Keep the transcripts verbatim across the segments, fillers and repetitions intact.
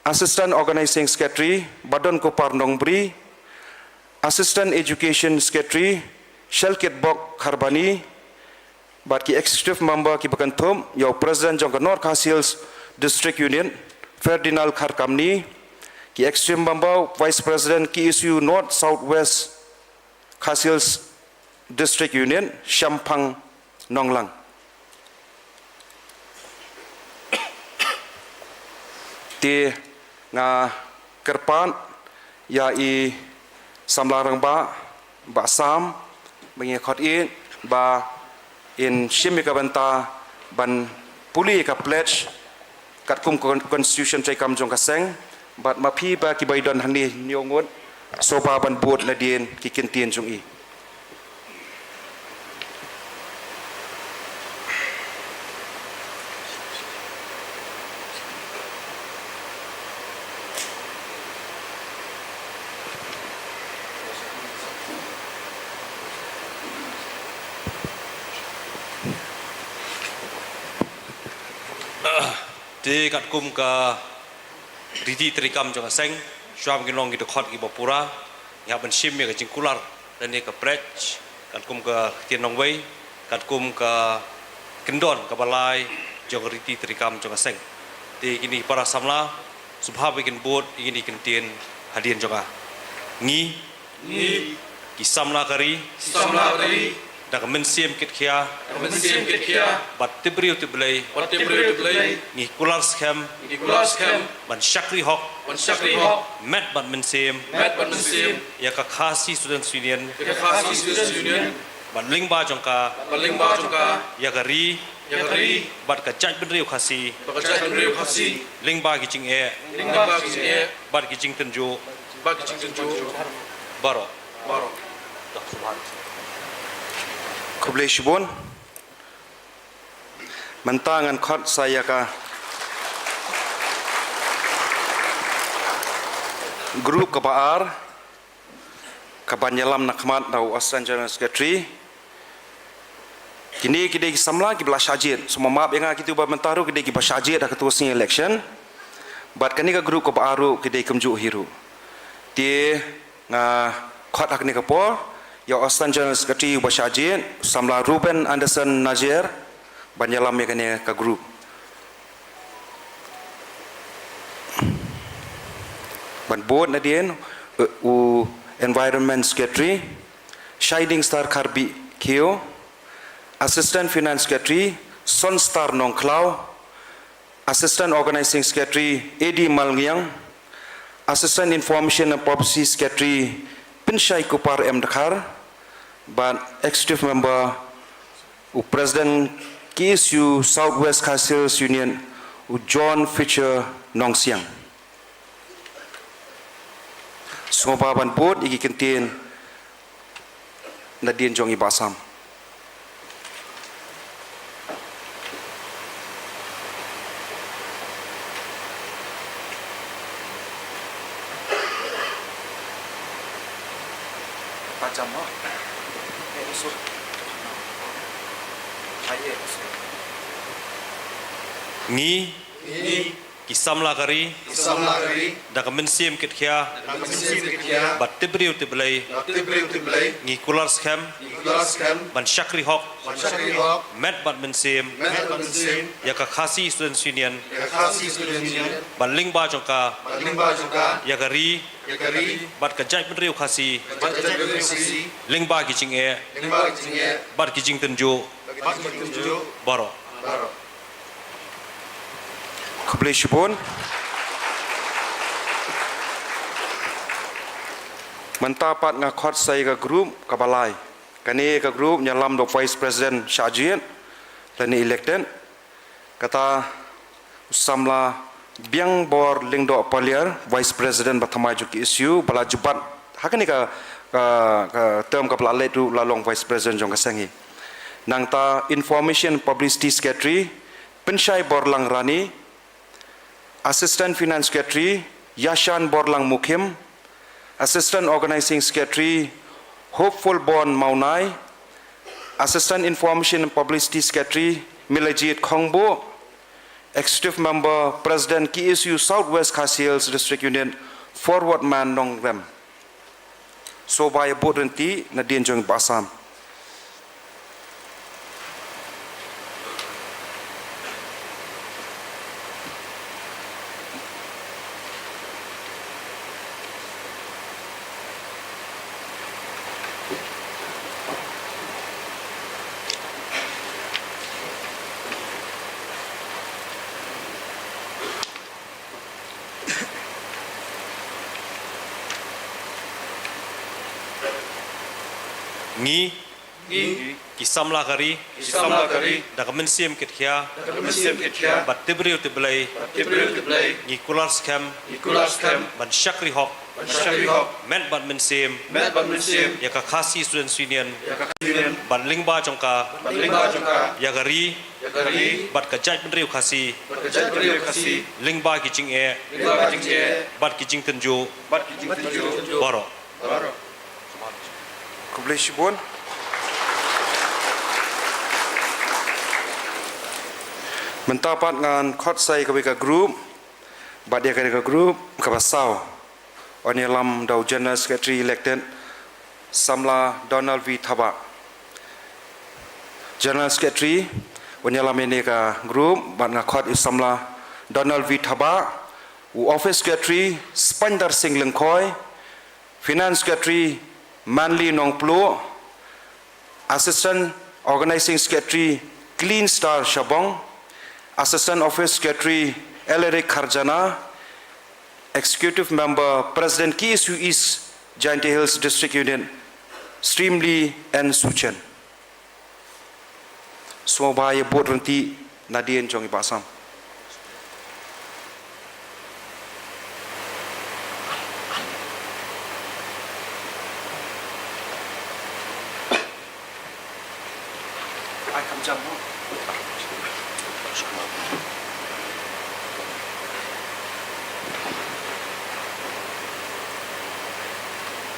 Assistant Organizing Secretary Badon Kupar Nongbri, Assistant Education Secretary Shalkitbok Kharbani, bad ki executive member kiba kynthup ïa u President jong ka North Khasi Hills District Unit Ferdinand Kharkamni, ki executive member, Vice President K S U North South West Khasi Hills District Unit Shemphang Nonglang. Te nga kyrpad ïa i samla rangbah, Bah Sam, ba ngin khot ïa i ba in shim ïa ka bynta ban pule ïa ka pledge katkum ka con-, constitution treikam jong ka seng, bad ma phi ba kiba don hangne hynñiew ngut, sngewbha ban bud nadien ki kyntien jong i. Te katkum ka riti treikam jong ka seng, shuwa ba ngin long ki dkhot kiba pura, ngi hap ban shim ïa ka jingkular lane ka pledge, katkum ka ktien nongwei, katkum ka kyndon kaba lai jong ka riti treikam jong ka seng. Te kine ki para samla, sngewbha ba kin bud ïa kine ki kyntien hadien jong nga. Ngi, ngi, ki samla ka ri, ki samla ka ri, da ka mynsiem kitkhia, da ka mynsiem kitkhia, bad tip briew tip Blei, bad tip briew tip Blei, ngi kular skhem, ngi kular skhem, ban shakri hok, ban shakri hok, met bad mynsiem, met bad mynsiem, ïa ka Khasi Students Union, ïa ka Khasi Students Union, bad lyngba jong ka, bad lyngba jong ka, ïa ka ri, ïa ka ri, bad ka jaitbynriew Khasi, bad ka jaitbynriew Khasi, lyngba ki jingeh, lyngba ki jingeh, bad ki jingtynjuh, bad ki jingtynjuh baroh. Khublei shibun. Mynta ngan khot sa ïa ka group kaba ar, kaban ïalam na khmat da u Assistant General Secretary. Kine ki dei ki samla kiba la shah jied. Sngewbha map ïa nga, kito ba mynta ruh ki dei kiba shah jied ha kato ka sngi election. Bad kane ka group kaba ar ruh ki dei kumjuh hi ruh. Te nga khot ha kane ka por ïa u Assistant General Secretary uba shah jied, u samla Reuben Anderson Najer, ban ïalam ïa kane ka group. Ban bud nadien, eh, u Environment Secretary Shining Star Kharbih Khiew, Assistant Finance Secretary Sonstar Nongkhlaw, Assistant Organizing Secretary A D Malngiang, Assistant Information and Publicity Secretary Pynshai Kupar M Dkhar, bad Executive Member u President K S U South West Khasi Hills Unit u John Fisher Nongsiang. Sngewbha ban bud ïa ki kyntien nadien jong i Bah Sam. Ngi, ngi, ki samla ka ri, ki samla ka ri, da ka mynsiem kitkhia, da ka mynsiem kitkhia, bad tip briew tip Blei, bad tip briew tip Blei, ngi kular skhem, ngi kular skhem, ban shakri hok, ban shakri hok, met bad mynsiem, met bad mynsiem, ïa ka Khasi Students Union, ïa ka Khasi Students Union, bad lyngba jong ka, bad lyngba jong ka, ïa ka ri, ïa ka ri, bad ka jaitbynriew Khasi, bad ka jaitbynriew Khasi, lyngba ki jingeh, lyngba ki jingeh, bad ki jingtynjuh, bad ki jingtynjuh baroh. Khublei shibun. Mynta pat nga khot sa ïa ka group kaba lai. Kane ka group ïalam da u Vice President shah jied lane elected. Kata u samla Biangbor Lyngdoh Paliar, Vice President ba thymmai jong K S U, ba la ju bat ha kane ka, ka, ka term kaba la leit ruh la long Vice President jong ka seng hi. Nangta Information Publicity Secretary Pynshai Borlang Rani, Assistant Finance Secretary Yashan Borlang Mukhim, Assistant Organizing Secretary Hopeful Born Mawnai, Assistant Information and Publicity Secretary Milajit Khongbo, Executive Member, President K S U South West Khasi Hills District Unit, Forward Man Nongrem. Sngewbha ïa bud ryntih nadien jong i Bah Sam. Ngi, ngi, ki samla ka ri, ki samla ka ri, da ka mynsiem kitkhia, da ka mynsiem kitkhia, bad tip briew tip Blei, bad tip briew tip Blei, ngi kular skhem, ngi kular skhem, ban shakri hok, ban shakri hok, met bad mynsiem, met bad mynsiem, ïa ka Khasi Students Union, ïa ka Khasi Union, bad lyngba jong ka, bad lyngba jong ka, ïa ka ri, ïa ka ri, bad ka jaitbynriew Khasi, bad ka jaitbynriew Khasi, lyngba ki jingeh, lyngba ki jingeh, bad ki jingtynjuh, bad ki jingtynjuh, baroh. Khublei shibun. Mynta pat ngan khot sa ïa kawei ka group, bad ïa kane ka group kaba saw yn ïalam da u General Secretary elected, samla Donald V Thabah. General Secretary un ïalam ïa kane ka group, bad nga khot ïa u samla Donald V Thabah, u Office Secretary Spandar Singh Lyngkhoi, Finance Secretary Manly Nongpluh, Assistant Organizing Secretary Clean Star Shabong, Assistant Office Secretary Eleric Kharjana, Executive Member, President K S U East Jaintia Hills District Unit, Streamly N Suchen. Sngewbha ïa bud ryntih nadien jong i Bah Sam.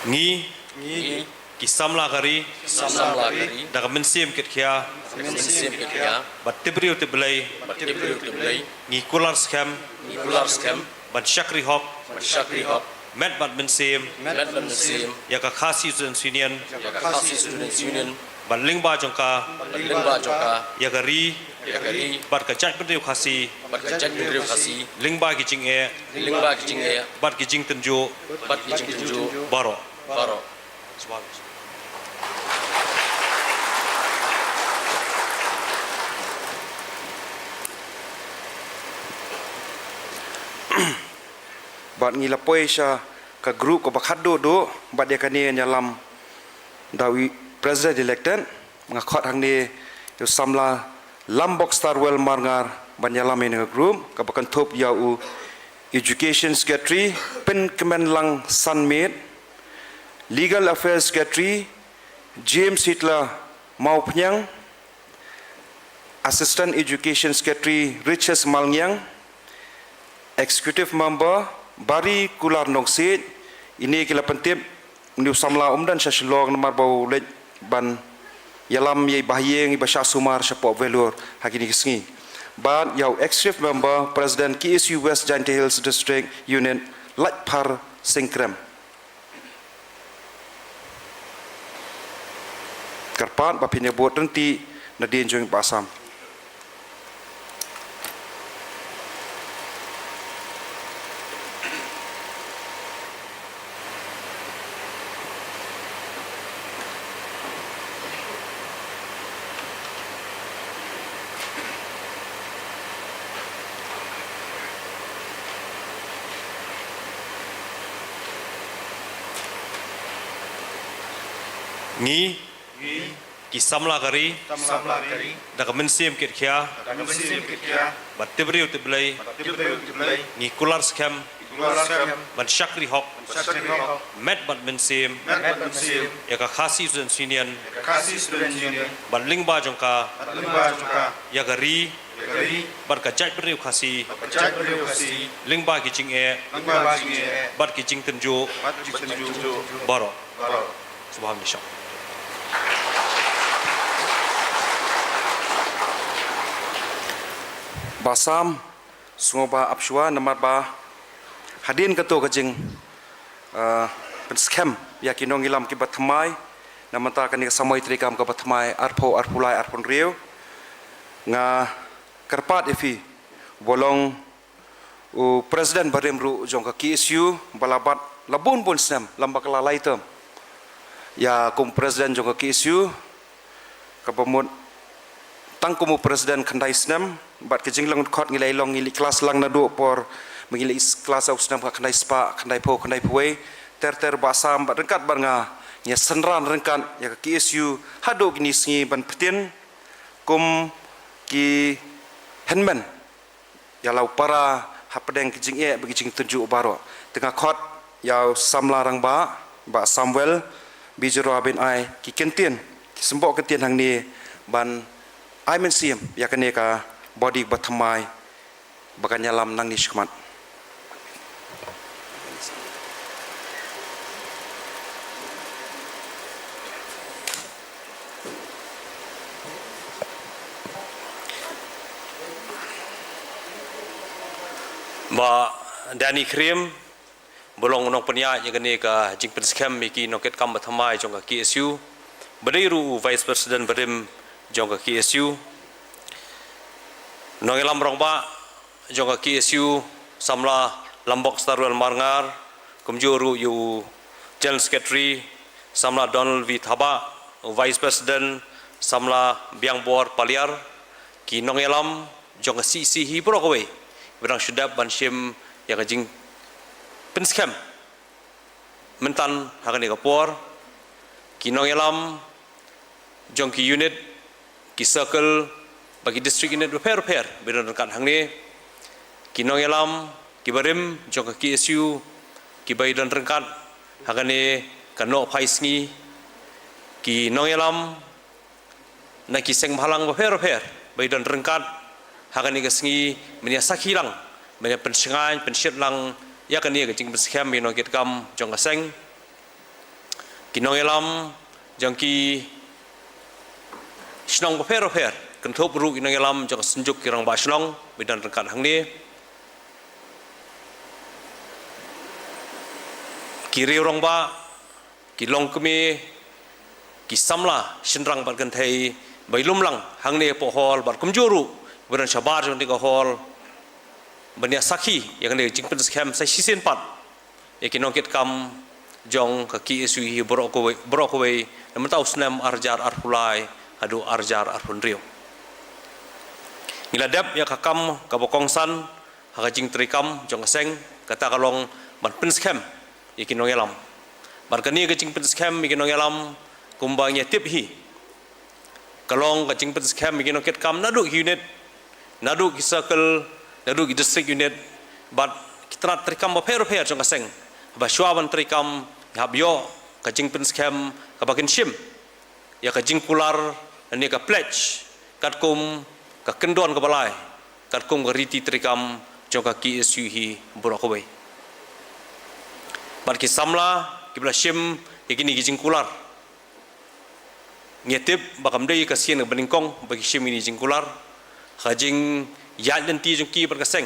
Ngi, ngi, ki samla ka ri, ki samla ka ri, da ka mynsiem kitkhia, da ka mynsiem kitkhia, bad tip briew tip Blei, bad tip briew tip Blei, ngi kular skhem, ngi kular skhem, ban shakri hok, ban shakri hok, met bad mynsiem, met bad mynsiem, ïa ka Khasi Students Union, ïa ka Khasi Students Union, bad lyngba jong ka, bad lyngba jong ka, ïa ka ri, ïa ka ri, bad ka jaitbynriew Khasi, bad ka jaitbynriew Khasi, lyngba ki jingeh, lyngba ki jingeh, bad ki jingtynjuh, bad ki jingtynjuh, baroh. Baroh. Bad ngi la poi sha ka group kaba khatduh duh, bad ïa kane yn ïalam da u President elected, nga khot hangne ïa u samla Lambok Starwell Marngar ban ïalam ïa kane ka group, kaba kynthup ïa u Education Secretary Pynkmenlang Sanmiet, Legal Affairs Secretary James Hitler Mawphniang, Assistant Education Secretary Riches Malngiang, Executive Member Barry Kular Nongsiej. Ine ki la pyntip, une u samla um don sha Shillong namar ba u leit ban ïalam ïa i bahaïing iba shah sumar shapoh Vellore ha kine ki sngi. Bad ïa u Executive Member, President K S U West Jaintia Hills District Unit, Laitphar Singkrem. Kyrpad ba phin ïa bud ryntih nadien jong i Bah Sam. Ngi, ngi, ki samla ka ri, samla ka ri, da ka mynsiem kitkhia, da ka mynsiem kitkhia, bad tip briew tip Blei, bad tip briew tip Blei, ngi kular skhem, ngi kular skhem, ban shakri hok, ban shakri hok, met bad mynsiem, met bad mynsiem, ïa ka Khasi Students Union, ïa ka Khasi Students Union, bad lyngba jong ka, bad lyngba jong ka, ïa ka ri, ïa ka ri, bad ka jaitbynriew Khasi, bad ka jaitbynriew Khasi, lyngba ki jingeh, lyngba ki jingeh, bad ki jingtynjuh, bad ki jingtynjuh, baroh. Baroh. Sngewbha ïa shong. Ba sam, sngewbha ap shuwa namar ba hadien kato ka jing, eh, pynskhem ïa ki nongïalam kiba thymmai, namar kane ka samoi treikam kaba thymmai, arphew, arphew lai, arphew hynriew. Nga kyrpad ïa phi, ba long u president barim ruh jong ka K S U, ba la bat la bun bun snem, lem ba ka la lai term ïa kum president jong ka K S U, kaba mut tang kum u president khyndai snem, bad ka jinglong khot ngi la ïa long ngi la ïa klas lang naduh por ba ngi la ïa klas u snem ka khyndai spah, khyndai phew, khyndai phew wei, ter ter ba sam bad ryngkat bad nga, ngi ïa synran ryngkat ïa ka K S U haduh kine ki sngi ban pynbeit kum ki hynmen ïa la u para hapdeng ki jingeh bad ki jingtynjuh baroh. Te nga khot ïa u samla rangbah, Bah Samuel, ba jyrwa ban ai ki kyntien, ki symboh kyntien hangne ban ai mynsiem ïa kane ka body ba thymmai ba kan ïalam nangne shakhmat. Bah Danny Khyriem, ba long u nongpynïaid ïa kane ka jingpynskhem ïa ki nongkitkam ba thymmai jong ka K S U, ba dei ruh u Vice President barim jong ka K S U. Nongïalam rangbah jong ka K S U, samla Lambok Starwell Marngar, kumjuh ruh ïa u General Secretary, samla Donald V Thabah, u Vice President, samla Biangbor Paliar, ki nongïalam jong ka C C hi baroh kawei ba dang shu dep ban shim ïa ka jingpynskhem mynta ha kane ka por, ki nongïalam jong ki unit, ki circle bad ki district unit bapher bapher ba ïadon ryngkat hangne, ki nongïalam kiba rim jong ka K S U kiba ïadon ryngkat ha kane ka nohphai sngi, ki nongïalam na ki seng bhalang bapher bapher ba ïadon ryngkat ha kane ka sngi, ban ïa sakhi lang, ban ïa pynshngaiñ pynshit lang ïa kane ka jingpynskhem ïa ki nongkitkam jong ka seng, ki nongïalam jong ki shnong bapher bapher, kynthup ruh ki nongïalam jong ka Synjuk ki Rangbah Shnong ba ïadon ryngkat hangne, ki riew rangbah, ki longkmie, ki samla shynrang bad kynthei ba ïalum lang hangne hapoh hall bad kumjuh ruh ba don shabar jong kane ka hall, ban ïa sakhi ïa kane ka jingpynskhem sa shisien pat ïa ki nongkitkam jong ka K S U hi baroh kawei, baroh kawei, na mynta u snem ar hajar arphew lai haduh ar hajar arphew hynriew. Ngi la dep ïa ka kam kaba kongsan ha ka jingtreikam jong ka seng, kata ka long ban pynskhem ïa ki nongïalam. Bad kane ka jingpynskhem ïa ki nongïalam, kumba ngi ïa tip hi, ka long ka jingpynskhem ïa ki nongkitkam naduh ki unit, naduh ki circle, naduh ki district unit bad ki tnat treikam bapher bapher jong ka seng, ba shuwa ban treikam, hap ïoh ka jingpynskhem kaba kin shim ïa ka jingkular lane ka pledge katkum ka kyndon kaba lai, katkum ka riti treikam jong ka K S U hi baroh kawei. Bad ki samla kiba la shim ïa kine ki jingkular, ngi ïa tip ba kam dei ka sien kaba nyngkong ba ki shim ïa kine ki jingkular, ha ka jingïaid lynti jong ki bad ka seng,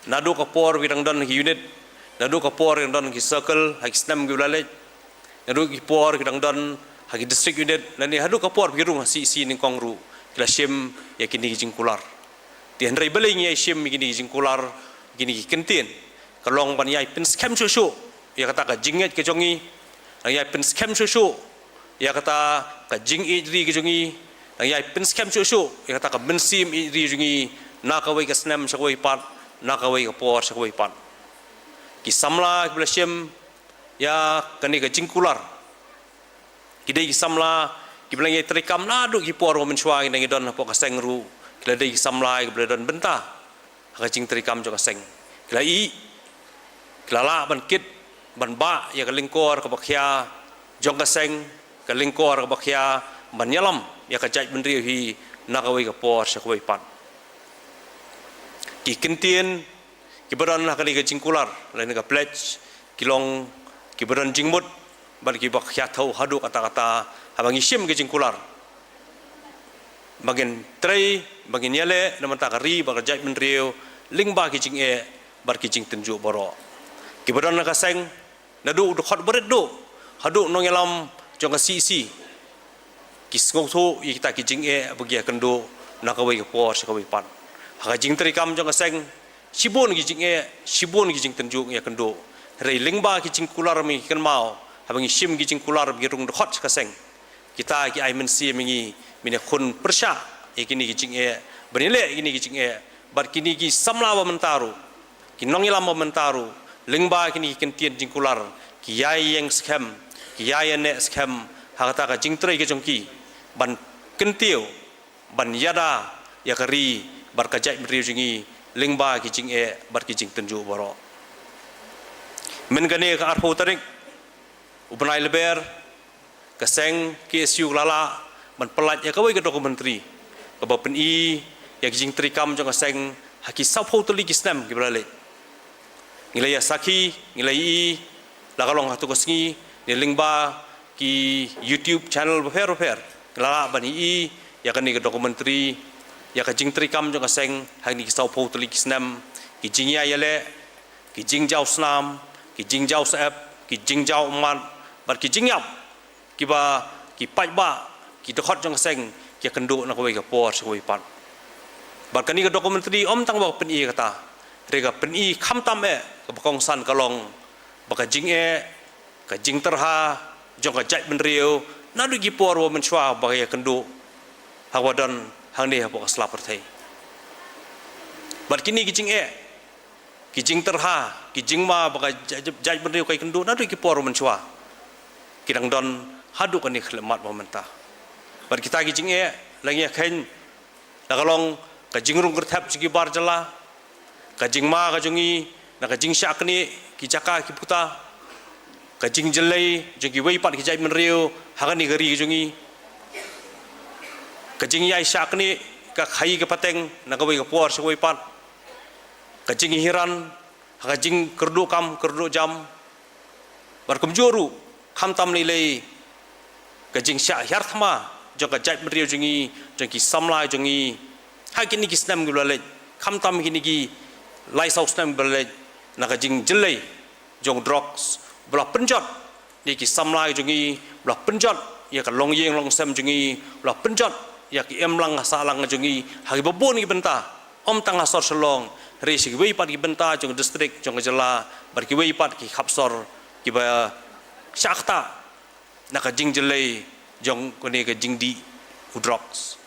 naduh ka por ba ki dang don ha ki unit, naduh ka por ba ki dang don ha ki circle ha ki snem kiba la leit, naduh ki por ki dang don ha ki district unit, lane haduh ka por ba ki rung ha C C nyngkong ruh, ki la shim ïa kine ki jingkular. Te hynrei balei ngi ïa shim ïa kine ki jingkular, kine ki kyntien, ka long ban ïa pynskhem shuh shuh ïa kata ka jingngeit ka jong ngi, ban ïa pynskhem shuh shuh ïa kata ka jingïeit ri ka jong ngi, ban ïa pynskhem shuh shuh ïa kata ka mynsiem ïeit ri jong ngi, na kawei ka snem sha kawei pat, na kawei ka por sha kawei pat. Ki samla kiba la shim ïa kane ka jingkular, ki dei ki samla kiba la ngi treikam naduh ki por ba mynshuwa ngi dang ïa don hapoh ka seng ruh, ki la dei ki samla kiba la don bynta ha ka jingtreikam jong ka seng. Ki la ïeh, ki la lah ban kit ban bah ïa ka lyngkor kaba khia jong ka seng, ka lyngkor kaba khia ban ïalam ïa ka jaitbynriew hi na kawei ka por sha kawei pat. Ki kyntien kiba don ha kane ka jingkular lane ka pledge ki long kiba don jingmut bad kiba khia thew haduh katta katta haba ngi shim ka jingkular. ba ngin trei, ba ngin ïaleh na ka bynta ka ri bad ka jaitbynriew lyngba ki jingeh bad ki jingtynjuh baroh kiba don ha ka seng, naduh u dkhot barit duh haduh u nongïalam jong ka CEC. Ki sngewthuh ïa kita ki jingeh ba ki ïakynduh na kawei ka por sha kawei pat. Ha ka jingtreikam jong ka seng, shibun ki jingeh, shibun ki jingtynjuh ngi ïakynduh. Hynrei lyngba ki jingkular ba ngi kynmaw, haba ngi shim ki jingkular ba ngi rung dkhot sha ka seng, kita ki ai mynsiem ïa ngi ban ïakhun pyrshah ïa kine ki jingeh, ban ïaleh ïa kine ki jingeh. Bad kine ki samla ba mynta ruh, ki nongïalam ba mynta ruh, lyngba kine ki kyntien jingkular, ki ïai ïeng skhem, ki ïai ïaneh skhem ha kata ka jingtrei ka jong ki ban kyntiew, ban ïada ïa ka ri bad ka jaitbynriew jong ngi lyngba ki jingeh bad ki jingtynjuh baroh. Mynta kane ka arphew tarik u bnai Lber, ka seng KSU ka la lah ban pyllait ïa kawei ka documentary kaba pyni ïa ka jingtreikam jong ka seng ha ki sawphew tylli ki snem kiba la leit. Ngi la ïa sakhi, ngi la ïohi, la ka long ha tu ka sngi, ne lyngba ki YouTube channel bapher bapher, ngi la lah ban ïohi ïa kane ka documentary, ïa ka jingtreikam jong ka seng ha kine ki sawphew tylli ki snem, ki jingïaid ïaleh, ki jingjaw snam, ki jingjaw syep, ki jingjaw ummat, bad ki jingïap kiba ki paidbah, ki dkhot jong ka seng ki ïakynduh na kawei ka por sha kawei pat. Bad kane ka documentary ym tang ba ka pyni ïa kata, hynrei ka pyni khamtam eh, kaba kongsan ka long ba ka jingeh, ka jingtyrha jong ka jaitbynriew naduh ki por ba mynshuwa ba ka ïakynduh ha kaba don hangne hapoh ka sla pyrthei. Bad kine ki jingeh, ki jingtyrha, ki jingma ba ka jait-, jaitbynriew ka ïakynduh naduh ki por mynshuwa, ki dang don haduh kane ka khyllipmat ba mynta. Bad kita ki jingeh la ngi ïa kheiñ, la ka long ka jingrung kyrthep jong ki bar jylla, ka jingma ka jong ngi na ka jingshah knieh ki jaka ki puta, ka jingjyllei jong kiwei pat ki jaitbynriew ha kane ka ri ka jong ngi, ka jingïaishah knieh ka khaii ka pateng na kawei ka por sha kawei pat, ka jinghiran ha ka jingkyrduh kam kyrduh jam. Bad kumjuh ruh, khamtam lei lei, ka jingshah hiar thma jong ka jaitbynriew jong ngi, jong ki samla jong ngi ha kine ki snem kiba la leit, khamtam kine ki lai saw snem kiba la leit, na ka jingjyllei jong drugs ba la pynjot ïa ki samla jong ngi, ba la pynjot ïa ka longïing longsem jong ngi, ba la pynjot ïa ka imlang sahlang jong ngi ha kiba bun ki bynta, ym tang ha sor Shillong, hynrei sha kiwei pat ki bynta jong ka district, jong ka jylla, bad kiwei pat ki khap sor kiba shah ktah na ka jingjyllei jong kane ka jingdih u drugs.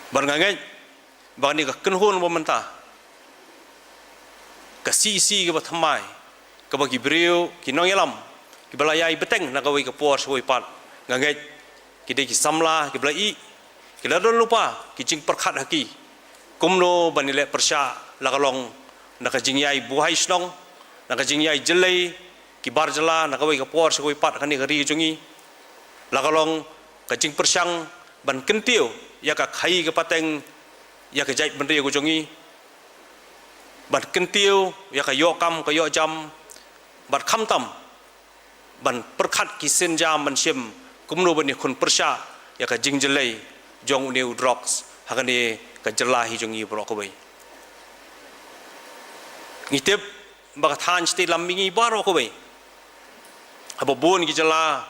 Bad nga ngeit ba kane ka kynhun ba mynta, ka CEC kaba thymmai, kaba ki briew, ki nongïalam kiba la ïai bteng na kawei ka por sha kawei pat, nga ngeit ki dei ki samla kiba la ïeh, ki la don lypa ki jingpyrkhat ha ki kumno ban ïaleh pyrshah, la ka long na ka jingïai buhai shnong, na ka jingïai jyllei ki bar jylla na kawei ka por sha kawei pat kane ka ri jong ngi, la ka long ka jingpyrshang ban kyntiew ïa ka khaii ka pateng ïa ka jaitbynriew ka jong ngi, ban kyntiew ïa ka ïoh kam ka ïoh jam, bad khamtam ban pyrkhat ki sienjam ban shim kumno ban ïakhun pyrshah ïa ka jingjyllei jong une u drugs ha kane ka jylla hi jong ngi baroh kawei. Ngi tip ba ka thaiñ shatei lam mihngi baroh kawei, haba bun ki jylla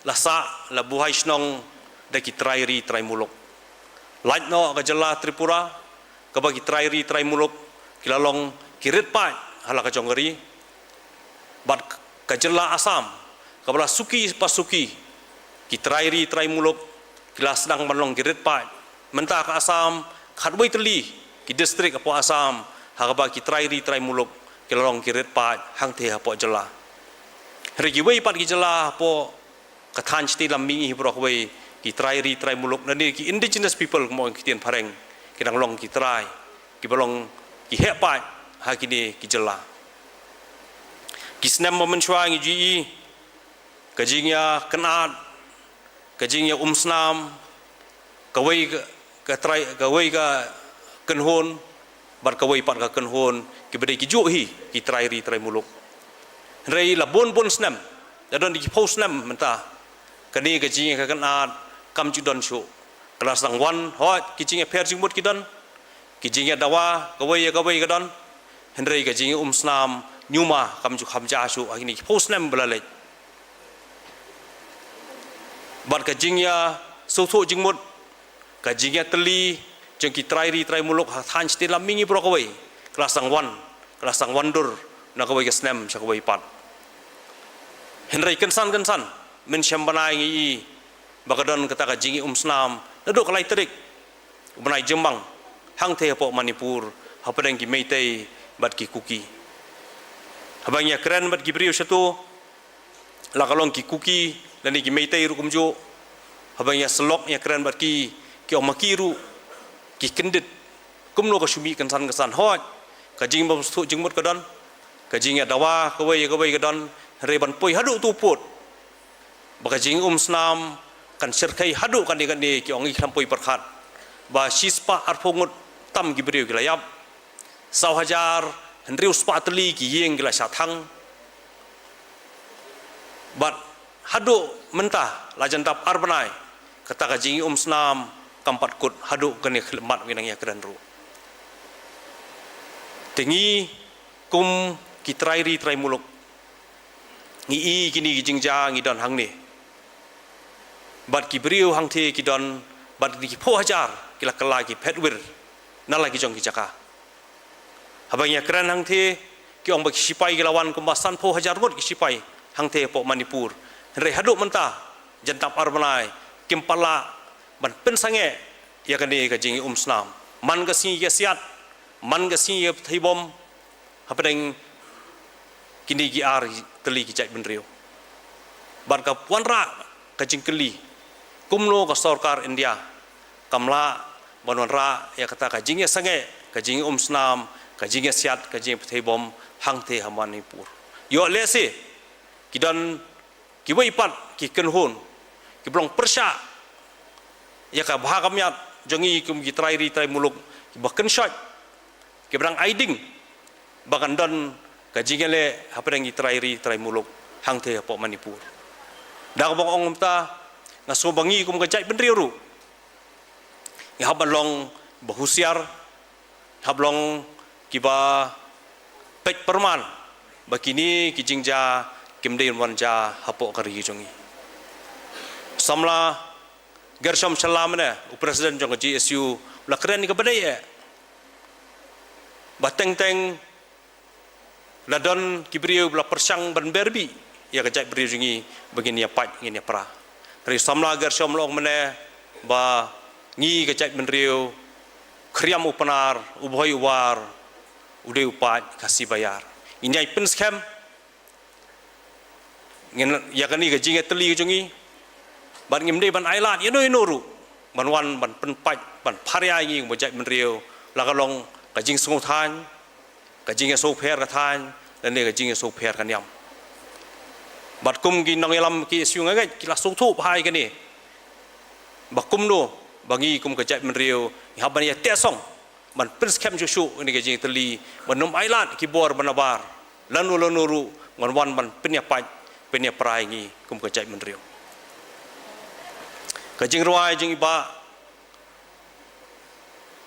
la sah, la buhai shnong da ki trai ri trai muluk. Lait noh ka jylla Tripura, kaba ki trai ri trai muluk ki la long ki rit paid ha la ka jong ka ri. Bad ka jylla Assam, kaba la suki pa suki, ki trai ri trai muluk ki la sdang ban long ki rit paid. Mynta ka Assam, khatwei tylli ki district hapoh Assam ha kaba ki trai ri trai muluk ki la long ki rit paid hangtei hapoh jylla. Hynrei kiwei pat ki jylla hapoh ka thaiñ shatei lam mihngi baroh kawei, ki trai ri trai muluk, lane ki indigenous people, kumba ong ki ktien phareng, ki dang long ki trai kiba long ki heh paid ha kine ki jylla. Ki snem ba mynshuwa ngi ju ïohi ka jingïakynad, ka jingïaumsnam, kawei ka, ka trai, kawei ka kynhun bad kawei pat ka kynhun, kiba dei kijuh hi ki trai ri trai muluk. Hynrei la bun bun snem, la don da ki phew snem mynta, kane ka jingïakynad kam ju don shuh. Ka la sdang wan, hooid, ki jingïapher jingmut ki don, ki jingïadawa kawei ïa kawei ka don, hynrei ka jingïaumsnam ñiuma kam ju kham jia shuh ha kine ki phew snem ba la leit. Bad ka jingïasngewthuh jingmut, ka jingïatylli jong ki trai ri trai muluk ha thaiñ shatei lam mihngi baroh kawei, ka la sdang wan, ka la sdang wan dur na kawei ka snem sha kawei pat. Hynrei kynsan kynsan, mynshem bnai ngi i ba ka don kata ka jingïaumsnam naduh ka lai tarik u bnai Jymmang hangthie hapoh Manipur, hapdeng ki Meitei bad ki Kuki. Haba ngi ïakren bad ki briew shato, la ka long ki Kuki lane ki Meitei ruh kumjuh, haba ngi ïasyllok ïakren bad ki, ki ong ma ki ruh ki kyndit kumno ka shu mih kynsan kynsan. Hooid, ka jingbymsngewthuh jingmut ka don, ka jingïadawa kawei ïa kawei ka don, hynrei ban poi haduh uto u pud ba ka jingïaumsnam kan shyrkhei haduh katne katne, ki ong ngi khlem poi pyrkhat ba shispah arphew ngut tam ki briew ki la ïap, saw hajar hynriew spah tylli ki ïing ki la shah thang. Bad haduh mynta la jan dap ar bnai, kata ka jingïaumsnam kam pat kut haduh kane ka khyllipmat ba ngi dang ïakren ruh. Te ngi kum ki trai ri trai muluk, ngi i kine ki jingjia, ngi don hangne. Bad ki briew hangthie ki don, bad ki phew hajar ki la kylla ki phet wir na la ki jong ki jaka. Haba ngi ïakren hangthie, ki ong ba ki shipai ki la wan kumba sanphew hajar ngut ki shipai hangthie hapoh Manipur. Hynrei haduh mynta, jan dap ar bnai, kim pat lah ban pynsangeh ïa kane ka jingïaumsnam. Man ka sngi ka siat, man ka sngi ka pyrthei bom, hapdeng kine ki ar tylli ki jaitbynriew. Bad ka wanrah ka jingkylli, kumno ka sorkar India kam lah ban wanrah ïa kata ka jingïasangeh, ka jingïaumsnam, ka jingïasiat, ka jingïapyrthei bom hangthie ha Manipur. Ïoh lehse ki don kiwei pat ki kynhun kiba long pyrshah ïa ka bha ka miat jong ngi kum ki trai ri trai muluk, kiba kynshoit, kiba dang ai ding ba kan don ka jingïaleh hapdeng ki trai ri trai muluk hangthie hapoh Manipur. Da kaba nga ong mynta, nga sngew ba ngi kum ka jaitbynriew ruh ngi hap ban long ba husiar, hap long kiba peit pyrman ba kine ki jingjia kim dei ban wan jia hapoh ka ri jong ngi. Samla Gershom Shylla mynne, u president jong ka J S U, u la kren ïa kaba dei eh ba teng teng la don ki briew ba la pyrshang ban ber bih ïa ka jaitbynriew jong ngi ba ngin ïa pait, ngin ïa pra. Hynrei samla Gershom la ong mynne ba ngi ka jaitbynriew, khriam u Pnar, u Bhoi u War, u dei u paid Khasi ba ïar. Ngin ïai pynskhem ngin ïa kane ka jingïatylli ka jong ngi, bad ngim dei ban ailad ïano ïano ruh ban wan ban pynpait, ban pharia ïa ngi kum ka jaitbynriew, la ka long ka jingsngewthuh, ka jingïasngewpher ka thaiñ lane ka jingïasngewpher ka niam. Bad kum ki nongïalam K S U nga ngeit ki la sngewthuh bha ïa kane, ba kumno ba ngi kum ka jaitbynriew ngi hap ban ïateh song ban pynskhem shuh shuh ïa kane ka jingïatylli, ban ym ailad ki bor ba nabar, lano lano ruh ngan wan ban pynïapait, pynïapra ïa ngi kum ka jaitbynriew. Ka jingrwai jong i Bah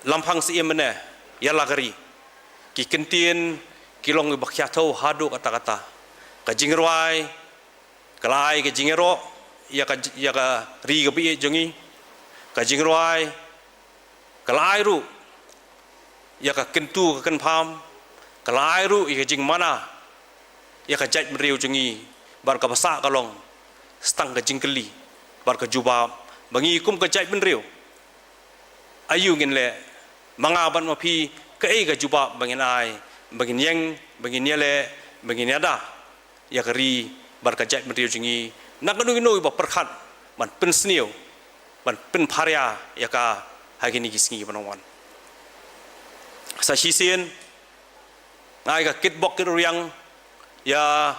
Lamphang Syiem mynne, Ïa la ka ri, ki kyntien ki long kiba khia thew haduh katta katta. Ka jingrwai ka la ai ka jingïaroh ïa ka, ïa ka ri kaba ïeit jong ngi. Ka jingrwai ka la ai ruh ïa ka kyntu ka kynpham, ka la ai ruh ïa ka jingmana ïa ka jaitbynriew jong ngi, bad kaba sah ka long sa tang ka jingkylli bad ka jubab ba ngi kum ka jaitbynriew, aïu ngin leh, ma nga bad ma phi, kaei ka jubab ba ngin ai, ba ngin ïeng, ba ngin ïaleh, ba ngin ïada ïa ka ri bad ka jaitbynriew jong ngi na kano kano ba pyrkhat ban pynsniew, ban pynpharia ïa ka ha kine ki sngi ba nang wan. Sa shisien nga ai ka kitbok kitrwiang ïa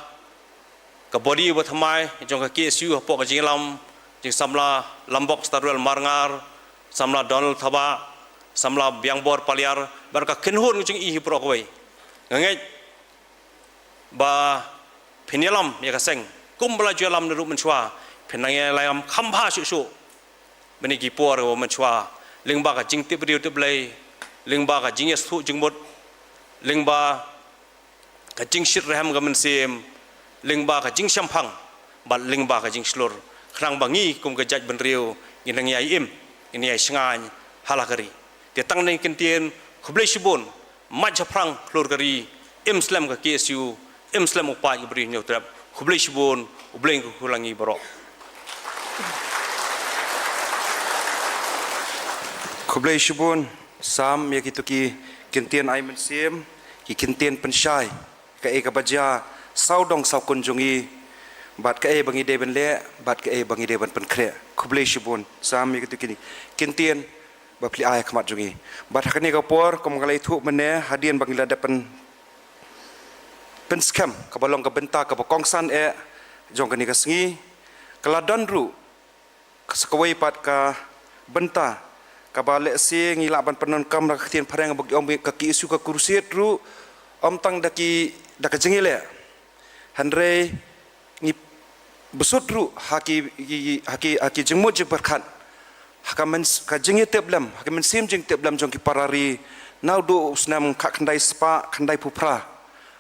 ka body ba thymmai jong ka K S U hapoh ka jingïalam jong samla Lambok Starwell Marngar, samla Donald Thabah, samla Biangbor Paliar, bad ka kynhun jong i hi baroh kawei. Nga ngeit ba phin ïalam ïa ka seng kumba la ju ïalam naduh mynshuwa, phin nang ïalam kham bha shuh shuh. mynne ki por kaba mynshuwa, lyngba ka jingtip briew tip Blei, lyngba ka jingïasngewthuh jingmut, lyngba ka jingshit rhem ka mynsiem, lyngba ka jingshemphang, bad lyngba ka jingshlur. Khnang ba ngi kum ka jaitbynriew ngin nang ïai im, ngin ïai shngaiñ ha la ka ri. Te tang nangta ktien, khublei shibun, mad shaphrang hlur ka ri, im slem ka K S U, im slem u paid ka Bri u Hynñiewtrep. Khublei shibun, U Blei un kyrkhu lang ïa ngi baroh. Khublei shibun Sam ïa kito ki ktien ai mynsiem, ki ktien pynshai, kaei kaba jia sawdong sawkun jong ngi, bad kaei ba ngi dei ban leh, bad kaei ba ngi dei ban pynkhreh. Khublei shibun Sam ïa kito ki ktien ba phi la ai ha khmat jong ngi. Bad ha kane ka por, kum nga la ïathuh mynne, hadien ba ngi la dep pyn, pynskhem kaba long ka bynta kaba kongsan eh jong kane ka sngi, ka la don ruh sa kawei pat ka bynta kaba lehse ngi lah ban pyndonkam da ka ktien phareng ba ki ong ka K S U ka crusade ruh, ym tang da ki, da ka jingïaleh, hynrei ngi bsut ruh ha ki, ki, ha ki, ha ki jingmut jingpyrkhat, ha ka myn, ka jingïatiplem, ha ka mynsiem jingtiplem jong ki para ri, naduh u snem khatkhyndai spah khyndaiphew phra,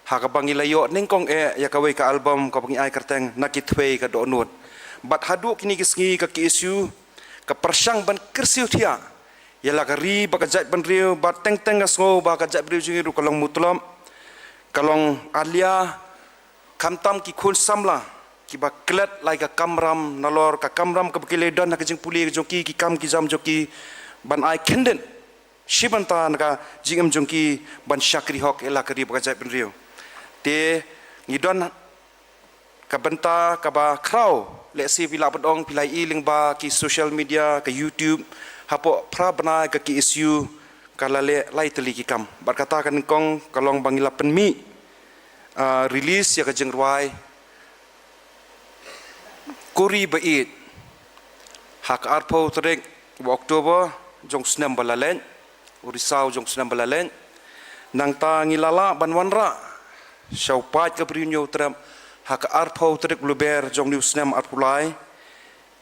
ha kaba ngi la ïoh nyngkong eh ïa kawei ka album kaba ngi ai kyrteng Na Ki Thwei Ka Dohnud. Bad haduh kine ki sngi ka K S U ka pyrshang ban kyrsiew thiah ïa la ka ri bad ka jaitbynriew, bad teng teng nga sngew ba ka jaitbynriew jong ngi ruh ka long mutlop, ka long alia, khamtam ki khun samla kiba klet la ïa ka kamram nalor, ka kamram kaba ki la don ha ka jingpule jong ki, ki kam ki jam jong ki, ban ai khyndiat shi bynta na ka jingim jong ki ban shakri hok ïa la ka ri bad ka jaitbynriew. Te ngi don ka bynta kaba khraw, lehse phi lah ban ong, phi lah ïohi lyngba ki social media, ka YouTube, hapoh phra bnai ka K S U ka la leh lai tylli ki kam. Bad kata ka nyngkong ka long ba ngi la pynmih, ah, release ïa ka jingrwai Kuri Ba Ïeit ha ka arphew tarik u October jong u snem ba la leit, u risaw jong u snem ba la leit. Nangta ngi la lah ban wanrah sha u paid ka Bri u Hynñiewtrep ha ka arphew tarik u Lber jong une u snem arphew lai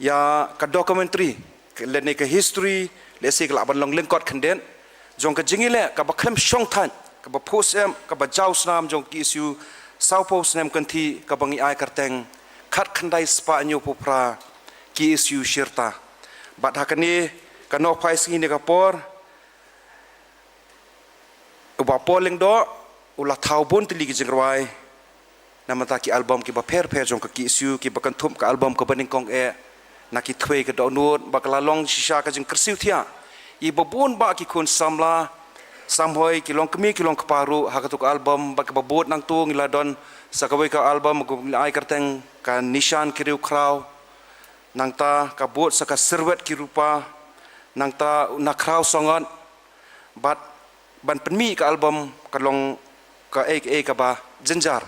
ïa ka documentary, ka, lane ka history, lehse ka lah ban long lyngkot khyndiat, jong ka jingïaleh kaba khlem shongthait, kaba phuh syep, kaba jaw snam jong ka K S U sawphew snem kynthih, kaba ngi ai kyrteng Khatkhyndai Spah Hynñiewphew Phra K S U Shirta. Bad ha kane ka nohphai sngi ne ka por, u Bah Paul Lyngdoh u la thaw bun tylli ki jingrwai na bynta ki album kiba pher pher jong ka K S U, kiba kynthup ka album kaba nyngkong eh Na Ki Thwei Ka Dohnud, ba ka la long shisha ka jingkyrsiew thiah ïa ba bun bah ki khun samla samhoi, ki longkmie ki longkpa ruh, ha kato ka album. Bad kaba bud nangto ngi la don sa kawei ka album kaba ngi la ai kyrteng Ka Nishan Ki Riewkhraw, nangta ka bud sa Ka Syrwet Ki Rupa, nangta Na Khraw Sangot, bad ban pynmih ka album ka long kaei kaei kaba jynjar.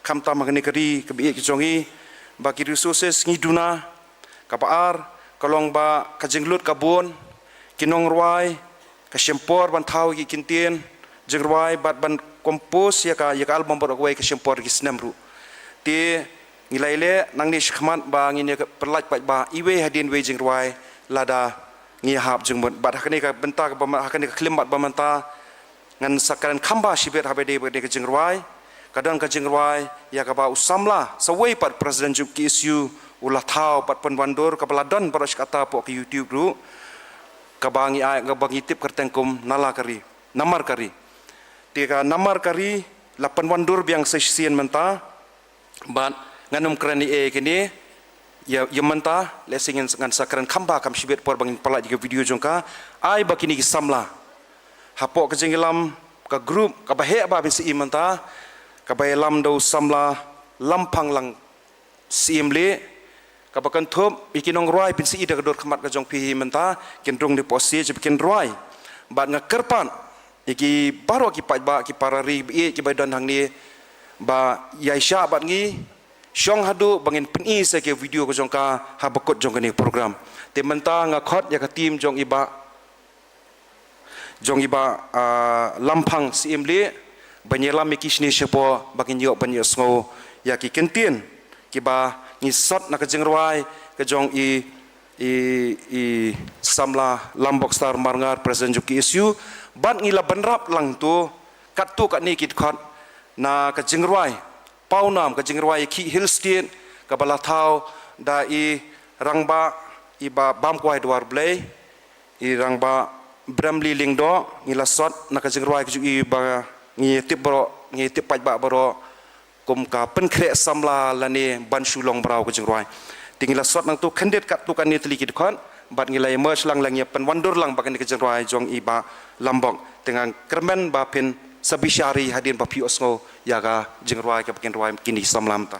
Khamtam ha kane ka ri kaba ïeit ka jong ngi, ba ki resources ngi duna. Kaba ar ka long ba ka jinglut ka bun, ki nongrwai ka shim por ban thaw ïa ki ktien jingrwai bad ban compose ïa ka, ïa ka album baroh kawei ka shim por ki snem ruh. Te ngi la ïaleh nangne shakhmat ba ngin ïa pynlait paidbah iwei hadien iwei jingrwai lada ngi hap jingmut. Bad ha kane ka bynta kaba, ha kane ka khyllipmat ba mynta ngan sa kren kham bha shibit haba ïadei bad kane ka jingrwai. Ka don ka jingrwai ïa kaba u samla, sa uwei pat president jong K S U u la thaw bad pynwandur, kaba la don baroh shi katta hapoh ka YouTube ruh, kaba ngi ai, kaba ngi tip kyrteng kum Na La Ka Ri, Namar Ka Ri. Te ka Namar Ka Ri la pynwandur biang sa shisien mynta. Bad ngan ym kren ei ei kine ïa, ïa mynta, lehse ngan, ngan sa kren kham bha kham shibit por ba ngin pynlait ïa ka video jong ka. Ai ba kine ki samla hapoh ka jingïalam ka group kaba heh ba phin sa ïohi mynta, kaba ïalam da u samla Lamphanglang Syiemlieh, kaba kynthup ïa ki nongrwai phin sa ïohi da ka dur khmat ka jong phi hi mynta, kin rung napoh stage ba kin rwai. Bad nga kyrpad ïa ki baroh ki paidbah, ki para ri ba ïeit kiba don hangne, ba ïaishah bad ngi, shong haduh ba ngin pyni sa ki video ka jong ka haba kut jong kane ka program. Te mynta nga khot ïa ka team jong i bah, jong i bah, ah, Lamphang Syiemlieh ban ïalam ïa ki shane shapoh ba ngin ïoh ban ïohsngew ïa ki ktien kiba ngi sot na ka jingrwai ka jong i I, i samla Lambok Star Marngar, President jong K S U, bad ngi la bynrap lang tu, katto katne ki dkhot, na ka jingrwai pawnam, ka jingrwai ïa ki Hill State, kaba la thaw da i rangbah, i Bah Bamkwai Dwarblei, i rangbah Bramley Lyngdoh, ngi la sot na ka jingrwai ka jong i ba ngi tip baroh, ngi tip paidbah baroh kum ka pynkhreh samla lane ban shu long mraw ka jingrwai. Te ngi la sot nangtu khyndiat katto katne tylli ki dkhot, bad ngi la ïa merge lang, la ngi ïa pynwandur lang bad kane ka jingrwai jong i Bah Lambok. Te nga kyrmen ba phin sa bishar hadien ba phi ïohsngew ïa ka jingrwai kaba kin rwai kine ki samla mynta.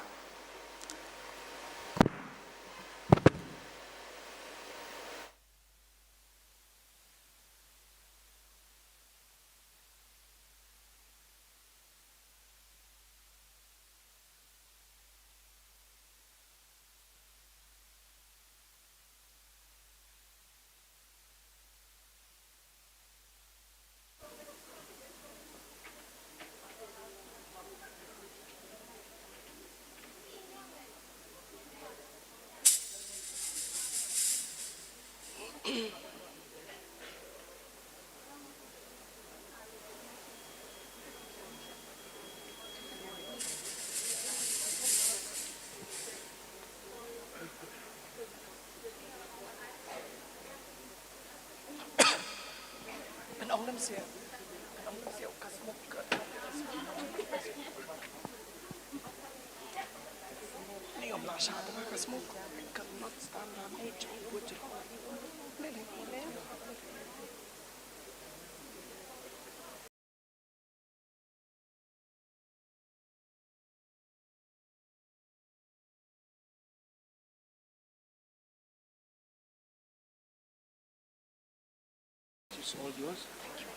It's all yours.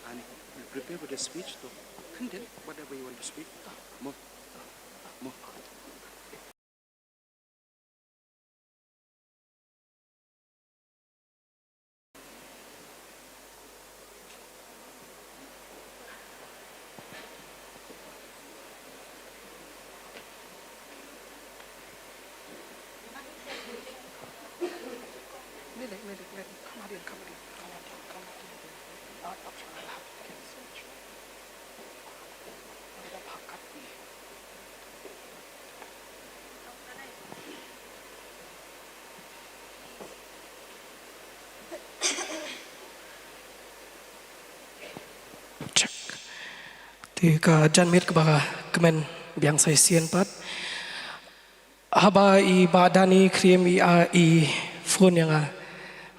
And you prepare for the speech. So, content, whatever you want to speak. Mo. Mo. Check. Te ka janmiet kaba kmen biang sa shisien pat. Haba i Bah Dani Krim i, a, i phone ïa nga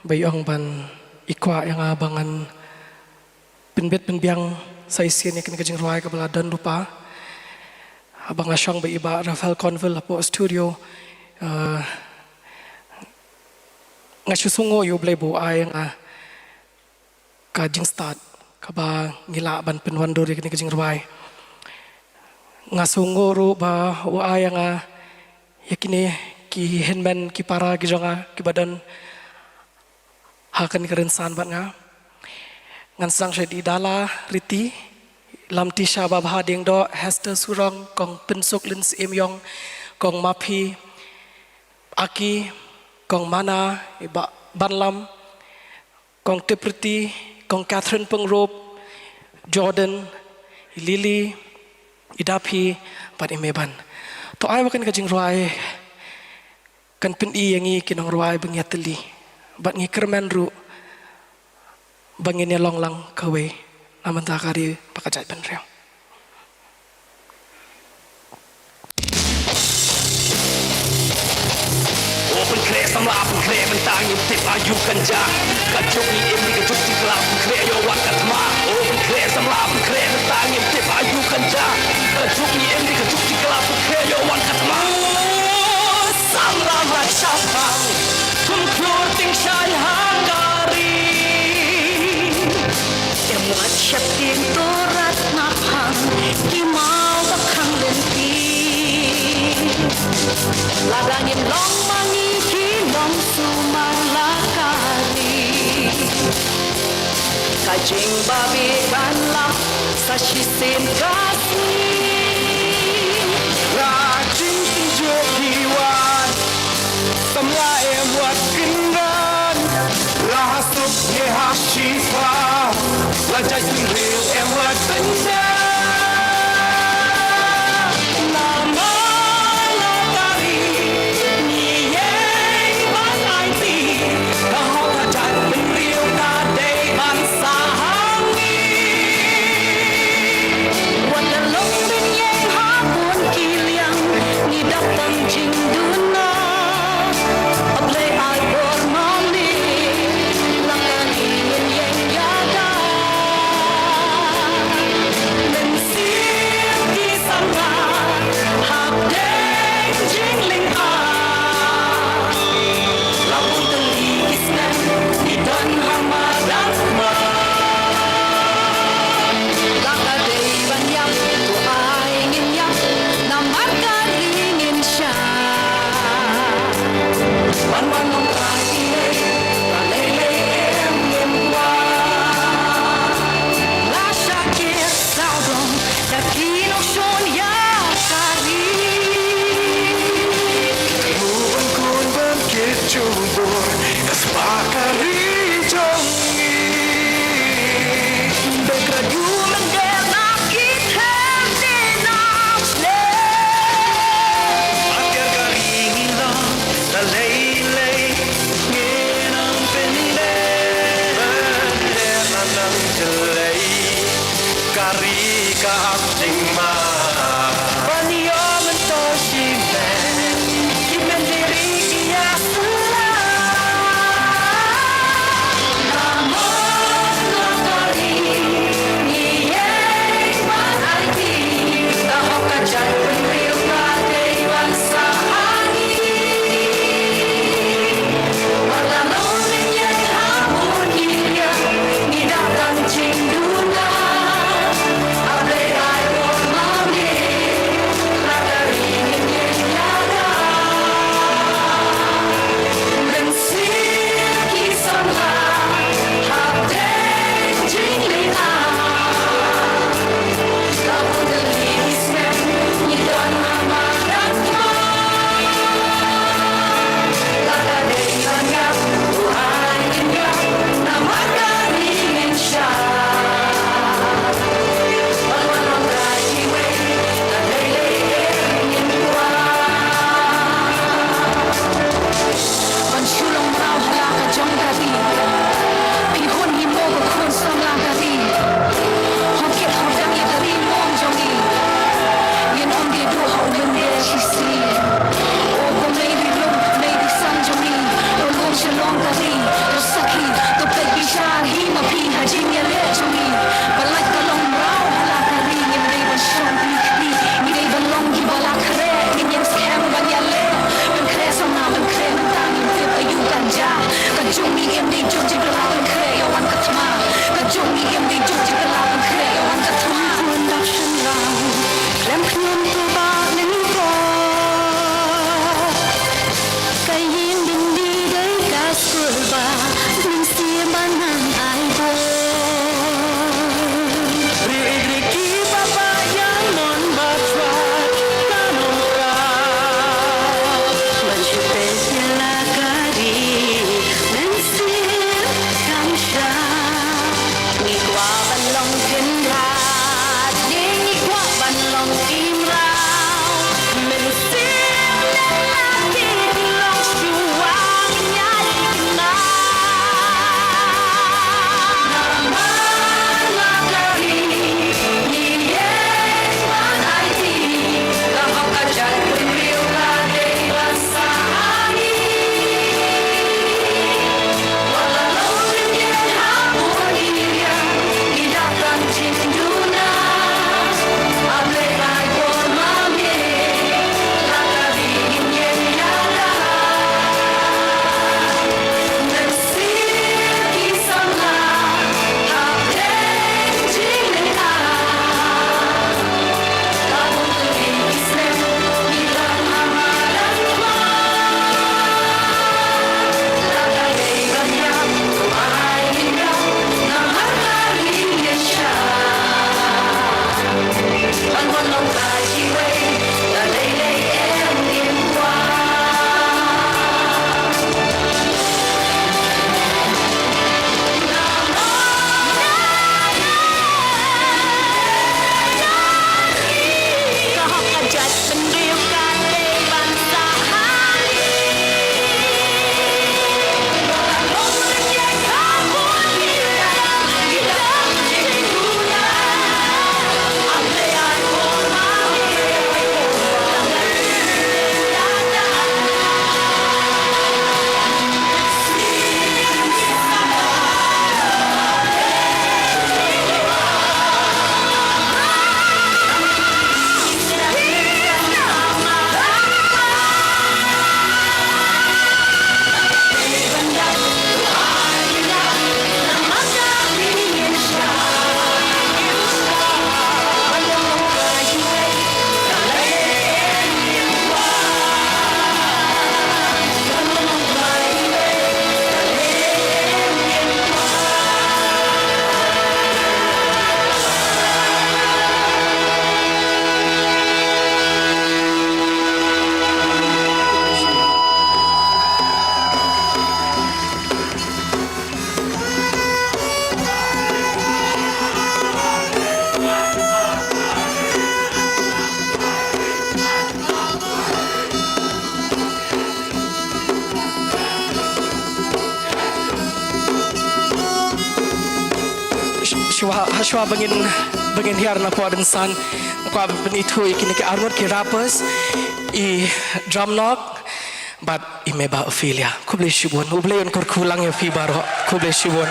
ba i ong ban i kwah ïa nga ba ngan pynbit pynbiang sa shisien ïa kane ka jingrwai kaba la don lypa. Haba nga shong bad i Bah Raphael Conville hapoh studio, eh, nga shu sngew ïa U Blei ba u ai ïa nga ka jingstad kaba ngi lah ban pynwandur ïa kane ka jingrwai. Nga sngew ruh ba u ai ïa nga ïa kine ki hynmen ki para ki jong nga kiba don ha kane ka rynsan bad nga. Ngan sdang sha i Dala Riti, Lamtisha Babha Diengdoh, Hester Surong, Kong Pynsuk Lynsyiem Ïong, Kong Maphi, Aki, Kong Mana, i Bah Banlam, Kong Tipriti, Kong Catherine Pyngrope, Jordan, i Lily, i Daphi, bad i Meban. To ai ba kane ka jingrwai kan pyni ïa ngi ki nongrwai ba ngi ïatylli bad ngi kyrmen ruh ba ngin ïalong lang kawei na bynta ka ri bad ka jaitbynriew. O pynkhreh samla pynkhreh mynta ngim tip aïu kan jah. Ka juk ngi im dei ka juk jingkhlad pynkhreh ïoh wat ka thma. O pynkhreh samla pynkhreh mynta ngim tip aïu kan jah. Ka juk ngi im dei ka juk jingkhlad pynkhreh ïoh wat ka thma. O samla mat shaphang, kumkhlur tyngshaiñ ha ka ri. Em wat sheptieng to rat na phang, ki maw ba khang lynti. Lada ngim long ma ngi ki longsumar la ka ri. Ka jingbabe kan lap sa shisien ka sngi. La jingtynjuh ki wan, samla em wat kynrad. Wa, la jait bynriew em wat bynta. Namar la ka ri ngi ïeng ban aiti, ka hok ka jait bynriew ka dei ban sah ha ngi. Wat la long bynriew ha bun ki liang, ngi dap tang jingduna. Hap leh ai bor ma me, la ka ri ngin ïeng ïada. Mynsiem ki samla hap dei jinglyngngoh. La bun tylli ki snem ngi don ha madan. La ka dei ban ïap, to ai ngin ïap, namar ka ri ngin shah. Ban wan long trai, ka lei lei em ngim kwah. La shakir sawdong da ki nongshun ïa ka ri. Ngi ban khun ban kit jubor, ka spah ka ri jong ngi. Bad ka ri mynta na ki them ne na shlei. Atiar ka ri ngi long, ka lei lei ngi nang pyndep. Pyndep na nang jlei, ka ri ka ap jingma. Ban ïoh myntoi shimet, ki mynder ki ïa sla. Namar la ka ri ngi ïeng ban aiti, ka hok ka jait bynriew ka dei ban sah ha ngi. Wat la long bynriew ha bun ki liang, ngi dap tang jingduna. Hap leh ai bor ma me, la ka ri ngin ïeng ïada. Mynsiem ki samla hap dei jinglyngngoh. La bun tylli ki snem ngi don ha madan. La ka dei ban ïap, to ai ngin ïap, namar ka ri ngin shah. Ban wan long trai kiwei, ka lei lei em ngim kwah. Ban shu long mraw ha la ka jong ka ri. Phi hun hi mo ka khun samla ka ri. Hok kit hok dang ïa ka ri mong jong ngi. Ngin ong dei duh ha u lyndet shisien. O ko mei ri lum, mei ri san jong ngi. To lum sha long ka ri, to sakhi, to peit bishar hi ma phi ha jingïaleh jong ngi. Ba lait ka long mraw ha la ka ri, ngim dei ban shong kti kti. Ngi dei ban long kiba la khreh, ngin ïeng skhem ban ïaleh. Pynkhreh samla, pynkhreh mynta, ngim tip aïu kan jia. Ka jong ngi ngim dei jong jingkylla, pynkhreh ïa wan ka thma. Ka jong ngi ngim dei jong jingkylla, pynkhreh ïa wan ka thma. Khun bad shynrang, khlem khñium to ba lyngkot. Shuwa ba ngin, ba ngin hiar na pdeng san, kwah ban pynithuh ïa kine ki arngut ki rappers, i Drum Nog bad i Meba Ophelia. Khublei shibun. U Blei un kyrkhu lang ïa phi baroh. Khublei shibun.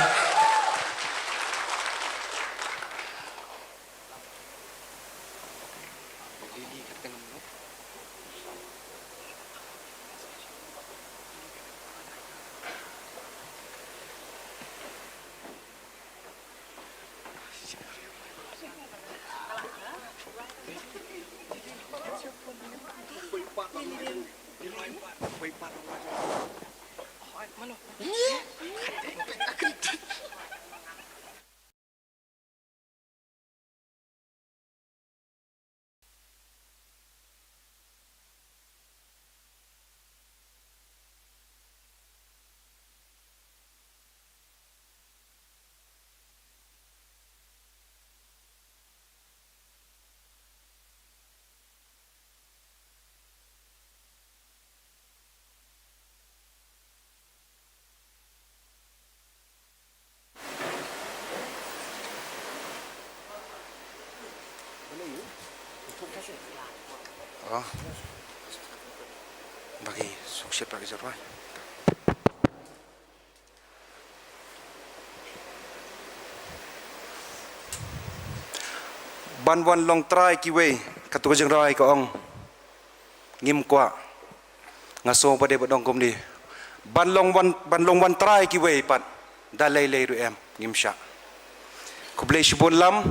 Oh. Bagi suksit bagi Jarwai. Ban wan long trai kiwei, katu ka jingrwai ka ong. Ngim kwah. Nga sngew ba dei ba dang kumne. Ban long wan, ban long wan trai kiwei pat. Da lei lei ruh em, ngim shah. Khublei shibun lam.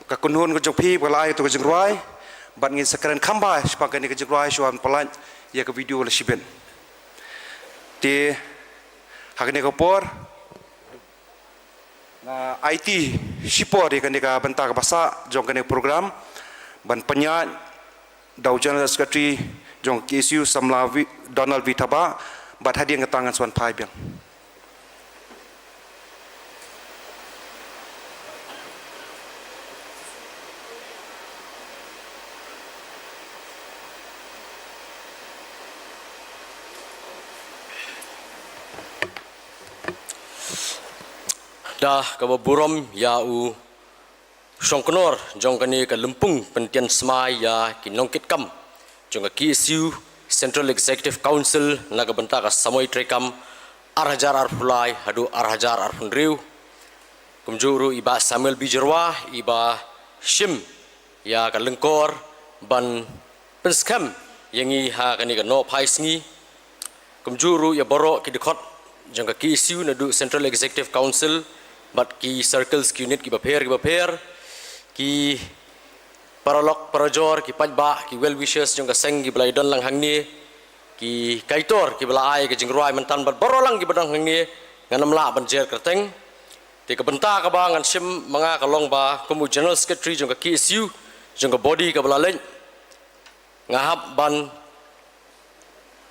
Ka kynhun ka jong phi ba la ai tu ka jingrwai. Bad ngin sa kren kham bha shaphang kane ka jingrwai shuwa ban pyllait ïa ka video la shibit. Te ha kane ka por nga aiti shipor ïa kane ka bynta kaba sah jong kane ka program ban pynïaid da u General Secretary jong ka K S U samla V-, Donald V Thabah, bad hadien kata ngan sa wan phai biang. Da kaba burom ïa u shongknor jong kane ka lympung pyntian smai ïa ki nongkitkam jong ka K S U Central Executive Council na ka bynta ka samoi treikam ar hajar arphew lai haduh ar hajar arphew hynriew. Kumjuh ruh i Bah Samuel B Jyrwa, iba shim ïa ka lyngkor ban pynskhem ïa ngi ha kane ka nohphai sngi. Kumjuh ruh ïa baroh ki dkhot jong ka K S U naduh Central Executive Council bad ki circles, ki unit kiba pher kiba pher, ki paralok parajor, ki paidbah, ki well wishers jong ka seng kiba la ïadon lang hangne, ki kaitor kiba la ai ka jingrwai mynta bad baroh lang kiba don hangne, ngan ym lah ban jer kyrteng. Te ka bynta kaba ngan shim ma nga ka long ba kum u General Secretary jong ka K S U, jong ka body kaba la leit, nga hap ban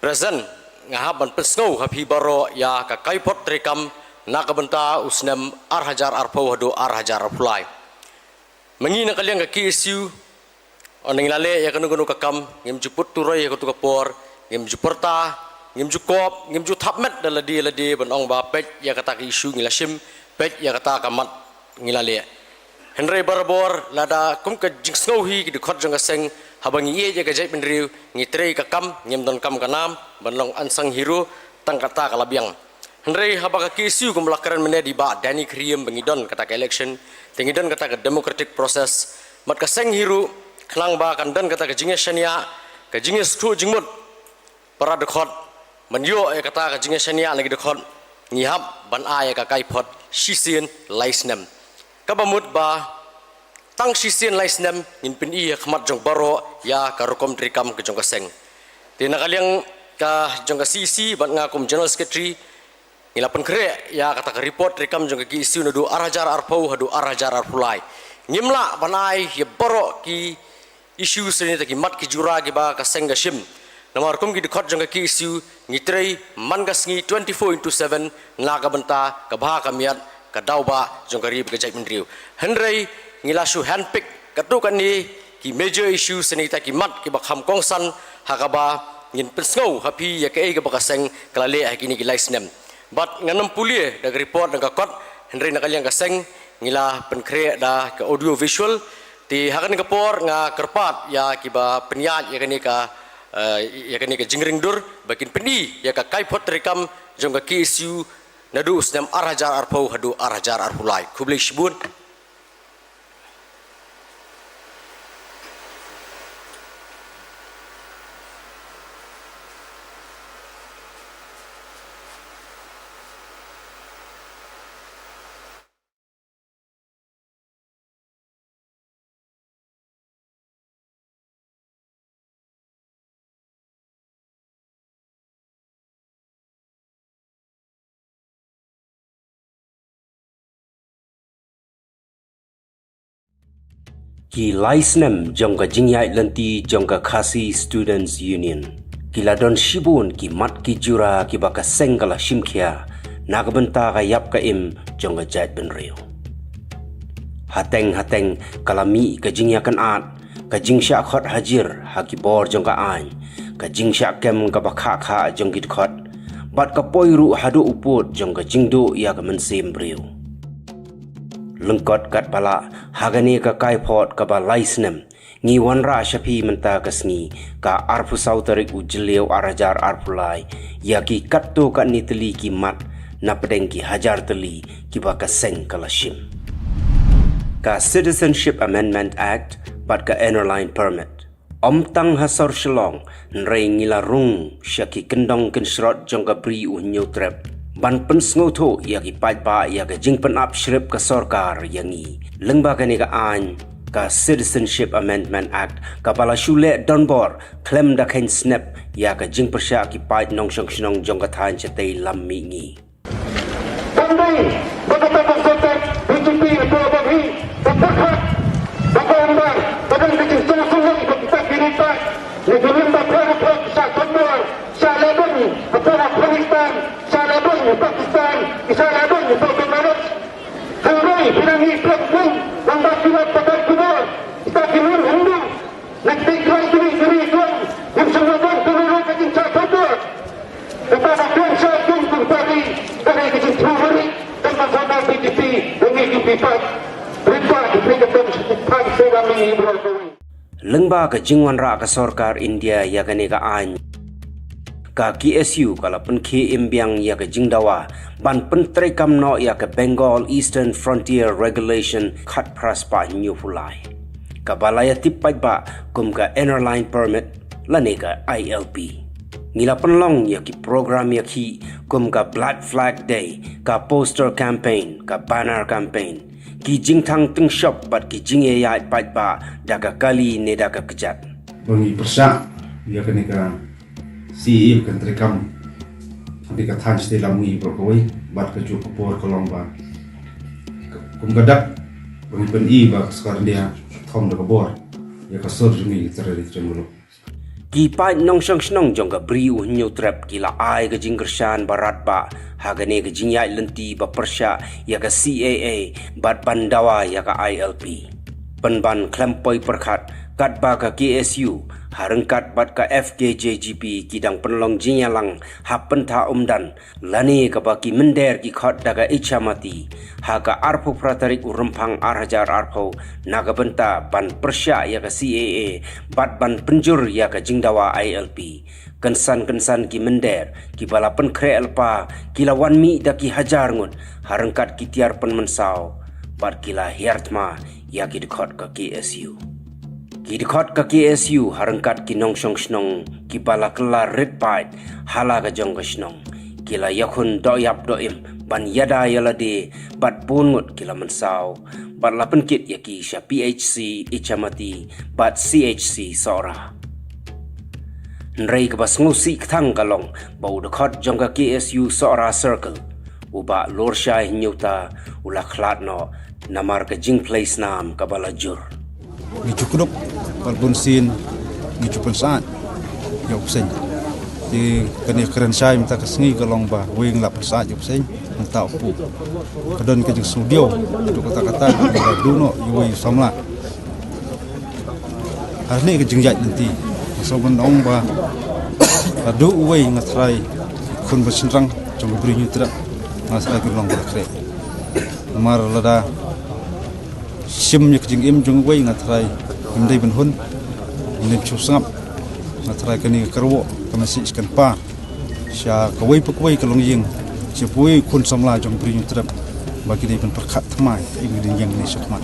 present, nga hap ban pynsngew ha phi baroh ïa ka kaiphod treikam na ka bynta u snem ar hajar arphew haduh ar hajar arphew lai. Ma ngi na ka liang ka K S U, ynda ngi la leh ïa kano kano ka kam, ngim ju put turoi ha kato ka por, ngim ju pyrta, ngim ju kop, ngim ju thap met da lade lade ban ong ba peit ïa kata ka issue ngi la shim, peit ïa kata ka mat ngi la leh. Hynrei barabor lada kum ka jingsngew hi ki dkhot jong ka seng, haba ngi ïeit ïa ka jaitbynriew, ngi trei ka kam, ngim donkam ka nam ban long unsung hero, tang kata ka la biang. Hynrei haba ka K S U kum la kren mynne da i Bah Danny Khyriem ba ngi don kata ka election, te ngi don kata ka democratic process. Bad ka seng hi ruh, khnang ba kan don kata ka jingïashaniah, ka jingïasngewthuh jingmut para dkhot, ban ïoh ïa kata ka jingïashaniah na ki dkhot, ngi hap ban ai ïa ka kaiphod shisien lai snem. Kaba mut ba tang shisien lai snem ngin pyni ha khmat jong baroh ïa ka rukom treikam ka jong ka seng. Te na ka liang ka jong ka C E C bad nga kum General Secretary, ngi la pynkhreh ïa kata ka report treikam jong ka K S U naduh ar hajar arphew haduh ar hajar arphew lai. Ngim lah ban ai ïa baroh ki issue, sa ne kita ki mat ki jura kiba ka seng ka shim. Namar kum ki dkhot jong ka K S U ngi trei man ka sngi twenty-four into seven na ka bynta ka bha ka miat, ka daw ba jong ka ri bad ka jaitbynriew. Hynrei ngi la shu handpick katto katne ki major issue, sa ne kita ki mat kiba kham kongsan ha kaba ngin pynsngew ha phi ïa kaei kaba ka seng ka la leh ha kine ki lai snem. Bad ngan ym pule da ka report da ka kot, hynrei na ka liang ka seng Ngi la pynkhreh da ka audio visual. Te ha kane ka por nga kyrpad ïa kiba pynïaid ïa kane ka, eh, ïa kane ka jingringdur ba kin pyni ïa ka kaiphod treikam jong ka K S U naduh u snem ar hajar arphew haduh ar hajar arphew lai. Khublei shibun. Ki lai snem jong ka jingïaid lynti jong ka Khasi Students Union, ki la don shibun ki mat ki jura kiba ka seng ka la shim khia na ka bynta ka ïap ka im jong ka jaitbynriew. Hateng hateng ka la mih ka jingïakynad, ka jingshah khot hajir ha ki bor jong ka aiñ, ka jingshah kem kaba khah khah jong ki dkhot, bad ka poi ruh haduh u pud jong ka jingduh ïa ka mynsiem briew. Lyngkot katba lah ha kane ka kaiphod kaba lai snem, ngi wanrah sha phi mynta ka sngi, ka arphew saw tarik u Jylliew ar hajar arphew lai, ïa ki katto katne tylli ki mat na pdeng ki hajar tylli kiba ka seng ka la shim. Ka Citizenship Amendment Act bad ka Inner Line Permit. Ym tang ha sor Shillong, hynrei ngi la rung sha ki kyndong kynshrot jong ka Bri U Hynñiewtrep ban pynsngewthuh ïa ki paidbah ïa ka jingpynap shrip ka sorkar ïa ngi. Lyngba kane ka aiñ, ka Citizenship Amendment Act, kaba la shu leh donbor khlem da kheiñ snep ïa ka jingpyrshah ki paid nongshong shnong jong ka thaiñ shatei lam mihngi. Tang dei ba kata ka sorkar B J P hapoh Delhi ka pyrkhat ba ka umbar ba don ka jingshah sngewsih ba kita ki riewpaid na ki rim bapher bapher ki shah khot bor, shah leh beiñ hapoh Afghanistan, shah leh beiñ hapoh Pakistan, ki shah leh beiñ hapoh Bangladesh. Hynrei phi nang ïohi phi ïohi nang ba ki la pakai ki bor kita ki rim Hindu. Na ki tei kloi kine ki ri kloi, ngim shym la don kano ruh ka jingshah khot bor. Kata ka jingshah kum kum tari, ka dei ka jingthmu mari, kan ba sorkar B J P, ka ngi ki paidbah, rit ba ki phi ka don shi ki phang se ba mi bro kawei. Lyngba ka jingwanrah ka sorkar India ïa kane ka aiñ, ka K S U ka la pynkhie im biang ïa ka jingdawa ban pyntreikam noh ïa ka Bengal Eastern Frontier Regulation khatphra spah hynñiewphew lai, kaba la ïatip paidbah kum ka Inner Line Permit lane ka I L P. Ngi la pynlong ïa ki program ïakhih kum ka Black Flag Day, ka poster campaign, ka banner campaign, ki jingthang tyngshop bad ki jingïaid paidbah da ka kali ne da ka kjat. Ba ngi pyrshah ïa kane ka C A A ba kan treikam ha ka thaiñ shatei lam mihngi baroh kawei, bad kajuh ka por ka long ba kum ka dak ba ngi pyni ba ka sorkar India ka thom da ka bor ïa ka sur jong ngi ki trai ri trai muluk. Ki paid nongshong shnong jong ka Bri U Hynñiewtrep ki la ai ka jingkyrshan ba radbah ha kane ka jingïaid lynti ba pyrshah ïa ka C A A bad ban dawa ïa ka I L P. Pynban khlem poi pyrkhat, katba ka K S U ha ryngkat bad ka F K J G P ki dang pynlong jingïalang ha pynthah umdan lane kaba ki mynder ki khot da ka Ichamati ha ka arphew phra tarik u Rymphang ar hajar arphew na ka bynta ban pyrshah ïa ka C A A bad ban pynjur ïa ka jingdawa I L P. Kynsan kynsan ki mynder kiba la pynkhreh lypa ki la wan mih da ki hajar ngut ha ryngkat ki tiar pynmynsaw bad ki la hiar thma ïa ki dkhot ka K S U. Ki dkhot ka K S U ha ryngkat ki nongshong shnong kiba la kylla rit paid ha la ka jong ka shnong ki la ïakhun doh ïap doh im ban ïada ïa lade bad bun ngut ki la mynsaw bad la pynkit ïa ki sha P H C Ichamati bad C H C Sohra. Hynrei kaba sngewsih kthang ka long ba u dkhot jong ka K S U Sohra Circle, u Bah Lorshai Hynñiewta, u la khlad noh namar ka jingphlei snam kaba la jur. Ngi ju kdup bad bun sien ngi ju pynsyaid ïa u bseiñ. Te kane ka kren shai mynta ka sngi ka long ba wei ngi la pynsyaid ïa u bseiñ mynta u pu. Ka don ka jingsngewdiaw, ka dei kata kata ka la duh noh ïa uwei u samla. Hangne ka jingïaid lynti. Nga sngewbha ban ong ba haduh uwei nga tharai khun bad shynrang jong ka Bri U Hynñiewtrep nga tharai ki long ba la khreh. Namar lada Shim ïa ka jingim jong uwei, nga tharai ngim dei ban hun, ngim dei ban shu sngap. Nga tharai kane ka kyrwoh ka message kan par sha kawei pa kawei ka longïing, sha kawei khun samla jong Bri Hynñiewtrep, ba ki dei ban pyrkhat thymmai ïa ka jingïeng ne shakhmat.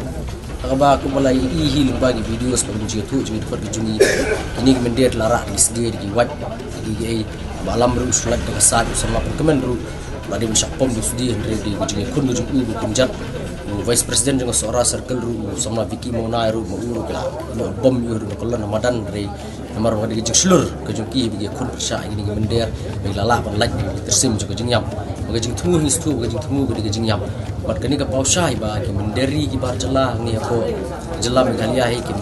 Haba kumba la ïohi lyngba ki videos ba ki jingïathuh jingïathuh ki jong ngi, kine ki mynder la rah da ki sdie da ki wait da ki ei, ba lam ruh shu lait da ka sait u samla pyrkhat ruh ba dei ban shah pom da u sdie, hynrei dei ka jingïakhun ka jong u, u kynjat u Vice President jong ka Sohra Circle ruh, u samla Vicky Mawnai ruh, ma u ruh ki la bom ïa u ruh ka lon ha madan, hynrei namar ba ka dei ka jingshlur ka jong ki ba ki ïakhun pyrshah ïa kine ki mynder ba ki la lah ban lait ïa ka tyrsim jong ka jingïap. Ba ka jingthmu hi sdang, ba ka jingthmu ka dei ka jingïap. Bad kane ka paw shai ba ki mynder ri ki bar jylla ngi hapoh jylla Meghalaya hi kim,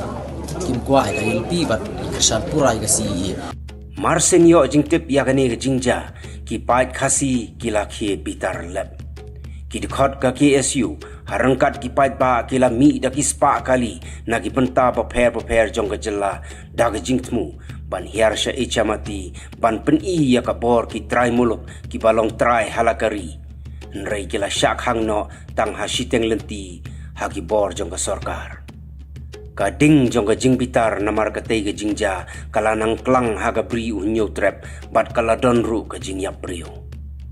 kim kwah ïa ka I L P bad ki kyrshan pura ïa ka C A A. Marsien ïoh jingtip ïa kane ka jingjia, ki paid Khasi ki la khie bitar lep. Ki dkhot ka K S U ha ryngkat ki paidbah ki la mih da ki spah kali na ki bynta bapher bapher jong ka jylla da ka jingthmu ban hiar sha Ichamati ban pyni ïa ka bor ki trai muluk kiba long trai ha la ka ri. Hynrei ki la shah khang noh tang ha shiteng lynti ha ki bor jong ka sorkar. Ka ding jong ka jingbitar namar katei ka jingjia ka la nang klang ha ka Bri u Hynñiewtrep bad ka la don ruh ka jingïap briew.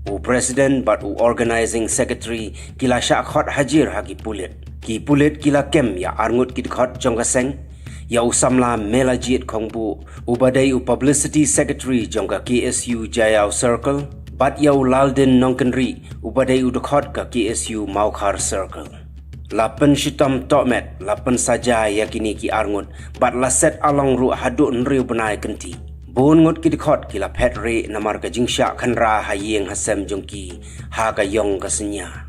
U President bad u Organizing Secretary ki la shah khot hajir ha ki pulit. Ki pulit ki la kem ïa arngut ki dkhot jong ka seng, ïa u samla Melajied Khongbuh uba dei u Publicity Secretary jong ka K S U Jaïaw Circle, bad ïa u Laldin Nongkynrih uba dei u dkhot ka K S U Mawkhar Circle. La pynshitom tohmet, la pynsaja ïa kine ki arngut bad la set along ruh haduh hynriew bnai kynthih. Bun ngut ki dkhot ki la phet rieh namar ka jingshah khynra ha ïing ha sem jong ki ha ka ïong ka synñia.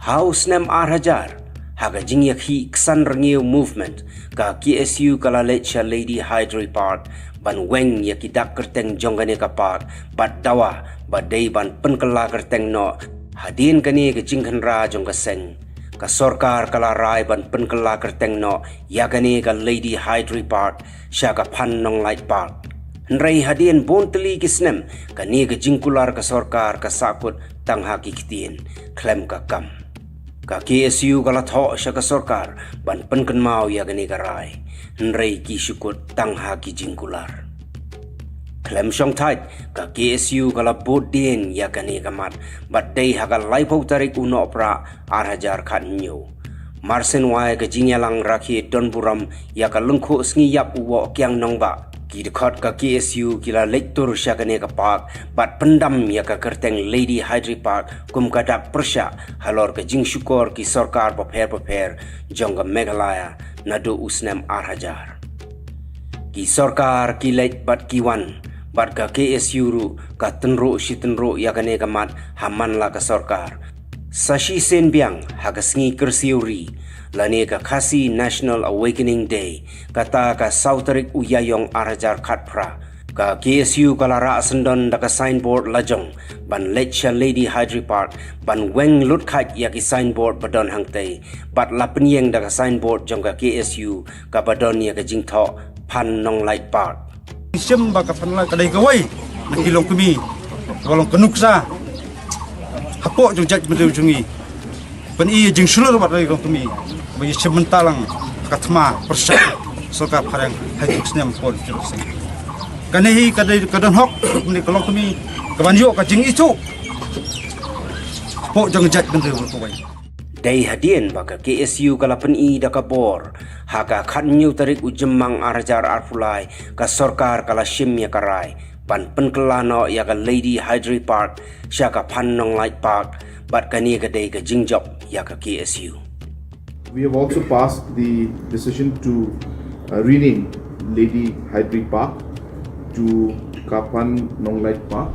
Ha u snem ar hajar, ha ka jingïakhih Ksan Rngiew Movement, ka K S U ka la leit sha Lady Hydre Park ban weng ïa ki dak kyrteng jong kane ka park bad dawa ba dei ban pynkylla kyrteng noh. Hadien kane ka jingkhynra jong ka seng, ka sorkar ka la rai ban pynkylla kyrteng noh ïa kane ka Lady Hydre Park sha ka Phan Nonglait Park. Hynrei hadien bun tylli ki snem, kane ka jingkular ka sorkar ka sahkut tang ha ki ktien khlem ka kam. Ka K S U ka la thoh sha ka sorkar ban pynkynmaw ïa kane ka rai, hynrei ki shu kut tang ha ki jingkular. Khlem shongthait, ka K S U ka la bud dien ïa kane ka mat bad dei ha ka laiphew tarik u Nohprah ar hajar khathynñiew. Marsien wai ka jingïalang rakhe donburom ïa ka lyngkhuh sngi ïap u Woh Kiang Nangbah, ki dkhot ka K S U ki la leit tur sha kane ka park bad pyndam ïa ka kyrteng Lady Hydre Park kum ka dak pyrshah halor ka jingshukor ki sorkar bapher bapher jong ka Meghalaya naduh u snem ar hajar. Ki sorkar ki leit bad ki wan, bad ka K S U ruh ka tynruh shi tynruh ïa kane ka mat ha man la ka sorkar. Sa shisien biang ha ka sngi kyrsiew ri, lane ka Khasi National Awakening Day, kata ka saw tarik u Ïaïong ar hajar khatphra, ka K S U ka la rah syndon da ka signboard lajong ban leit sha Lady Hydre Park ban weng lut khait ïa ki signboard ba don hangtei bad la pynïeng da ka signboard jong ka K S U kaba don ïa ka jingthoh Phan Nonglait Park. Shim ba ka Phan Nonglait ka dei kawei na ki longkmie kaba long ka nuksa hapoh jong jaitbynriew jong ngi. Pyni ïa jingshlur bad ïa ka longkmie ba ïa shim bynta lang ka thma pyrshah sorkar phareng ha ki snem por jong seng. Kane hi ka dei ka don hok ne ka longkmie kaban ïoh ka jingithuh hapoh jong jaitbynriew kawei. Dei hadien ba ka K S U ka la pyni da ka bor, ha ka khathynñiew tarik u Jymmang ar hajar arphew lai, ka sorkar ka la shim ïa ka rai ban pynkylla noh ïa ka Lady Hydre Park sha ka Phan Nonglait Park, bad kane ka dei ka jingjop ïa ka K S U. We have also passed the decision to uh, rename Lady Hydre Park to Ka Phan Nonglait Park.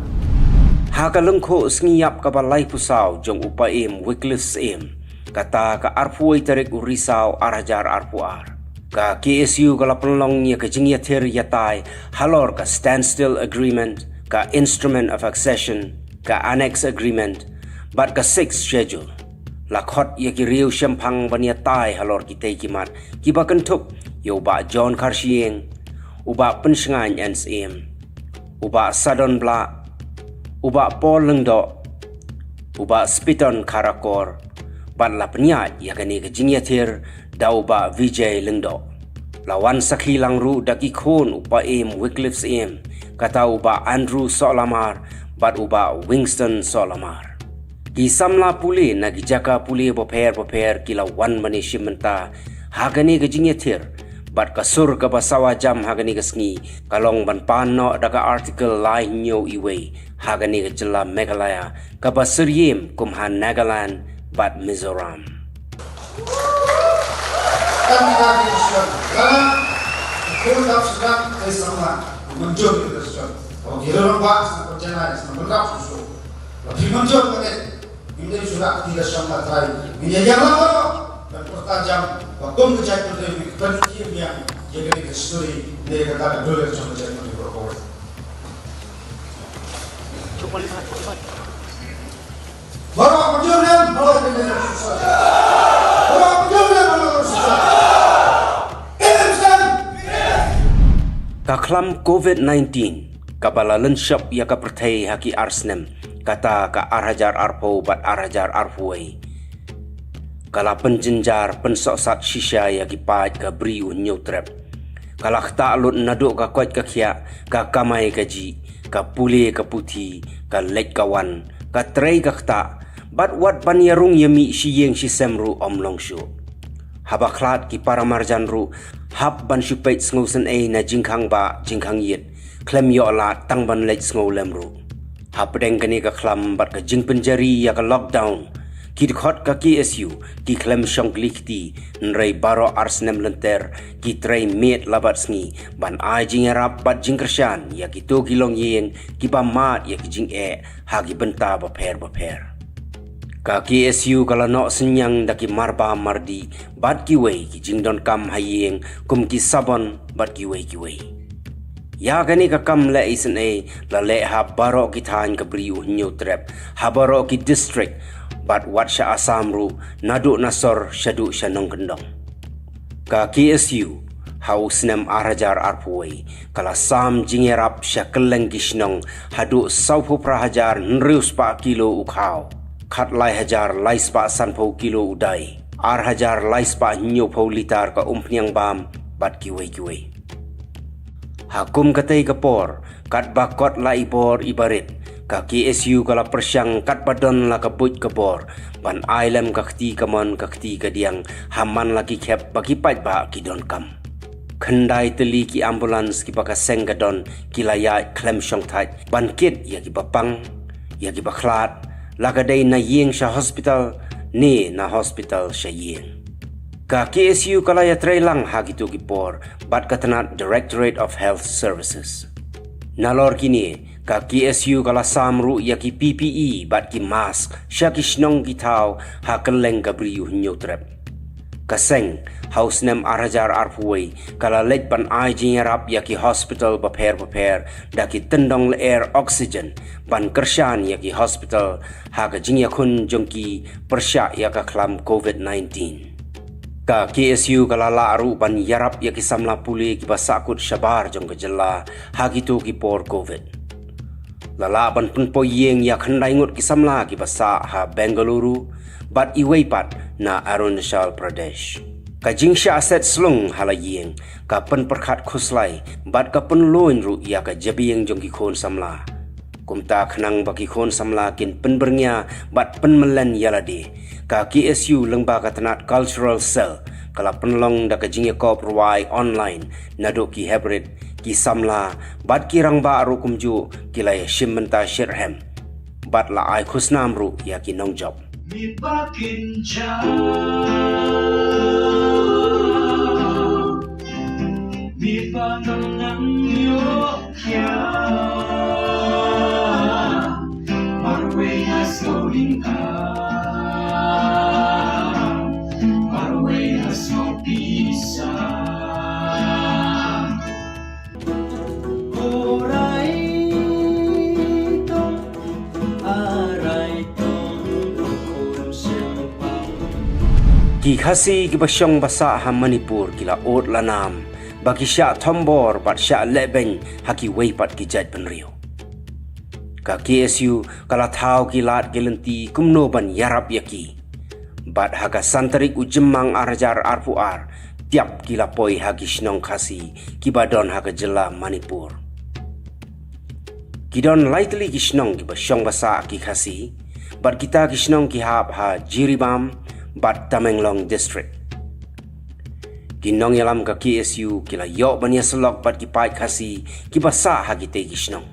Ha ka lyngkhuh sngi ïap kaba laiphew saw jong u Paiem Wycliffe Syiem, kata ka arphew wei tarik u Risaw ar hajar arphew ar, ka K S U ka la pynlong ïa ka jingïathir ïatai halor ka Standstill Agreement, ka Instrument of Accession, ka Annex Agreement, bad ka Sixth Schedule. La khot ïa ki riew shemphang ban ïatai halor kitei ki mat kiba kynthup ïa u Bah John Kharshiing, u Bah Pynshngaiñ N Syiem, u Bah Sadon Blah, u Bah Paul Lyngdoh, u Bah Spiton Kharakor, Bad la pynïaid ïa kane ka jingïathir da u Bah Vijay Lyngdoh. La wan sakhi lang ruh da ki khun u Paiem Wycliffe Syiem, kata u Bah Andrew Sohlamar bad u Bah Winston Sohlamar. Ki samla pule na ki jaka pule bapher bapher ki la wan ban ïashim bynta ha kane ka jingïathir, bad ka sur kaba sawa jam ha kane ka sngi ka long ban pan noh da ka Article lai hynñiew uwei ha kane ka jylla Meghalaya, kaba syriem kum ha Nagaland bad Mizoram. Kan kita di Sudan. Karena kita sudah dari sama. Muncul kita Sudan. Kalau kita orang bahas, sama percaya, sama benar susu. Tapi muncul pakai. Ini sudah kita sama tadi. Ini yang lama. Dan pertajam. Waktu menjadi menteri, menteri yang jadi kita sendiri. Dia kata dulu yang sama jadi menteri berkor. Baroh pynjur ne, baroh pynjur ne, baroh pynjur ne, baroh pynjur ne. Ka khlam covid nineteen kaba la lynshop ïa ka pyrthei ha ki ar snem, kata ka ar hajar arphew bad ar hajar arphew wei, ka la pynjynjar pynsohsat shisha ïa ki paid ka Bri U Hynñiewtrep. Ka la ktah lut naduh ka koit ka khiah, ka kamai kajih, ka pule ka puthi, ka leit ka wan, ka trei ka ktah, bad wat ban ïarung ïamih shi ïing shi sem ruh ym long shuh. Haba khlad ki paramarjan ruh hap ban shu peit sngewsynei na jingkhang bah jingkhang ïit, khlem ïoh lad tang ban leit sngewlem ruh. Hapdeng kane ka khlam bad ka jingpynjari ïa ka lockdown, ki dkhot ka K S U ki khlem shong kli kti, hynrei baroh ar snem lynter ki trei miet la bad sngi ban ai jingïarap bad jingkyrshan ïa kito ki longïing kiba mad ïa ki jingeh ha ki bynta bapher bapher. Ka K S U ka la noh synñiang da ki marbam mardih bad kiwei ki jingdonkam ha ïing kum ki sabon bad kiwei kiwei. Ïa kane ka kam leh isynei la leh ha baroh ki thaiñ ka Bri U Hynñiewtrep, ha baroh ki district, bad wat sha Assam ruh, naduh na sor shaduh sha nongkyndong. Ka K S U ha u snem ar hajar arphew wei ka la sam jingïarap sha kylleng ki shnong haduh sawphew phra hajar hynriew spah kilo u khaw, khatlai hajar lai spah sanphew kilo u dai, ar hajar lai spah hynñiewphew litar ka umphniang bam, bad kiwei kiwei. Ha kum katei ka por, katba kot la i bor i barit, ka K S U ka la pyrshang katba don la ka buit ka bor ban ai lem ka kti kamon ka kti kadiang ha man la ki khep ba ki paidbah ki donkam. Khyndai tylli ki ambulance kiba ka seng ka don ki la ïaid khlem shongthait ban kit ïa kiba pang, ïa kiba khlad, la ka dei na ïing sha hospital ne na hospital sha ïing. Ka K S U ka la ïatrei lang ha kito ki por bad ka tnat Directorate of Health Services. Nalor kine, ka K S U ka la sam ruh ïa ki P P E bad ki mask sha ki shnong ki thaw ha kylleng ka Bri U Hynñiewtrep. Ka seng ha u snem ar hajar arphew wei ka la leit ban ai jingïarap ïa ki hospital bapher bapher da ki tyndong lyer oxygen ban kyrshan ïa ki hospital ha ka jingïakhun jong ki pyrshah ïa ka khlam covid nineteen. Ka K S U ka la lah ruh ban ïarap ïa ki samla pule kiba sahkut shabar jong ka jylla ha kito ki por covid. La lah ban pynpoi ïing ïa khyndai ngut ki samla kiba sah ha Bengaluru bad iwei pat na Arunachal Pradesh. Ka jingshah set slung ha la ïing ka pynpyrkhat khuslai bad ka pynlong ruh ïa ka jabieng jong ki khun samla. Kumta khnang ba ki khun samla kin pynbyrngia bad pynmyllen ïa lade, ka K S U lyngba ka tnat Cultural Cell ka la pynlong da ka jingïakop rwai online naduh ki heprit, ki samla bad ki rangbah ruh kumjuh ki la ïashim bynta shitrhem bad la ai khusnam ruh ïa ki nongjop. Mi ba kin jam, mi ba nang nang ïoh. Marwei na sawdong ka, marwei na sawpisa. Orai tong, arai tong, kun sempang. Ki Khasi kiba shong ba sah ha Manipur ki la ud la nam ba ki shah thombor bad shah lehbeiñ ha kiwei pat ki jaitbynriew. Ka K S U ka la thaw ki lad ki lynti kumno ban ïarap ïa ki. Bad ha ka san tarik u Jymmang ar hajar arphew ar, tiap ki la poi ha ki shnong Khasi kiba don ha ka jylla Manipur. Ki don lai tylli ki shnong kiba shong ba sah ki Khasi, bad kita ki shnong ki hap ha Jiribam bad Tamenglong District. Ki nongïalam ka K S U ki la ïoh ban ïasyllok bad ki paid Khasi kiba sah ha kitei ki shnong.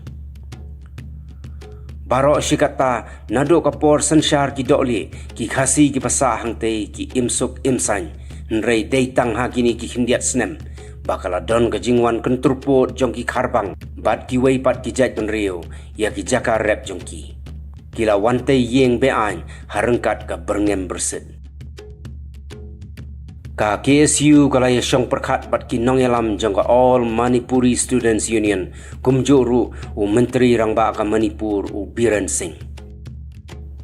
Baroh shi katta, naduh ka por synshar ki dohlieh, ki Khasi kiba sah hangtei ki im suk im saiñ, hynrei dei tang ha kine ki khyndiat snem ba ka la don ka jingwan kyntur pud jong ki kharbang bad kiwei pat ki jaitbynriew ïa ki jaka rep jong ki. Ki la wan tei ïing be-aiñ ha ryngkat ka byrngem byrsit. Ka K S U ka la ïashong pyrkhat bad ki nongïalam jong ka All Manipuri Students Union, kumjuh ruh u Myntri Rangbah ka Manipur, u Biren Singh.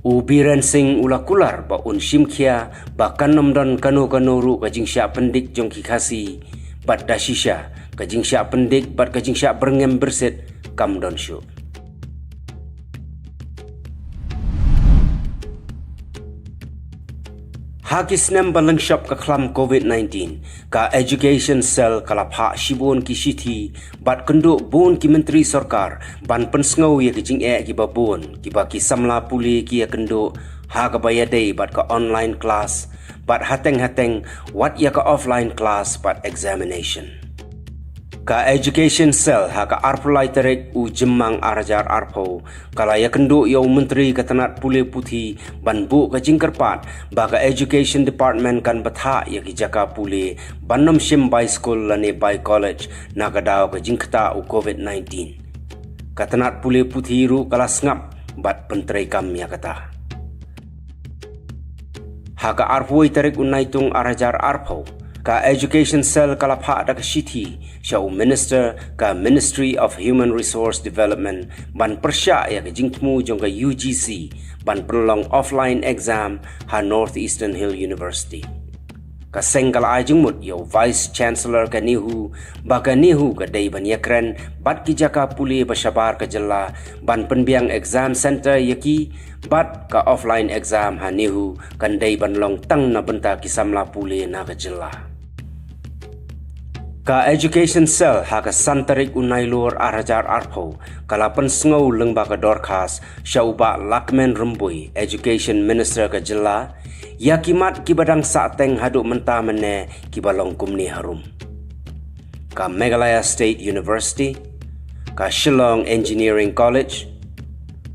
U Biren Singh u la kular ba un shim khia ba kan ym don kano kano ruh ka jingshah pyndik jong ki Khasi, bad da shisha ka jingshah pyndik bad ka jingshah byrngem byrsit kam don shuh. Ha ki snem ba lyngshop ka khlam covid nineteen, ka Education Cell ka la phah shibun ki shithi bad kynduh bun ki myntri sorkar ban pynsngew ïa ki jingeh kiba bun kiba ki samla pule ki ïakynduh ha kaba ïadei bad ka online class, bad hateng hateng wat ïa ka offline class bad examination. Ka Education Cell ha ka arphew lai tarik u Jymmang ar hajar arphew ka la ïakynduh ïa u Myntri ka tnat pule puthi ban buh ka jingkyrpad ba ka Education Department kan bthah ïa ki jaka pule ban ym shim bai skul lane bai college na ka daw ka jingktah u covid nineteen. Ka tnat pule puthi ruh ka la sngap bad pyntreikam ïa kata. Ha ka arphew wei tarik u Naitung ar hajar arphew, ka Education Cell ka la phah da ka shithi sha u Minister ka Ministry of Human Resource Development ban pyrshah ïa ka jingthmu jong ka U G C ban pynlong offline exam ha North Eastern Hill University. Ka seng ka la ai jingmut ïa u Vice Chancellor ka NEHU ba ka NEHU ka dei ban ïakren bad ki jaka pule ba shabar ka jylla ban pynbiang exam center ïa ki, bad ka offline exam ha NEHU kan dei ban long tang na bynta ki samla pule na ka jylla. Ka Education Cell ha ka san tarik u Nailur ar hajar arphew ka la pynsngew lyngba ka dorkhas sha u Bah Lahkmen Rymbui, Education Minister ka jylla, ïa ki mat kiba dang sahteng haduh mynta mynne kiba long kumne harum: ka Meghalaya State University, ka Shillong Engineering College,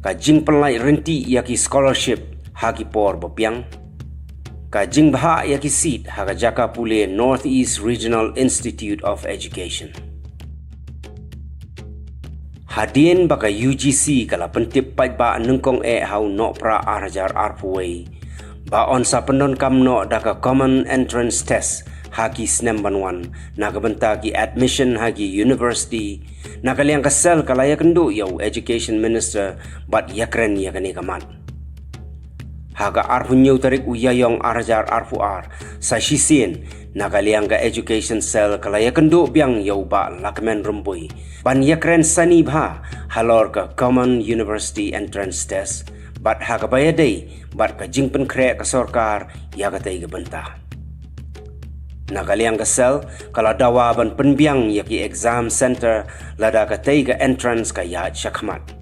ka jingpynlait rynti ïa ki scholarship ha ki por ba biang, ka jingbhah ïa ki seat ha ka jaka pule North East Regional Institute of Education. Hadien ba ka U G C ka la pyntip paidbah nyngkong eh ha u Nohprah ar hajar arphew wei ba yn sa pyndonkam noh da ka Common Entrance Test ha ki snem ban wan na ka bynta ki admission ha ki university, na ka liang ka Cell ka la ïakynduh ïa u Education Minister bad ïakren ïa kane ka mat. Ha ka arphew hynñiew tarik u Ïaïong ar hajar arphew ar, sa shisien, na ka liang ka Education Cell ka la ïakynduh biang ïa u Bah Lahkmen Rymbui ban ïakren sani bha halor ka Common University Entrance Test bad ha kaba ïadei bad ka jingpynkhreh ka sorkar ïa katei ka bynta. Na ka liang ka Cell ka la dawa ban pynbiang ïa ki exam center lada katei ka entrance ka ïaid shakhmat.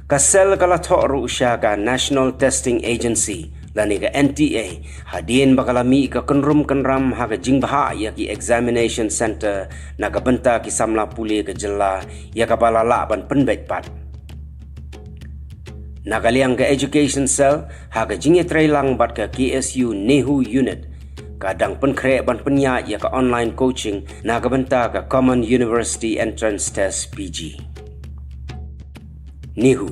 Ka Cell ka la thoh ruh sha ka National Testing Agency lane ka N T A hadien ba ka la mih ka kynrum kynram ha ka jingbhah ïa ki examination center na ka bynta ki samla pule ka jylla, ïa kaba la lah ban pynbeit pat. Na ka liang ka Education Cell, ha ka jingïatreilang bad ka K S U NEHU Unit, ka dang pynkhreh ban pynïaid ïa ka online coaching na ka bynta ka Common University Entrance Test, P G. NEHU.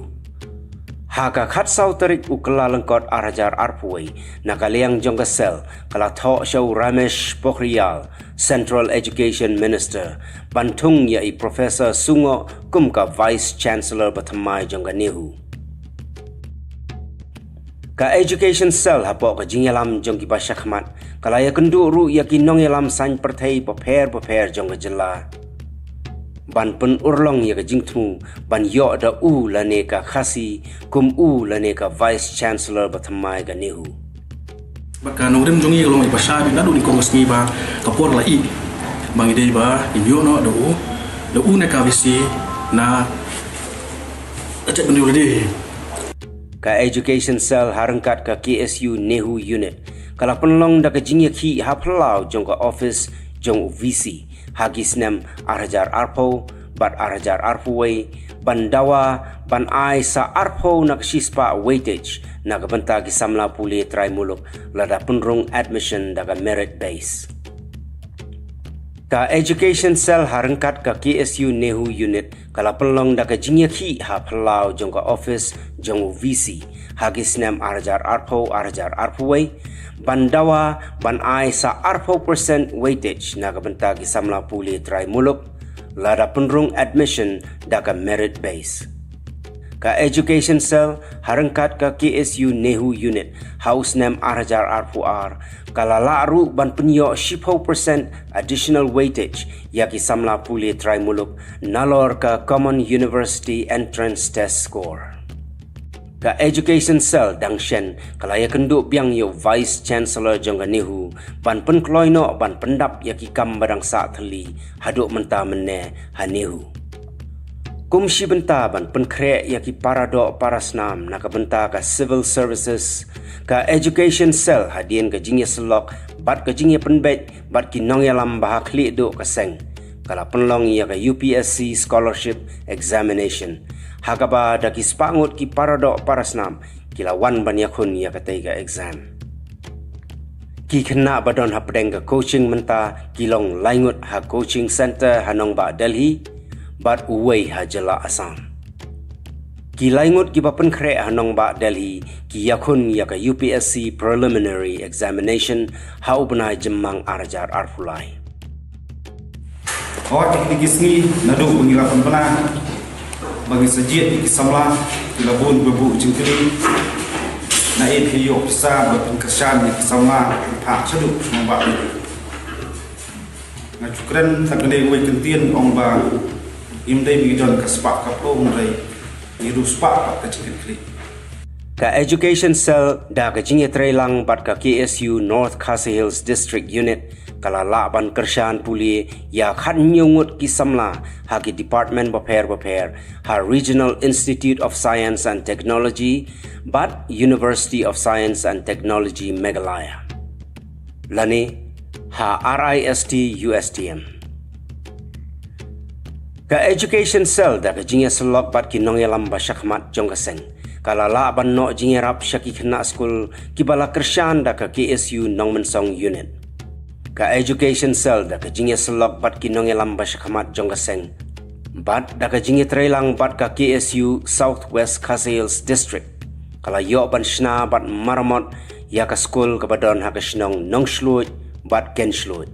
Ha ka khatsaw tarik u Kyllalyngkot ar hajar arphew wei, na ka liang jong ka Cell ka la thoh sha u Ramesh Pokhriyal, Central Education Minister, ban thung ïa i Professor Sungoh kum ka Vice Chancellor bathymmai jong ka NEHU. Ka Education Cell hapoh ka jingïalam jong kiba shakhmat ka la ïakynduh ruh ïa ki nongïalam saiñ pyrthei bapher bapher jong ka jylla ban pynurlong ïa ka jingthmu ban ïoh da u lane ka Khasi kum u lane ka Vice Chancellor bathymmai ka NEHU. Ka nongrim jong ngi ka long i ba shai beit naduh nyngkong ka sngi ba ka por la ih ba ngi dei ba ngin ïoh noh da u, da u ne ka VC na ka jaitbynriew lade. Ka Education Cell ha ryngkat ka KSU NEHU Unit ka la pynlong da ka jingïakhih ha phyllaw jong ka office jong u VC ha ki snem ar hajar arphew bad ar hajar arphew wei ban dawa ban ai sa arphew na ka shispah weightage na ka bynta ki samla pule trai muluk lada pynrung admission da ka merit base. Ka Education Cell ha ryngkat ka KSU NEHU Unit ka la pynlong da ka jingïakhih ha phyllaw jong ka office jong u VC ha ki snem ar hajar arphew ar hajar arphew wei ban dawa ban ai sa arphew percent weightage na ka bynta ki samla pule trai muluk lada pynrung admission da ka merit base. Ka Education Cell ha ryngkat ka KSU NEHU Unit ha u snem ar hajar arphew ar ka la lah ruh ban pynïoh shiphew percent additional weightage ïa ki samla pule trai muluk nalor ka Common University Entrance Test score. Ka Education Cell dang shen ka la ïakynduh biang ïa u Vice Chancellor jong ka NEHU ban pynkloi noh ban pyndap ïa ki kam ba dang sah thylli haduh mynta mynne ha NEHU. Kum shi bynta ban pynkhreh ïa ki paradoh parasnam na ka bynta ka civil services, ka Education Cell hadien ka jingïasyllok bad ka jingïapynbeit bad ki nongïalam ba ha khlieh duh ka seng ka la pynlong ïa ka UPSC Scholarship Examination ha kaba da ki spah ngut ki paradoh parasnam ki la wan ban ïakhun ïa katei ka exam. Ki khynnah ba don hapdeng ka coaching mynta ki long lai ngut ha coaching center ha nongbah Delhi bad uwei ha jylla Assam. Ki lai ngut kiba pynkhreh ha nongbah Delhi ki ïakhun ïa ka UPSC Preliminary Examination ha u bnai Jymmang ar hajar arphew lai. Hooid, ha kine ki sngi naduh ba ngi la pynbna ba ngi sa jied ïa ki samla, ki la bun ba buh jingkylli na ei phi ïoh pisa ba pynkyrshan ïa ki samla pynphah shaduh sha nongbah. Nga ju kren tang kane uwei kyntien, ong ba ngim dei ba ngi don ka spah ka phew, hynrei ngi ruh spah pat ka jingkitkhlieh. Ka Education Cell da ka jingïatreilang bad ka KSU North Khasi Hills District Unit ka la lah ban kyrshan pule ïa khathynñiew ngut ki samla ha ki department bapher bapher ha Regional Institute of Science and Technology bad University of Science and Technology Meghalaya, lane ha RIST USTM. Ka Education Cell da ka jingïasyllok bad ki nongïalam ba shakhmat jong ka seng ka la lah ban noh jingïarap sha ki khynnah skul kiba la kyrshan da ka KSU Nongmynsong Unit. Ka Education Cell da ka jingïasyllok bad ki nongïalam ba shakhmat jong ka seng bad da ka jingïatreilang bad ka KSU South West Khasi Hills District ka la ïoh ban shna bad maramot ïa ka skul kaba don ha ka shnong Nongshluid bad Kenshluid.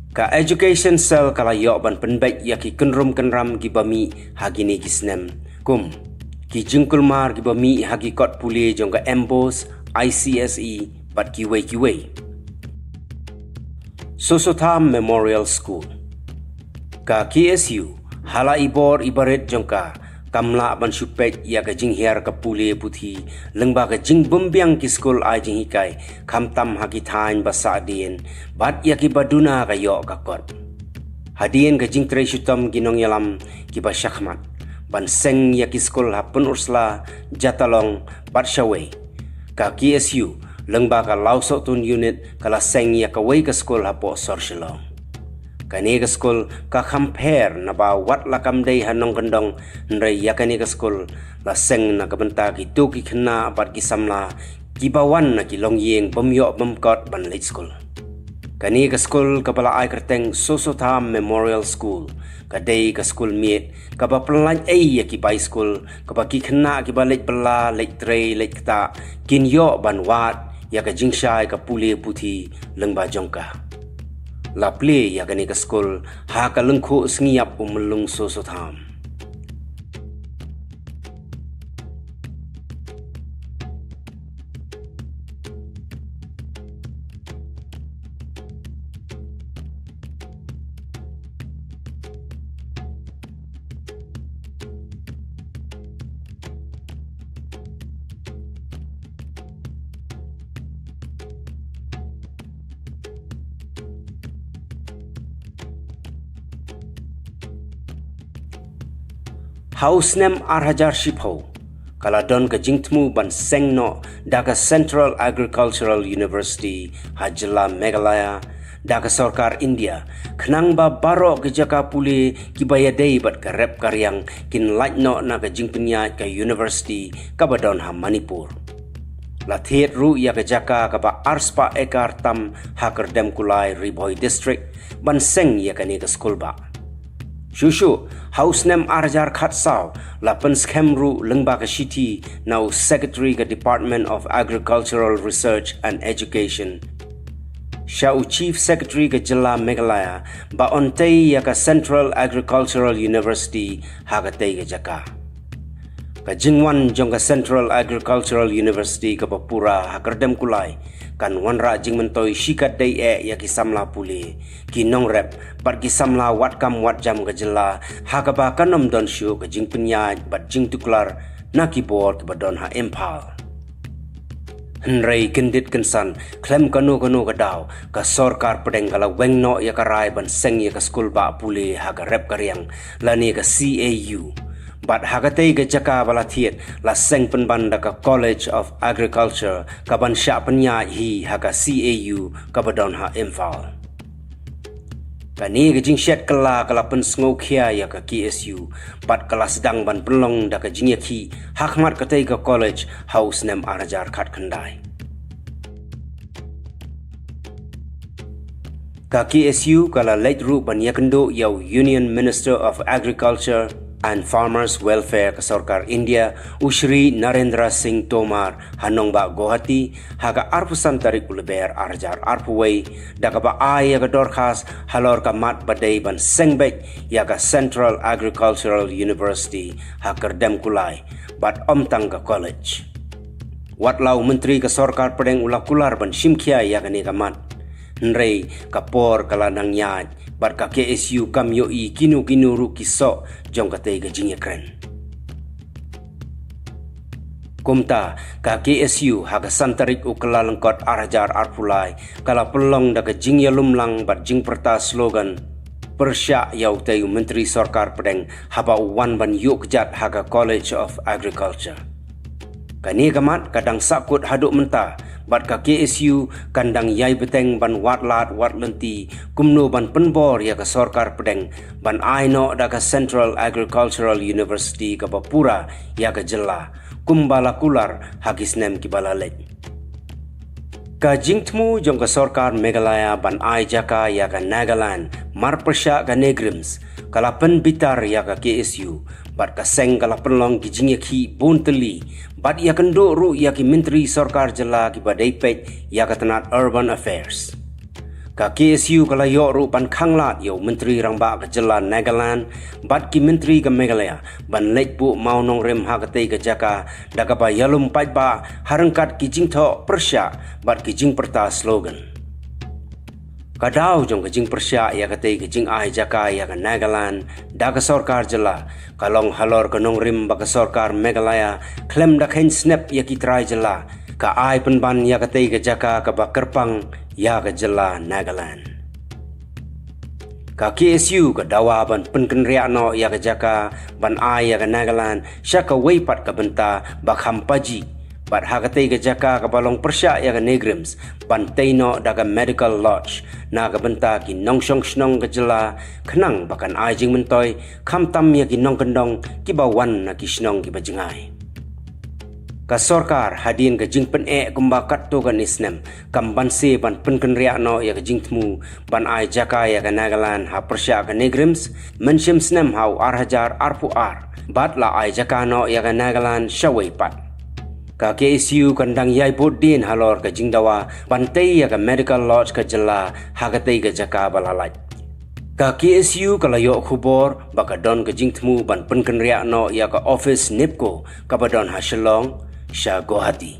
Ka Education Cell ka la ïoh ban pynbeit ïa ki kynrum kynram kiba mih ha kine ki snem, kum ki jingkulmar kiba mih ha ki kot pule jong ka MBOSE, ICSE bad kiwei kiwei. Sosotham Memorial School. Ka KSU, ha la i bor i barit jong ka, kam lah ban shu peit ïa ka jinghiar ka pule puthi lyngba ka jingbymbiang ki skul ai jinghikai, khamtam ha ki thaiñ ba sahdien bad ïa kiba duna ka ïoh ka kot. Hadien ka jingtrei shitom ki nongïalam kiba shakhmat ban seng ïa ki skul ha Pynursla, Jatalong bad Shawei, ka KSU lyngba ka Lawsohtun Unit ka la seng ïa kawei ka skul hapoh sor Shillong. Kane ka skul ka kham pher naba wat la kam dei ha nongkyndong, hynrei ïa kane ka skul la seng na ka bynta kito ki khynnah bad ki samla kiba wan na ki longïing bym ïoh bym kot ban leit skul. Kane ka skul kaba la ai kyrteng Sosotham Memorial School ka dei ka skul miet kaba pynlait ei ïa ki bai skul, kaba ki khynnah kiba leit bylla, leit trei, leit ktah kin ïoh ban wad ïa ka jingshai ka pule puthi lyngba jong ka. La plie ïa kane ka skul ha ka lyngkhuh sngi ïap u Myllung Sosotham. Ha u snem ar hajar shiphew, ka la don ka jingthmu ban seng noh da ka Central Agricultural University ha jylla Meghalaya da ka sorkar India, khnang ba baroh ki jaka pule kiba ïadei bad ka rep ka riang kin lait noh na ka jingpynïaid ka university kaba don ha Manipur. La thied ruh ïa ka jaka kaba ar spah ekar tam ha Kyrdemkulai, Ri Bhoi District, ban seng ïa kane ka skul bah. Shuh shuh, ha u snem ar hajar khatsaw, la pynskhem ruh lyngba ka shithi na u Secretary ka Department of Agricultural Research and Education sha u Chief Secretary ka jylla Meghalaya ba un tei ïa ka Central Agricultural University ha katei ka jaka. Ka jingwan jong ka Central Agricultural University kaba pura ha Kyrdemkulai kan wanrah jingmyntoi shikatdei eh ïa ki samla pule, ki nongrep bad ki samla wad kam wad jam ka jylla, ha kaba kan ym don shuh ka jingpynïaid bad jingtuklar na ki bor kiba don ha Imphal. Hynrei kyndit kynsan, khlem kano kano ka daw, ka sorkar pdeng ka la weng noh ïa ka rai ban seng ïa ka skul bah pule ha ka rep ka riang, lane ka C A U. Bad ha katei ka jaka ba la thied, la seng pynban da ka College of Agriculture kaban shah pynïaid hi ha ka C A U kaba don ha Imphal. Kane ka jingshet kylla ka la pynsngewkhia ïa ka K S U bad ka la sdang ban pynlong da ka jingïakhih ha khmat katei ka college ha u snem ar hajar khatkhyndai. Ka K S U ka la leit ruh ban ïakynduh ïa u Union Minister of Agriculture and Farmers Welfare ka sorkar India, u Shri Narendra Singh Tomar, ha nongbah Guwahati ha ka arphew san tarik u Lber ar hajar arphew wei, da kaba ai ïa ka dorkhas halor ka mat ba dei ban seng beit ïa ka Central Agricultural University ha Kyrdemkulai bad ym tang ka college. Wat la u myntri ka sorkar pdeng u la kular ban shimkhia ïa kane ka mat, hynrei ka por ka la nang ïaid bad ka K S U kam ïohi kino kino ruh ki soh jong katei ka jingïakren. Kumta, ka K S U ha ka san tarik u Kyllalyngkot ar hajar arphew lai ka la pynlong da ka jingïalumlang bad jingpyrta slogan, pyrshah ïa utei u myntri sorkar pdeng haba u wan ban ïuh kjat ha ka College of Agriculture. Kane ka mat ka dang sahkut haduh mynta, bad ka K S U kan dang ïai bteng ban wad lad wad lynti kumno ban pynbor ïa ka sorkar pdeng ban ai noh da ka Central Agricultural University kaba pura ïa ka jylla, kumba la kular ha ki snem kiba la leit. Ka jingthmu jong ka sorkar Meghalaya ban ai jaka ïa ka Nagaland marpyrshah ka NEIGRIHMS ka la pynbitar ïa ka K S U, bad ka seng ka la pynlong ki jingïakhih bun tylli bad ïakynduh ruh ïa ki myntri sorkar jylla kiba dei peit ïa ka tnat Urban Affairs. Ka K S U ka la ïoh ruh ban khanglad ïa u Myntri Rangbah ka jylla Nagaland bad ki myntri ka Meghalaya ban leit buh mawnongrim ha katei ka jaka da kaba ïalum paidbah ha ryngkat ki jingthoh pyrshah bad ki jingpyrta slogan. Ka daw jong ka jingpyrshah ïa katei ka jingai jaka ïa ka Nagaland da ka sorkar jylla ka long halor ka nongrim ba ka sorkar Meghalaya khlem da kheiñ snep ïa ki trai jylla ka ai pynban ïa katei ka jaka kaba kyrpang ïa ka jylla Nagaland. Ka K S U ka dawa ban pynkynriah noh ïa ka jaka ban ai ïa ka Nagaland sha kawei pat ka bynta ba kham paji bad ha katei ka jaka kaba long pyrshah ïa ka NEIGRIHMS ban tei noh da ka Medical Lodge na ka bynta ki nongshong shnong ka jylla khnang ba kan ai jingmyntoi khamtam ïa ki nongkyndong kiba wan na ki shnong kiba jngai. Ka sorkar hadien ka jingpyneh kumba katto katne snem kam banse ban pynkynriah noh ïa ka jingthmu ban ai jaka ïa ka Nagaland ha pyrshah ka NEIGRIHMS mynshim snem ha u ar hajar arphew ar bad la ai jaka noh ïa ka Nagaland shawei pat. Ka K S U kan dang ïai bud dien halor ka jingdawa ban tei ïa ka Medical Lodge ka jylla ha katei ka jaka ba la lait. Ka K S U ka la ïoh khubor ba ka don ka jingthmu ban pynkynriah noh ïa ka office NEEPCO kaba don ha Shillong sha Guwahati.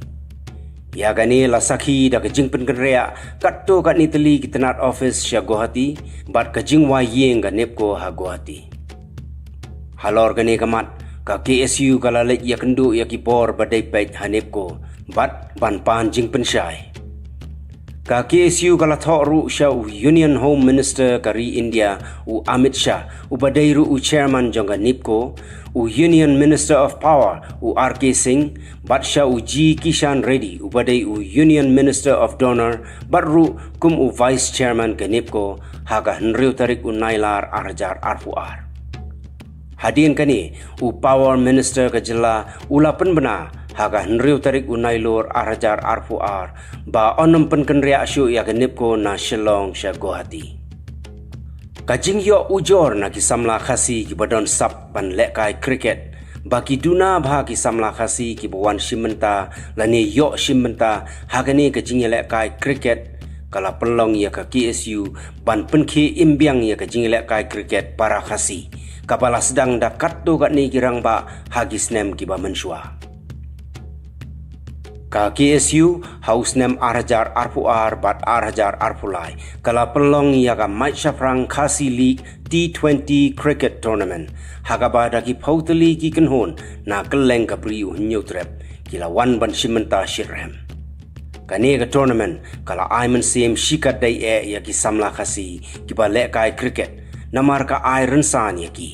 Ïa kane la sakhi da ka jingpynkynriah katto katne tylli ki tnat office sha Guwahati bad ka jingwai ïing ka NEEPCO ha Guwahati. Halor kane ka mat, ka K S U ka la leit ïakynduh ïa ki bor ba dei peit ha NEEPCO bad ban pan jingpynshai. Ka K S U ka la thoh ruh sha u Union Home Minister ka ri India u Amit Shah, uba dei ruh u chairman jong ka NEEPCO, u Union Minister of Power u R K Singh, bad sha u G Kishan Reddy, uba dei u Union Minister of DoNER bad ruh kum u vice chairman ka NEEPCO ha ka hynriew tarik u Nailar ar hajar arphew ar. Hadien kane, u Power Minister ka jylla u la pynbna ha ka hynriew tarik u Nailur ar hajar arphew ar ba yn ym pynkynriah shuh ïa ka NEEPCO na Shillong sha Guwahati. Ka jingïoh ujor na ki samla Khasi kiba don sap ban lehkai cricket ba ki duna bha ki samla Khasi kiba wan shim bynta lane ïoh shim bynta ha kane ka jingïalehkai cricket ka la pynlong ïa ka K S U ban pynkhie im biang ïa ka jingïalehkai cricket para Khasi kaba la sdang da katto katne ki rangbah ha ki snem kiba mynshuwa. Ka K S U ha u snem ar hajar arphew ar bad ar hajar arphew lai ka la pynlong ïa ka Mait Shaphrang Khasi League T twenty Cricket Tournament ha kaba da ki phew tylli ki kynhun na kylleng ka Bri u Hynñiewtrep ki la wan ban shim bynta shitrhem. Kane ka tournament ka la ai mynsiem shikatdei eh ïa ki samla Khasi kiba lehkai cricket namar ka ai rynsan ïa ki.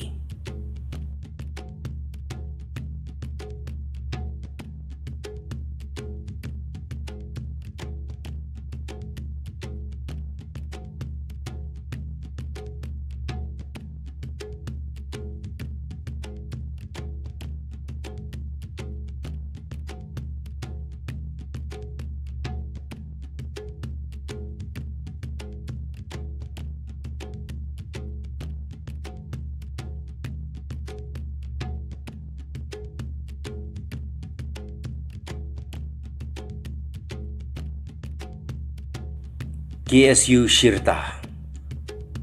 K S U Shirta.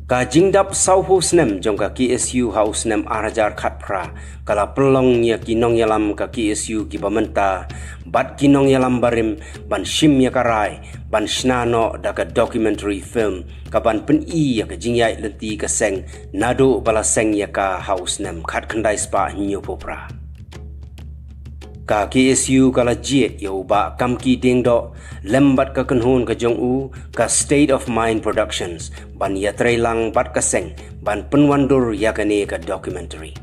Ka jingdap sawphew snem jong ka K S U ha u snem ar hajar khatphra ka la pynlong ïa ki nongïalam ka K S U kiba mynta bad ki nongïalam barim ban shim ïa ka rai ban shna noh da ka documentary film kaban pyni ïa ka jingïaid lynti ka seng naduh ba la seng ïa ka ha u snem khatkhyndai spah hynñiewphew phra. Ka K S U ka la jied ïa u Bah Kamki Diengdoh lem bad ka kynhun ka jong u ka State of Mind Productions ban ïatreilang bad ka seng ban pynwandur ïa kane ka documentary.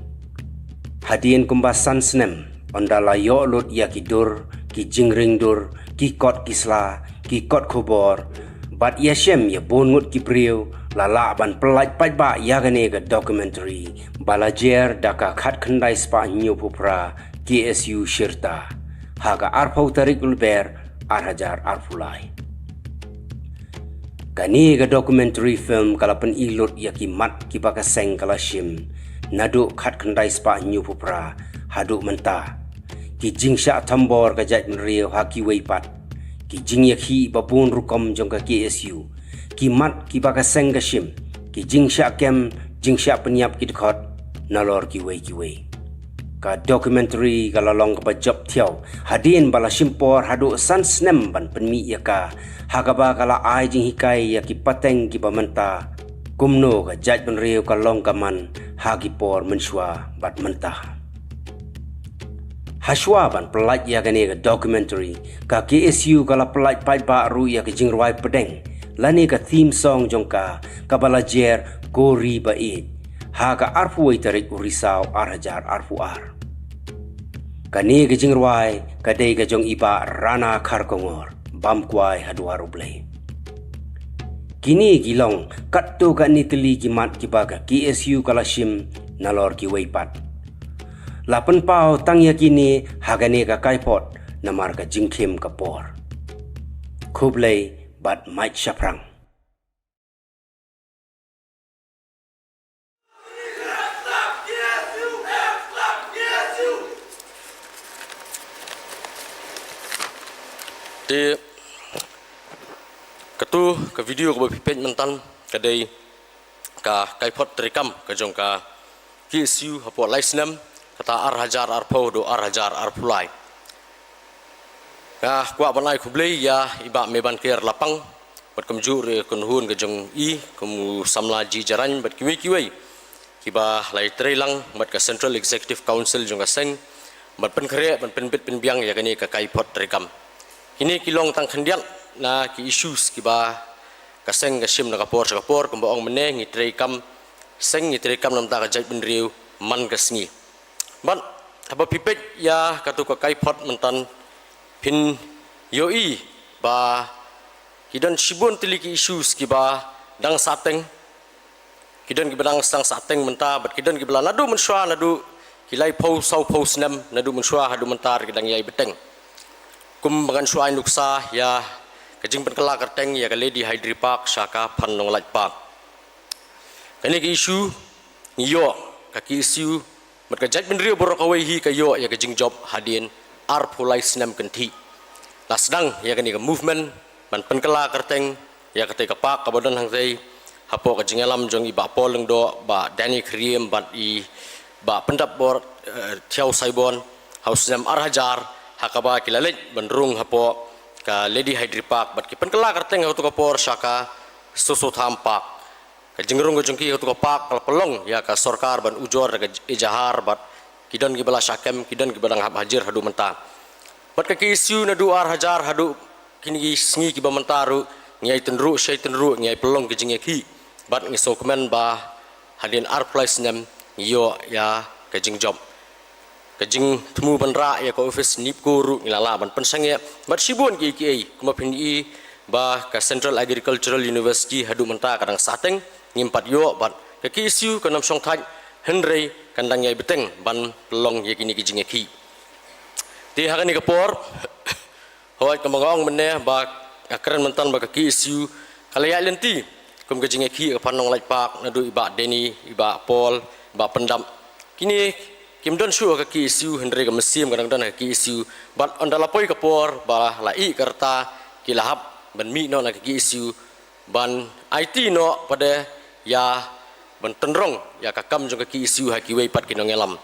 Hadien kumba san snem, ynda la ïoh lut ïa ki dur, ki jingring dur, ki kot ki sla, ki kot khubor bad ïashem ïa bun ngut ki briew, la lah ban pyllait paidbah ïa kane ka documentary ba la jer da ka khatkhyndai spah hynñiewphew phra K S U Shirta ha ka arphew tarik u Lber ar hajar arphew lai. Kane ka documentary film ka la pyni lut ïa ki mat kiba ka seng ka la shim naduh khatkhyndai spah hynñiewphew phra haduh mynta. Ki jingshah thombor ka jaitbynriew ha kiwei pat, ki jingïakhih ba bun rukom jong ka K S U, ki mat kiba ka seng ka shim, ki jingshah kem, jingshah pynïap ki dkhot, nalor kiwei kiwei. Ka documentary ka la long kaba jop thiaw hadien ba la shim por haduh san snem ban pynmih ïa ka, ha kaba ka la ai jinghikai ïa ki pateng kiba mynta kumno ka jaitbynriew ka long ka man ha ki por mynshuwa bad mynta. Hashwa ban pyllait ïa kane ka documentary, ka K S U ka la pyllait paidbah ruh ïa ka jingrwai pdeng lane ka theme song jong ka, kaba la jer Ko Ri Ba Ïeit, ha ka arphew wei tarik u Risaw ar hajar arphew ar. Kane ka jingrwai ka dei ka jong i Bah Rana Kharkongor, Bam Kwai Haduh Ar U Blei. Kine ki long katto katne tylli ki mat kiba ka K S U ka la shim nalor kiwei pat. La pynpaw tang ïa kine ha kane ka kaiphod namar ka jingkhim ka por. Khublei bad mait shaphrang. Te katu ka video kaba phi peit mynta ka dei ka kaiphod treikam ka jong ka K S U hapoh lai snem, kata ar hajar arphew haduh ar hajar arphew lai. Nga kwah ban ai khublei ïa i Bah Meban Ker Lapang bad kumjuh ruh ïa ka kynhun ka jong i kum u samla G. Jarain bad kiwei kiwei kiba la ïatrei lang bad ka Central Executive Council jong ka seng ban pynkhreh, ban pynbit pynbiang ïa kane ka kaiphod treikam. Kine ki long tang khyndiat na ki issues kiba ka seng ka shim na ka por sha ka por, kumba ong mynne, ngi treikam seng, ngi treikam na ka bynta ka jaitbynriew man ka sngi. Bad haba phi peit ïa katu ka kaiphod mynta phin ïohi ba ki don shibun tylli ki issues kiba dang sahteng. Ki don kiba dang sdang sahteng mynta bad ki don kiba la naduh mynshuwa, naduh ki laiphew sawphew snem naduh mynshuwa haduh mynta ruh ki dang ïai bteng. Kumba ngan shu ai nuksa ïa ka jingpynkylla kyrteng ïa ka Lady Hydri Park sha ka Phan Nonglait Park. Kane ka issue ngi ïoh, ka K S U bad ka jaitbynriew baroh kawei hi ka ïoh ïa ka jingjop hadien arphew lai snem kynthih. La sdang ïa kane ka movement ban pynkylla kyrteng ïa katei ka park kaba don hangtei hapoh ka jingïalam jong i Bah Paul Lyngdoh, Bah Danny Khyriem bad i Bah Pyndapbor, eh, Thiaw Saibon ha u snem ar hajar, ha kaba ki la leit ban rung hapoh ka Lady Hydri Park bad ki pynkylla kyrteng ha katu ka por sha ka Soso Tham Park. Ka jingrung ka jong ki ha katu ka park ka la pynlong ïa ka sorkar ban ujor da ka ejahar bad ki don kiba la shah kem, ki don kiba dang hap hajir haduh mynta. Bad ka K S U naduh ar hajar haduh kine ki sngi kiba mynta ruh ngi ïai tynruh, shai tynruh, ngi ïai pynlong ka jingïakhih. Bad ngi sngewkmen ba hadien arphew lai snem ngi ïoh ïa ka jingjop. Ka jingthmu ban rah ïa ka office NEEPCO ruh ngi la lah ban pynsangeh bad shibun kiei kiei, kumba phin i ba ka Central Agricultural University haduh mynta ka dang sahteng, ngim pat ïoh, bad ka K S U kan ym shongthait hynrei kan dang ïai bteng ban pynlong ïa kine ki jingïakhih. Te ha kane ka por, hooid, kumba nga ong mynne ba nga kren mynta ba ka K S U ka la ïaid lynti kum ka jingïakhih ka Phan Nonglait Park, naduh i Bah Danny, i Bah Paul, i Bah Pyndap. Kine kim don shuh ha ka K S U, hynrei ka mynsiem ka dang don ha ka K S U. Bad ynda la poi ka por ba la ïeh ka rta, ki la hap ban mih noh na ka K S U ban aiti noh pat de ïa ban tynrong ïa ka kam jong ka K S U ha kiwei pat ki nongïalam.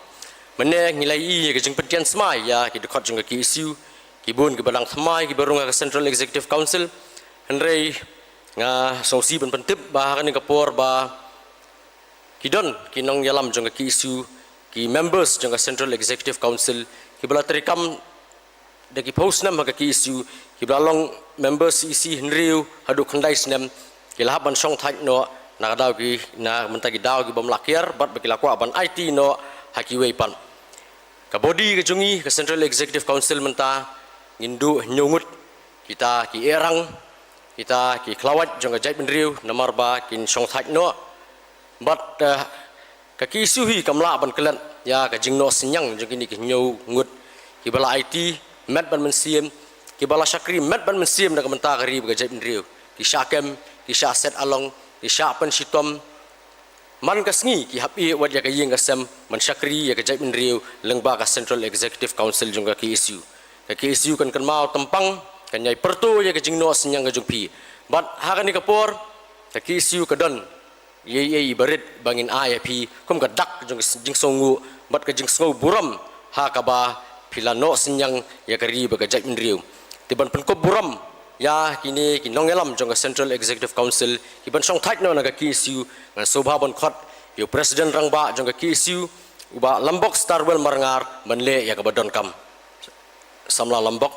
Mynne ngi la ïohi ïa ka jingpynthiah smai ïa ki dkhot jong ka K S U, ki bun kiba dang thymmai kiba rung ha ka Central Executive Council. Hynrei nga sngewsih ban pyntip ba ha kane ka por ba ki don ki nongïalam jong ka K S U, ki members jong ka Central Executive Council kiba la treikam da ki phew snem ha ka K S U, kiba la long member C E C hynriew haduh khyndai snem, ki la hap ban shongthait noh na ka daw ki, na mynta ki daw ki bym lah kiar, bad ba ki la kwah ban aiti noh ha kiwei pat. Ka body ka jong ngi, ka Central Executive Council mynta, ngin duh hynñiew ngut, kita ki ïehrang, kita ki khlawait jong ka jaitbynriew, namar ba kin shongthait noh. Bad, eh, ka K S U hi kam lah ban klet ïa ka jingnoh synñiang jong kine ki hynñiew ngut kiba la aiti met bad mynsiem, kiba la shakri met bad mynsiem na ka bynta ka ri bad ka jaitbynriew. Ki shah kem, ki shah set along, ki shah pynshitom. Man ka sngi ki hap ïeh wat ïa ka ïing ka sem ban shakri ïa ka jaitbynriew lyngba ka Central Executive Council jong ka K S U. Ka K S U kan kynmaw tympang, kan ïai pyrto ïa ka jingnoh synñiang ka jong phi. Bad ha kane ka por, Ka K S U ka don ïa i, i barit ba ngin ai ïa phi kum ka dak jong ka jingsngewnguh bad ka jingsngew burom ha kaba phi la noh synñiang ïa ka ri bad ka jaitbynriew. Te ban pynkup burom ïa kine ki nongïalam jong ka Central Executive Council kiban shongthait noh na ka K S U, ngan sngewbha ban khot ïa u President Rangbah jong ka K S U, u Bah Lambok Starwell Marngar, ban leh ïa kaba donkam. Samla Lambok.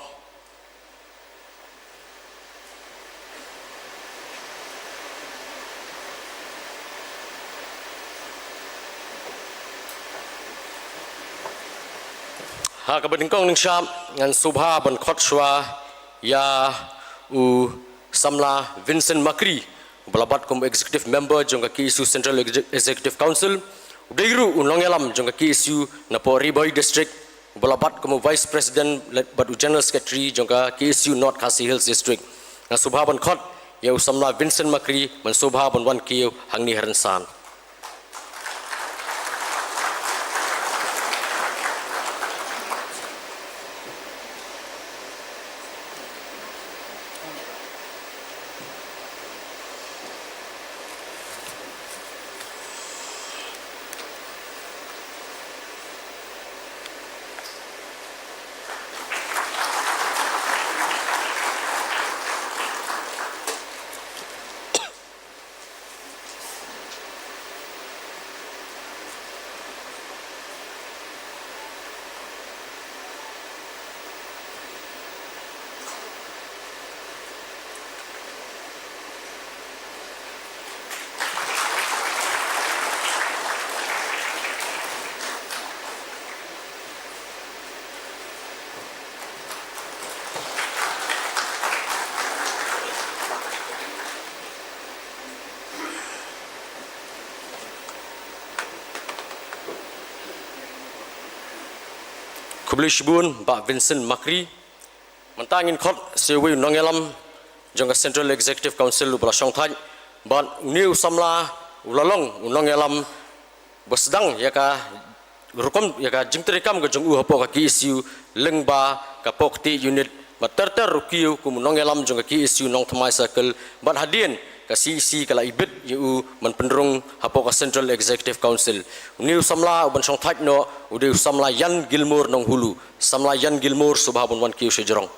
Ha kaba nyngkong nyngshap, ngan sngewbha ban khot shuwa ïa u Samla Vincent Makri, uba la bat kum u Executive Member jong ka K S U Central Exe-, Executive Council, u dei ruh u nongïalam jong ka K S U napoh Ri Bhoi District, uba la bat kum u Vice President bad u General Secretary jong ka K S U North Khasi Hills District. Ngan sngewbha ban khot ïa u Samla Vincent Makri, ban sngewbha ban wan kiew hangne ha rynsan. Khublei shibun, Bah Vincent Makri. Mynta ngin khot sa uwei u nongïalam jong ka Central Executive Council uba la shongthait, bad une u samla u la long u nongïalam ba sdang ïa ka rukom, ïa ka jingtrei kam ka jong u hapoh ka K S U lyngba ka Pokti Unit, bad ter ter ruh kiew kum u nongïalam jong ka K S U Nongthymmai Circle, bad hadien ka C E C ka la ibit ïa u ban pynrung hapoh ka Central Executive Council. Une u samla uban shongthait noh u dei u samla Ian Gilmore Nonghulu. Samla Ian Gilmore, sngewbha ban wan kiew sha jrong.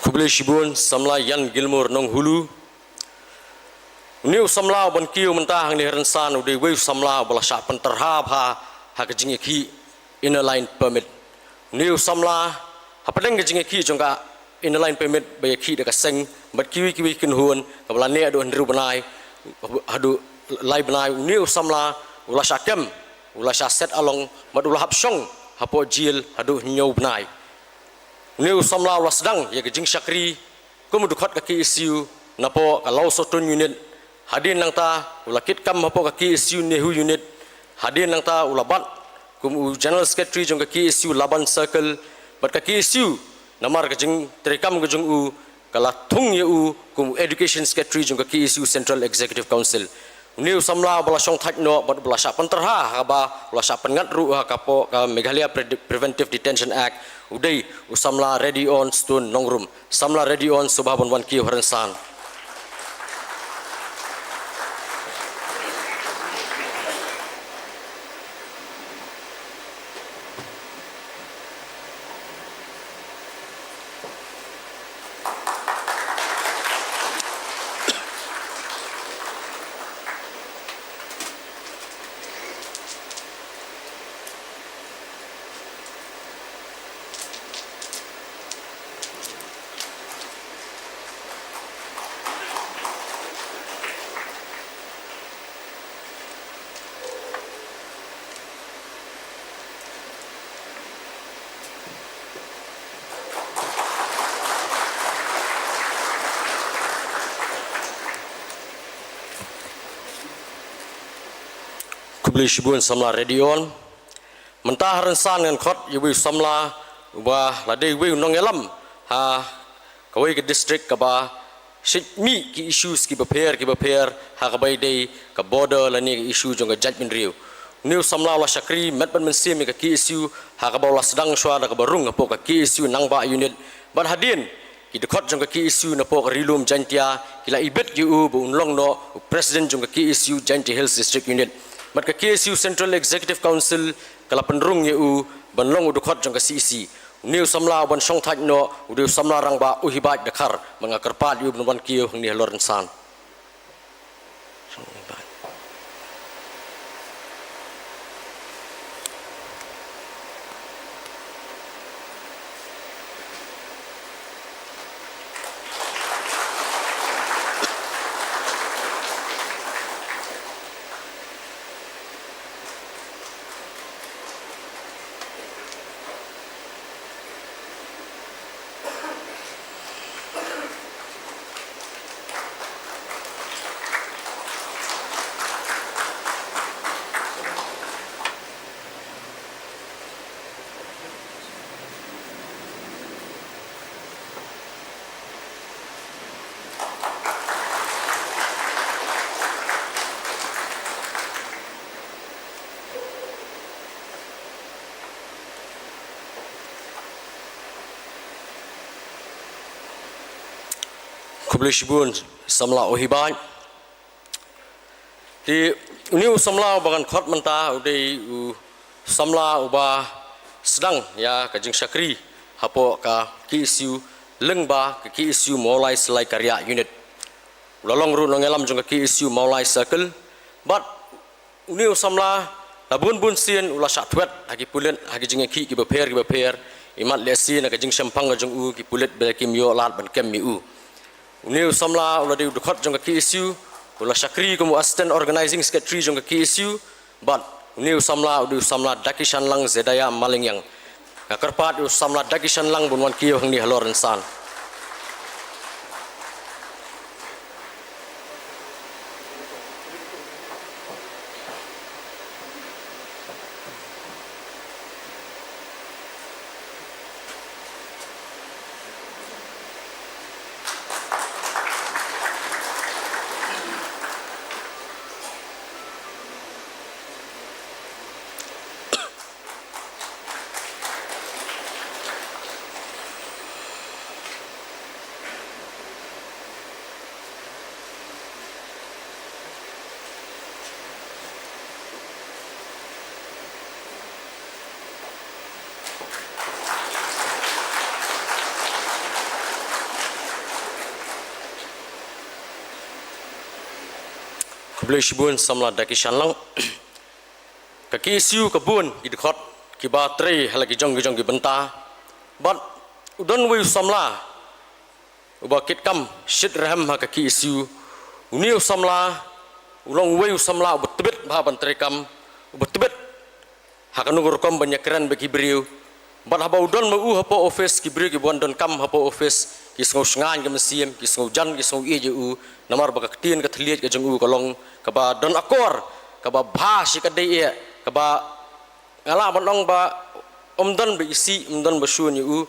Khublei shibun samla Ian Gilmore Nonghulu. Une u samla uban kiew mynta hangne ha rynsan u dei uwei u samla uba la shah pynterha bha ha ka jingïakhih Inner Line Permit. Une u samla hapdeng ka jingïakhih jong ka Inner Line Permit ba ïakhih da ka seng bad kiwei kiwei ki kynhun, kaba la neh haduh hynriew bnai haduh lai bnai, une u samla u la shah kem, u la shah set along bad u la hap shong hapoh jel haduh hynñiew bnai. Une u samla u la sdang ïa ka jingshakri kum u dkhot ka K S U napoh ka Lawsohtun Unit. Hadien nangta u la kit kam hapoh ka K S U NEHU Unit. Hadien nangta u la bat kum u General Secretary jong ka K S U Laban Circle. Bad ka K S U, namar ka jingtrei kam ka jong u, ka la thung ïa u kum u Education Secretary jong ka K S U Central Executive Council. Une u samla uba la shongthait noh bad uba la shah pynterha ha kaba u la shah pynngat ruh ha ka poh ka Meghalaya Pre-, Preventive Detention Act, u dei u samla Ready On Stone Nongrum. Samla Ready On, sngewbha ban wan kiew ha rynsan. Khublei shibun samla Radio One. Mynta ha rynsan ngan khot ïa uwei u samla uba la dei uwei u nongïalam ha kawei ka district kaba shait mih ki issues kiba pher kiba pher ha kaba ïadei ka border lane ka issue jong ka jaitbynriew. Une u samla u la shakri met bad mynsiem ïa ka K S U ha kaba u la sdang shuwa da kaba rung hapoh ka K S U Nangbah Unit. Bad hadien ki dkhot jong ka K S U napoh ka Ri Lum Jaintia ki la ibit ïa u ba un long noh u president jong ka K S U Jaintia Hills District Unit. Bad ka K S U Central Executive Council ka la pynrung ïa u ban long u dkhot jong ka C E C. Une u samla uban shongthait noh u dei u samla rangbah Uhibaj Dkhar, bad nga kyrpad ïa u ban wan kiew hangne halor rynsan. Khublei shibun samla Uhibaj. Te une u samla uba ngan khot mynta u dei u samla uba sdang ïa ka jingshakri hapoh ka K S U lyngba ka K S U Mawlai Salai Kariah Unit. U la long ruh nongïalam jong ka K S U Mawlai Circle. Bad une u samla la bun bun sien u la shah thwet ha ki pulit ha ki jingïakhih kiba pher kiba pher. Imat lehse na ka jingshemphang ka jong u ki pulit ba kim ïoh lad ban kem ïa u. Une u samla u la dei u dkhot jong ka K S U, u la shakri kum u Assistant Organizing Secretary jong ka K S U, bad une u samla u dei u samla Dakishanlang Zedaya Malingyang. Nga kyrpad ïa u samla Dakishanlang ban wan kiew hangne halor rynsan. Khublei shibun samla Dakishanlang. Ka K S U ka bun ki dkhot kiba trei ha la ki jong ki jong ki bynta. Bad u don uwei u samla uba kit kam shit rhem ha ka K S U. Une u samla u long uwei u samla uba tbit bha ban trei kam, uba tbit ha kano ka rukom ban ïakren bad ki briew. Bad haba u don ma u hapoh office, ki briew kiba wan don kam hapoh office ki sngew shngaiñ ka mynsiem, ki sngew jan, ki sngew ïeit ïa u. Namar ba ka ktien ka thylliej ka jong u ka long kaba don akor, kaba bha shi katdei eh, kaba nga lah ban ong ba ym don ba isih, ym don ba shun ïa u.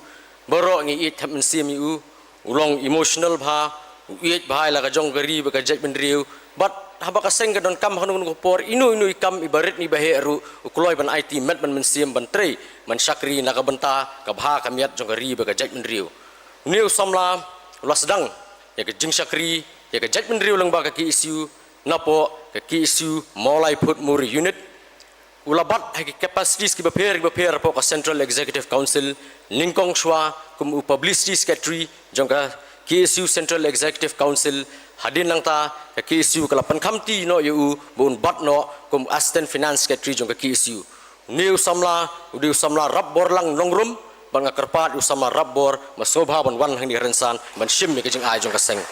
Baroh ngi ïeit thep mynsiem ïa u. U long emotional bha, u ïeit bha ïa la ka jong ka ri bad ka jaitbynriew. Bad haba ka seng ka donkam ha kano kano ka por, ino ino i kam iba rit ne iba heh ruh u kloi ban aiti met bad mynsiem ban trei ban shakri na ka bynta ka bha ka miat jong ka ri bad ka jaitbynriew. Une u samla u la sdang ïa ka jingshakri ïa ka jaitbynriew lyngba ka K S U napoh ka K S U Mawlai Phutmuri Unit. U la bat ha ki capacities kiba pher kiba pher hapoh ka Central Executive Council, nyngkong shuwa kum u Publicity Secretary jong ka K S U Central Executive Council. Hadien nangta ka K S U ka la pynkhamti noh ïa u ba un bat noh kum Assistant Finance Secretary jong ka K S U. Une u samla u dei u samla Rapborlang Nongrum, bad nga kyrpad ïa u samla Rapbor ba sngewbha ban wan hangne ha rynsan ban shim ïa ka jingai jong ka seng.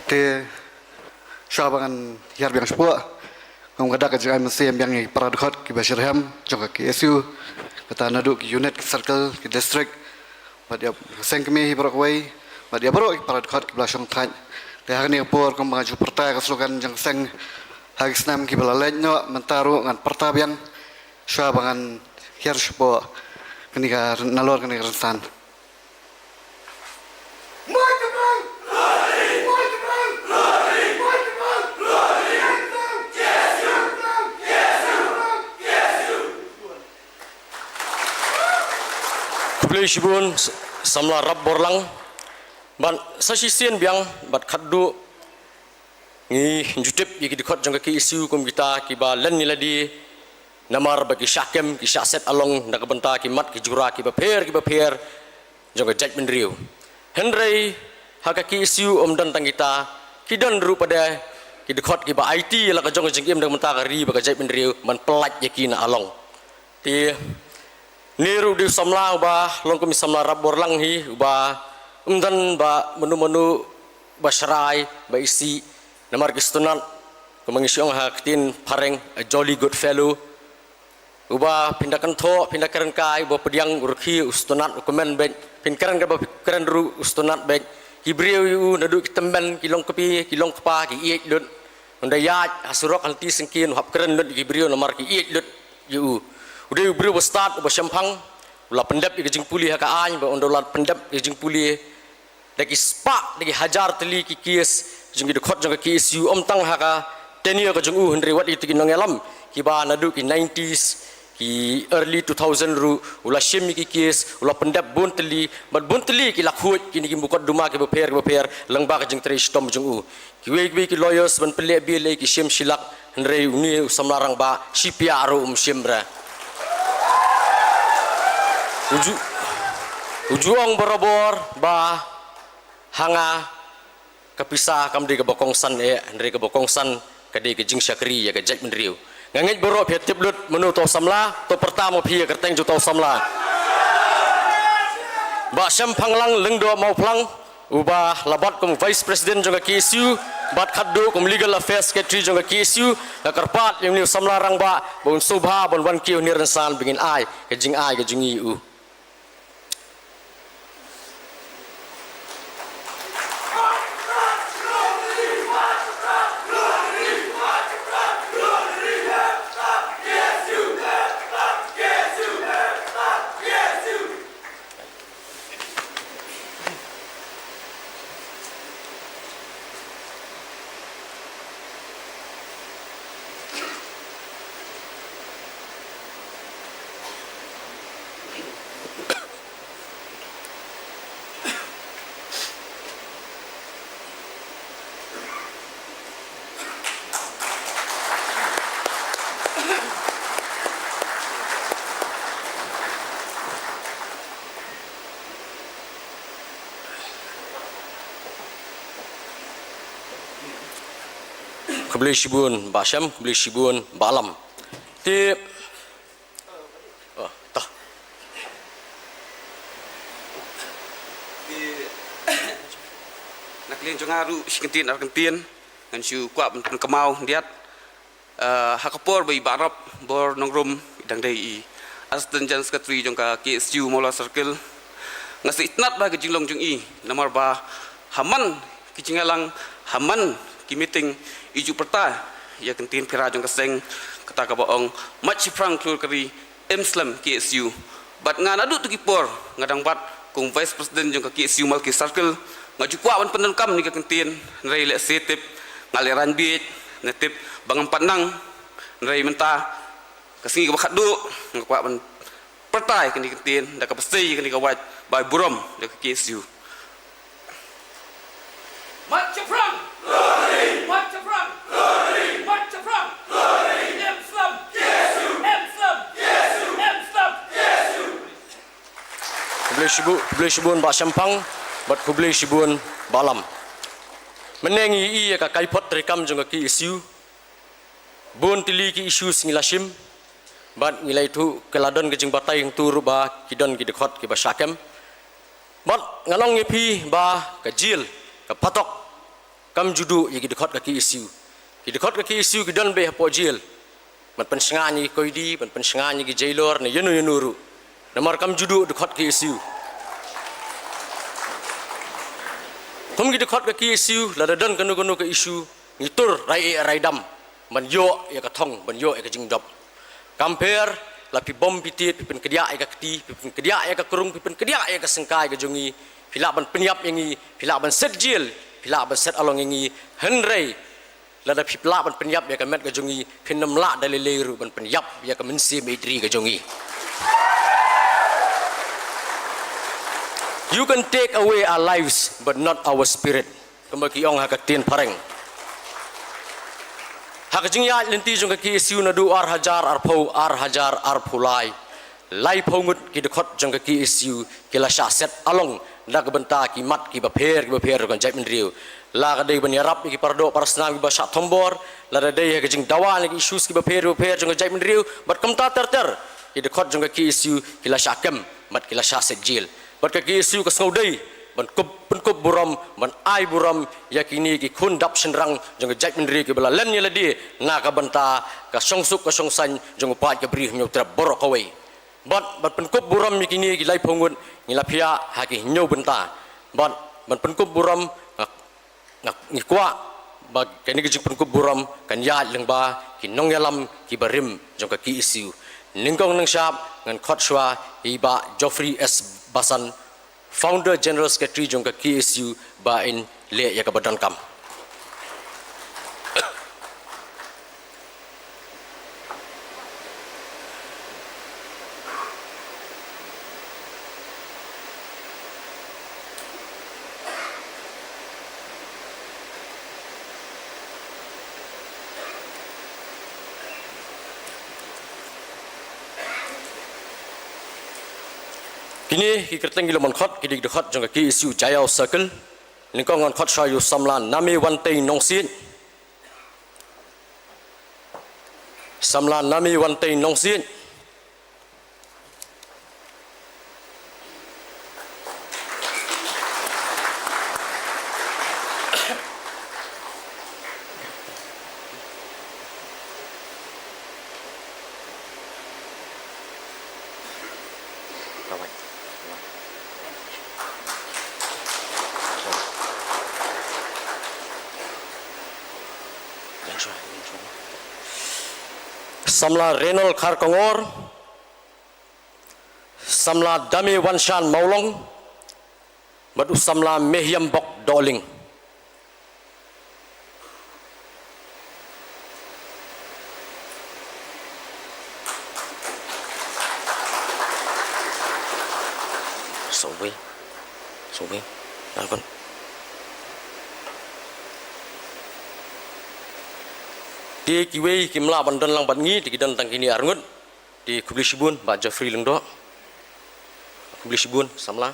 Te shuwa ba ngan hiar biang shapoh, ngam ka dak ka jingai mynsiem biang ïa ki para dkhot kiba shitrhem jong ka K S U, kata naduh ki unit, ki circle, ki district, bad ïa ka seng kmie hi baroh kawei, bad ïa baroh ki para dkhot kiba la shong thait. Te ha kane ka por kumba nga ju pyrta ïa ka slogan jong ka seng ha ki snem kiba la leit noh, mynta ruh ngan pyrta biang shuwa ba ngan hiar shapoh kane ka, nalor kane ka rynsan. Khublei shibun, samla Rap Borlang. Bad sa shisien biang, bad khatduh ngi ju tip ïa ki dkhot jong ka K S U kum kita kiba len ïa lade namar ba ki shah kem, ki shah set along na ka bynta ki mat ki jura kiba pher kiba pher jong ka jaitbynriew. Hynrei ha ka K S U ym don tang kita, ki don ruh pat de ki dkhot kiba aiti ïa la ka jong ka jingim na ka bynta ka ri bad ka jaitbynriew ban pyllait ïa ki na along. Te ne ruh u dei u samla uba long kum i samla Rap Borlang hi, uba ym don ba mano mano ba shrai ba isih, namar ki sngewtynnat, kumba ngi shu ong ha ka ktien phareng, a jolly good fellow. Uba phin da kynthoh, phin da kren kai, uba pdiang, u rkhie, u sngewtynnat, u kmen beit, phin kren kaba kren ruh u sngewtynnat beit. Ki briew ïa u naduh ki tymmen, ki long kpie, ki long kpa, ki ïeit lut. Ynda ïaid ha surok ha lynti syngkien, u hap kren lut ïa ki briew namar ki ïeit lut ïa u. U dei u briew uba stad, uba shemphang, u la pyndep ïa ka jingpule ha ka aiñ, bad ynda u la pyndep ïa ka jingpule, da ki spah, da ki hajar tylli ki case jong ki dkhot jong ka K S U, ym tang ha ka tenure ka jong u, hynrei wat ïa kita ki nongïalam kiba naduh ki nineties, ki early two thousand ruh u la shim ïa ki case, u la pyndep bun tylli, bad bun tylli ki la khuid kine ki mukotduma kiba pher kiba pher lyngba ka jingtrei shitom jong u. Kiwei kiwei ki lawyers ban pynleh bail ïa ki shim shi lak, hynrei une u samla rangbah shi piah ruh um shim re. U ju, u ju ong barabor ba ha nga ka pisa kam dei kaba kongsan eh, hynrei kaba kongsan ka dei ka jingshakri ïa ka jaitbynriew. Nga ngeit baroh phi tip lut mano uta u samla, to pyrta ma phi ïa ka kyrteng jong uta u samla. Bah Shemphang Lang Lyngdoh Mawphlang, uba la bat kum Vice President jong ka K S U bad khatduh kum Legal Affairs Secretary jong ka K S U, nga kyrpad ïa une u samla rangbah ba un sngewbha ban wan kiew ha une u rynsan ba ngin ai ka jingai ka jong ngi ïa u. Khublei shibun Bah Shem, khublei shibun Bah Lam. Te, oh, to. Te, na ka liang jong nga ruh shi kyntien ar kyntien ngan shu kwah ban pynkynmaw khyndiat. Eh, ha ka por ba i Bah Rap Bor Nongrum i dang dei i Assistant General Secretary jong ka K S U Mawla Circle, nga sngewtynnat bha ka jinglong jong i, namar ba ha man ki jingïalang, ha man ki meeting, i ju pyrta ïa ka kyntien phira jong ka seng, kata kaba ong, mait shaphrang khlur ka ri, em slem K S U. Bad nga naduh tu ki por nga dang bat kum Vice President jong ka K S U Malki Circle, nga ju kwah ban pyndonkam ïa ka kyntien, hynrei lehse tip nga leh rang bieit, ne tip ba ngam pat nang, hynrei mynta ka sngi kaba khatduh nga kwah ban pyrta ïa kane ka kyntien da kaba sei ïa kane ka wait bai burom da ka K S U. Mait shaphrang! Mait shaphrang! Mait shaphrang! Em slem! Em slem! Em slem! Khublei shibun, khublei shibun Bah Shemphang, bad khublei shibun Bah Lam. Mynne ngi ïohi ïa ka kaiphod treikam jong ka K S U. Bun tylli ki issues ngi la shim, bad ngi la ïathuh ka la don ka jingbatai hangto ruh ba ki don ki dkhot kiba shah kem. Bad nga ong ïa phi ba ka jail, ka phatok, kam ju duh ïa ki dkhot ka K S U. Ki dkhot ka K S U ki don beit hapoh jail. Ban pynsngew ïa ki koidi, ban pynsngew ïa ki jailor, ne ïano ïano ruh. Namar kam ju duh dkhot K S U. Kum ki dkhot ka K S U, lada don kano kano ka issue, ngi tur rai eh rai dam. Ban ïoh ïa ka thong, ban ïoh ïa ka jingdop. Kam pher, la phi bom phi tied, phi pynkdiah ïa ka kti, phi pynkdiah ïa ka krung, phi pynkdiah ïa ka syngkai ka jong ngi, phi lah ban pynïap ïa ngi, phi lah ban set jail, phi lah ban set along ïa ngi, hynrei, lada phi lah ban pynïap ïa ka met ka jong ngi, phin ym lah da lei lei ruh ban pynïap ïa ka mynsiem ïeit ri ka jong ngi. You can take away our lives, but not our spirit. Kumba ki ong ha ka ktien phareng. Ha ka jingïaid lynti jong ka K S U naduh ar hajar arphew, ar hajar arphew lai. Laiphew ngut ki dkhot jong ka K S U ki la shah set along da ka bynta ki mat kiba pher, kiba pher jong ka jaitbynriew. La ka dei ban ïarap ïa ki paradoh parasnam kiba shah thombor, lada dei ha ka jingdawa na ki issues kiba pher, kiba pher jong ka jaitbynriew, bad kumta ter ter, ki dkhot jong ka K S U ki la shah kem, bad ki la shah set jail. Bad ka K S U ka sngewdei ban kup, pynkup burom, ban ai burom ïa kine ki khun dap shynrang jong ka jaitbynriew kiba la len ïa lade na ka bynta ka shongsuk ka shongsaiñ jong u paid ka Bri Hynñiewtrep baroh kawei. Bad, bad pynkup burom ïa kine ki laiphew ngut, ngi la phiah ha ki hynñiew bynta. Bad, ban pynkup burom, nga, nga, ngi kwah ba kane ka jingpynkup burom kan ïaid lyngba ki nongïalam kiba rim jong ka K S U. Nyngkong nyngshap ngan khot shuwa ïa i Bah Geoffrey S Basan, Founder General Secretary jong ka K S U, ba in leh ïa kaba donkam. Kine ki kyrteng ki long ban khot, ki dei ki dkhot jong ka K S U Jaiaw Circle. Nyngkong ngan khot shuwa ïa u samla Name Wantei Nongsiej. Samla Name Wantei Nongsiej. Samla Renol Kharkongor, samla Dame Wanshan Mawlong, bad u samla Mehiam Bok Dohling. Sorry. Sorry. Nalkon. Te kiwei kim lah ban don lang bad ngi, te ki don tang kine arngut. Te khublei shibun, Bah Geoffrey Lyngdoh. Khublei shibun, samla.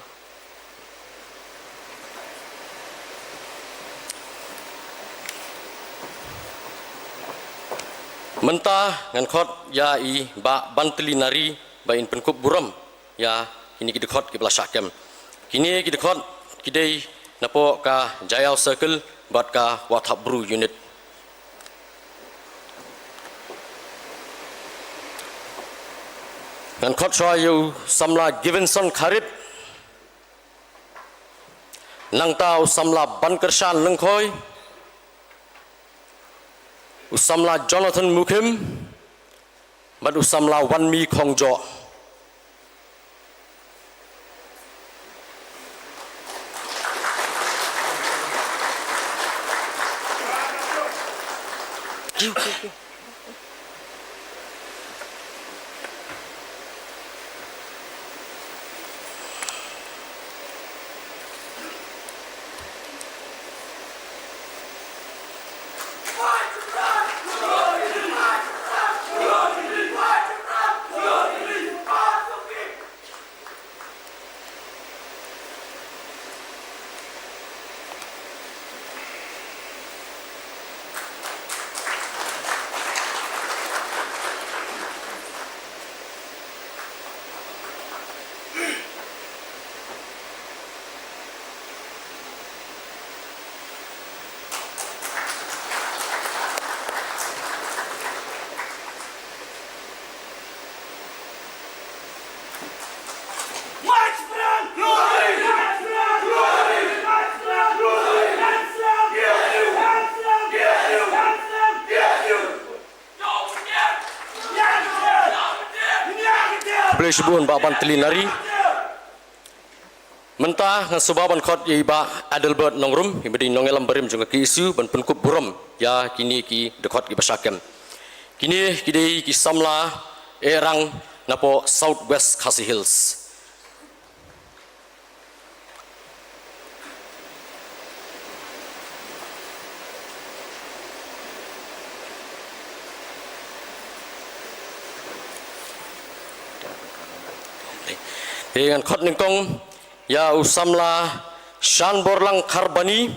Mynta ngan khot ïa i Bah Bantli Nari ba in pynkup burom ïa kine ki dkhot kiba la shah kem. Kine ki dkhot ki dei napoh ka Jaiaw Circle bad ka Wahthap Bru Unit. Ngan khot shuwa ïa u samla Givenson Kharit. Nangta u samla Bankyrshan Lyngkhoi. U samla Jonathan Mukhim. Bad u samla Wanmi Khongjoh. Shibun Bah Bantili Nari. Mynta ngan sngewbha ban khot ïa i Bah Adelbert Nongrum, i ba dei nongïalam barim jong ka K S U, ban pynkup burom ïa kine ki dkhot kiba shah kem. Kine ki dei ki samla eh rang napoh South West Khasi Hills. Te ngan khot nyngkong ïa u samla Shanborlang Kharbani.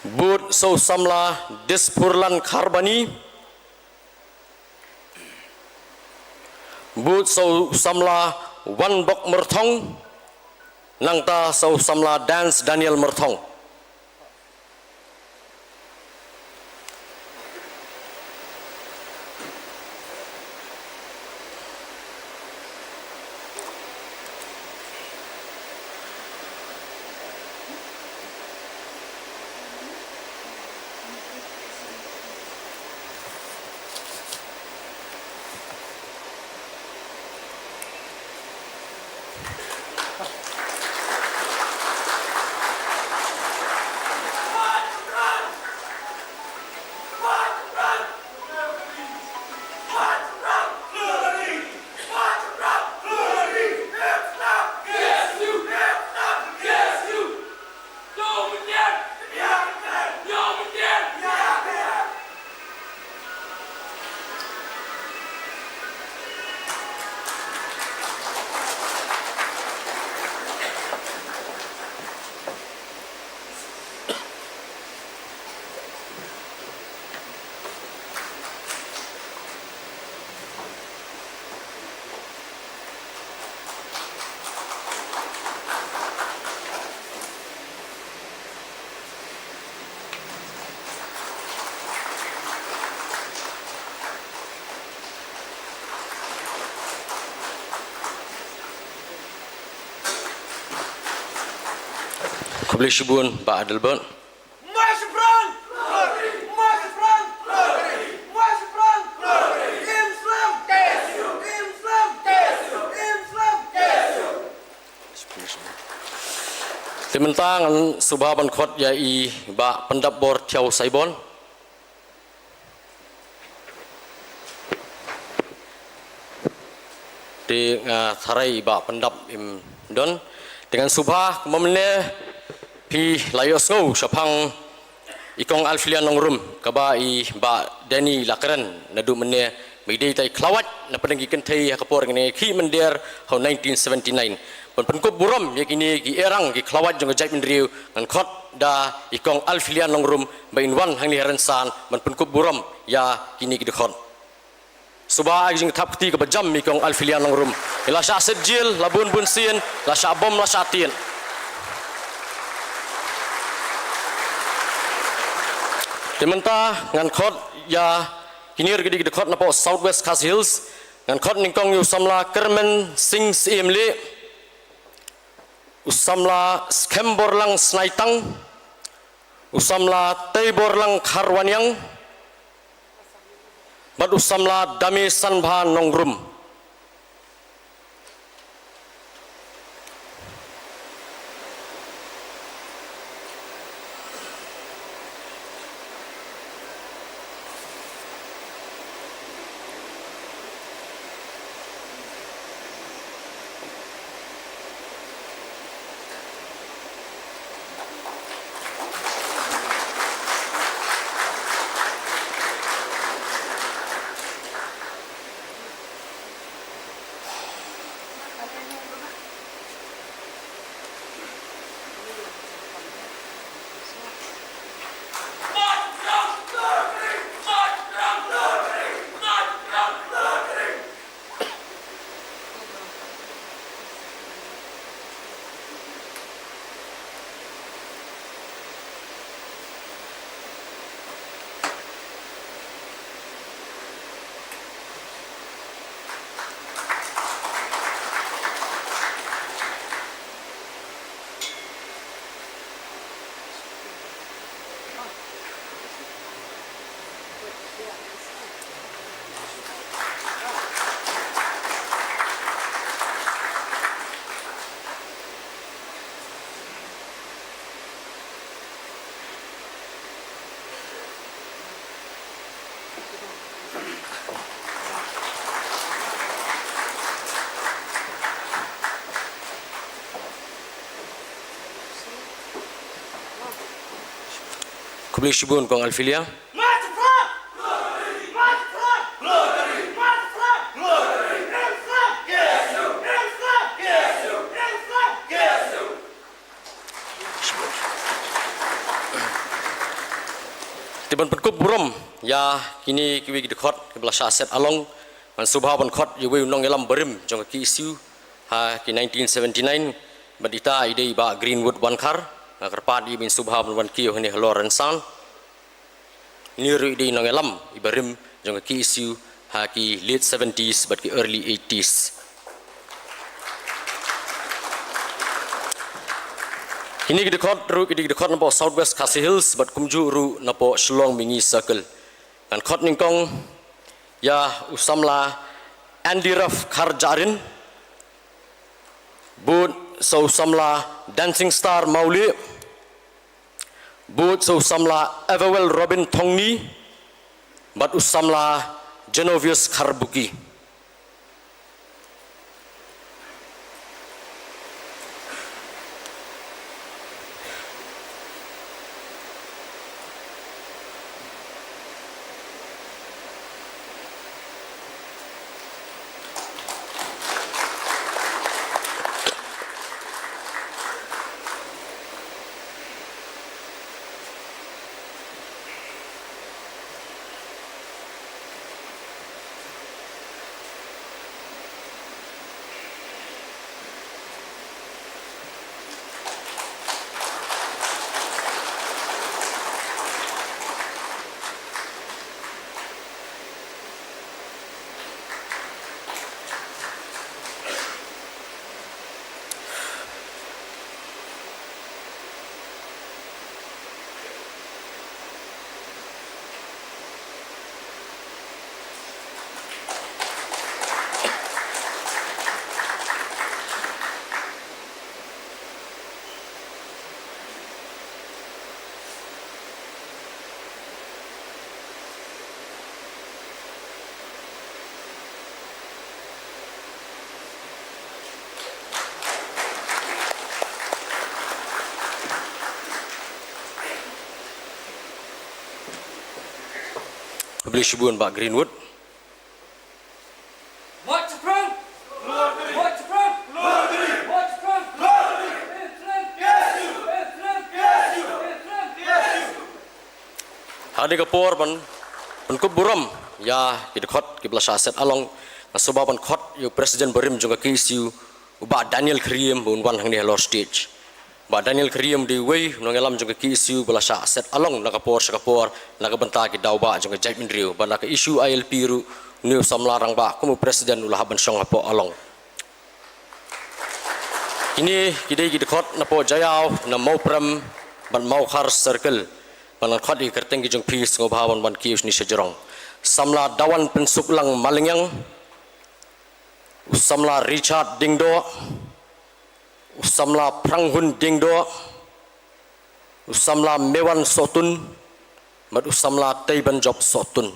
Bud sa u samla Dispurlan Kharbani. Bud sa u samla Wanbok Myrthong. Nangta sa u samla Dance Daniel Myrthong. Khublei shibun Bah Adelbert. March front! March front! March front! Im slem! Im slem! Im slem! Te mynta ngan sngewbha ban khot ïa i Bah Pyndapbor Thiaw Saibon. Te nga tharai i Bah Pyndap im don. Te ngan sngewbha kumba mynne phi la ïohsngew shaphang i Kong Alphilia Nongrum, kaba i Bah Danny la kren naduh mynne, ba i dei tang i khlawait na pdeng ki kynthei ha ka por kine ki mynder ha u nineteen seventy-nine. Ban pynkup burom ïa kine ki eh rang ki khlawait jong ka jaitbynriew, ngan khot da i Kong Alphilia Nongrum ba in wan hangne ha Rynsan ban pynkup burom ïa kine ki dkhot. Sngewbha ai ka jingthap kti kaba jam ïa i Kong Alphilia Nongrum. I la shah set jel la bun bun sien, la shah bom la shah tied. Te mynta ngan khot ïa kine ruh ki dei ki dkhot napoh South West Khasi Hills. Ngan khot nyngkong ïa u samla Kyrmen Sing Siem Lieh, u samla Skhem Borlang Snaitang, u samla Tei Borlang Kharwaniang, bad u samla Dame Sanbha Nongrum. Khublei shibun Kong Alfilia. Te ban pynkup burom ïa kine kiwei ki dkhot kiba la shah set along, ngan sngewbha ban khot ïa uwei u nongïalam barim jong ka K S U ha ki nineteen seventy-nine, bad ita i dei i Bah Greenwood Wankhar. Nga kyrpad ïa i ban sngewbha ban wan kiew hangne halor rynsan. Ini ruh i dei i nongïalam iba rim jong ka K S U ha ki late seventies bad ki early eighties. Kine ki dkhot ruh ki dei ki dkhot napoh South West Khasi Hills bad kumjuh ruh napoh Shillong Mihngi Circle. Ngan khot nyngkong ïa u samla Andy Ruff Kharjahrin, bud sa u samla Dancing Star Mawlieh, bud sa u samla Everwell Robin Thongni, bad u samla Genovius Kharbuki. Khublei shibun Bah Greenwood. Ha kane ka por ban pynkup burom ïa ki dkhot kiba la shah set along, nga sngewbha ban khot ïa u president barim jong ka K S U, u Bah Daniel Kyriem, ba un wan hangne halor stage. Bah Daniel Kyriem u dei uwei u nongïalam jong ka K S U ba la shah set along na ka por sha ka por na ka bynta ki daw bah jong ka jaitbynriew, bad na ka issue I L P ruh une u samla rangbah kum u president u la hap ban shong hapoh along. Kine ki dei ki dkhot napoh Jaïaw, na Mawprem bad Mawkhar Circle. Bad ngan khot ïa ki kyrteng ki jong phi, sngewbha ban wan kiew shane sha jrong. Samla Dawanpynsuklang Malngiang, u samla Richard Diengdoh, u samla Phranghun Diengdoh, u samla Mewan Sohtun, bad u samla Teibanjop Sohtun.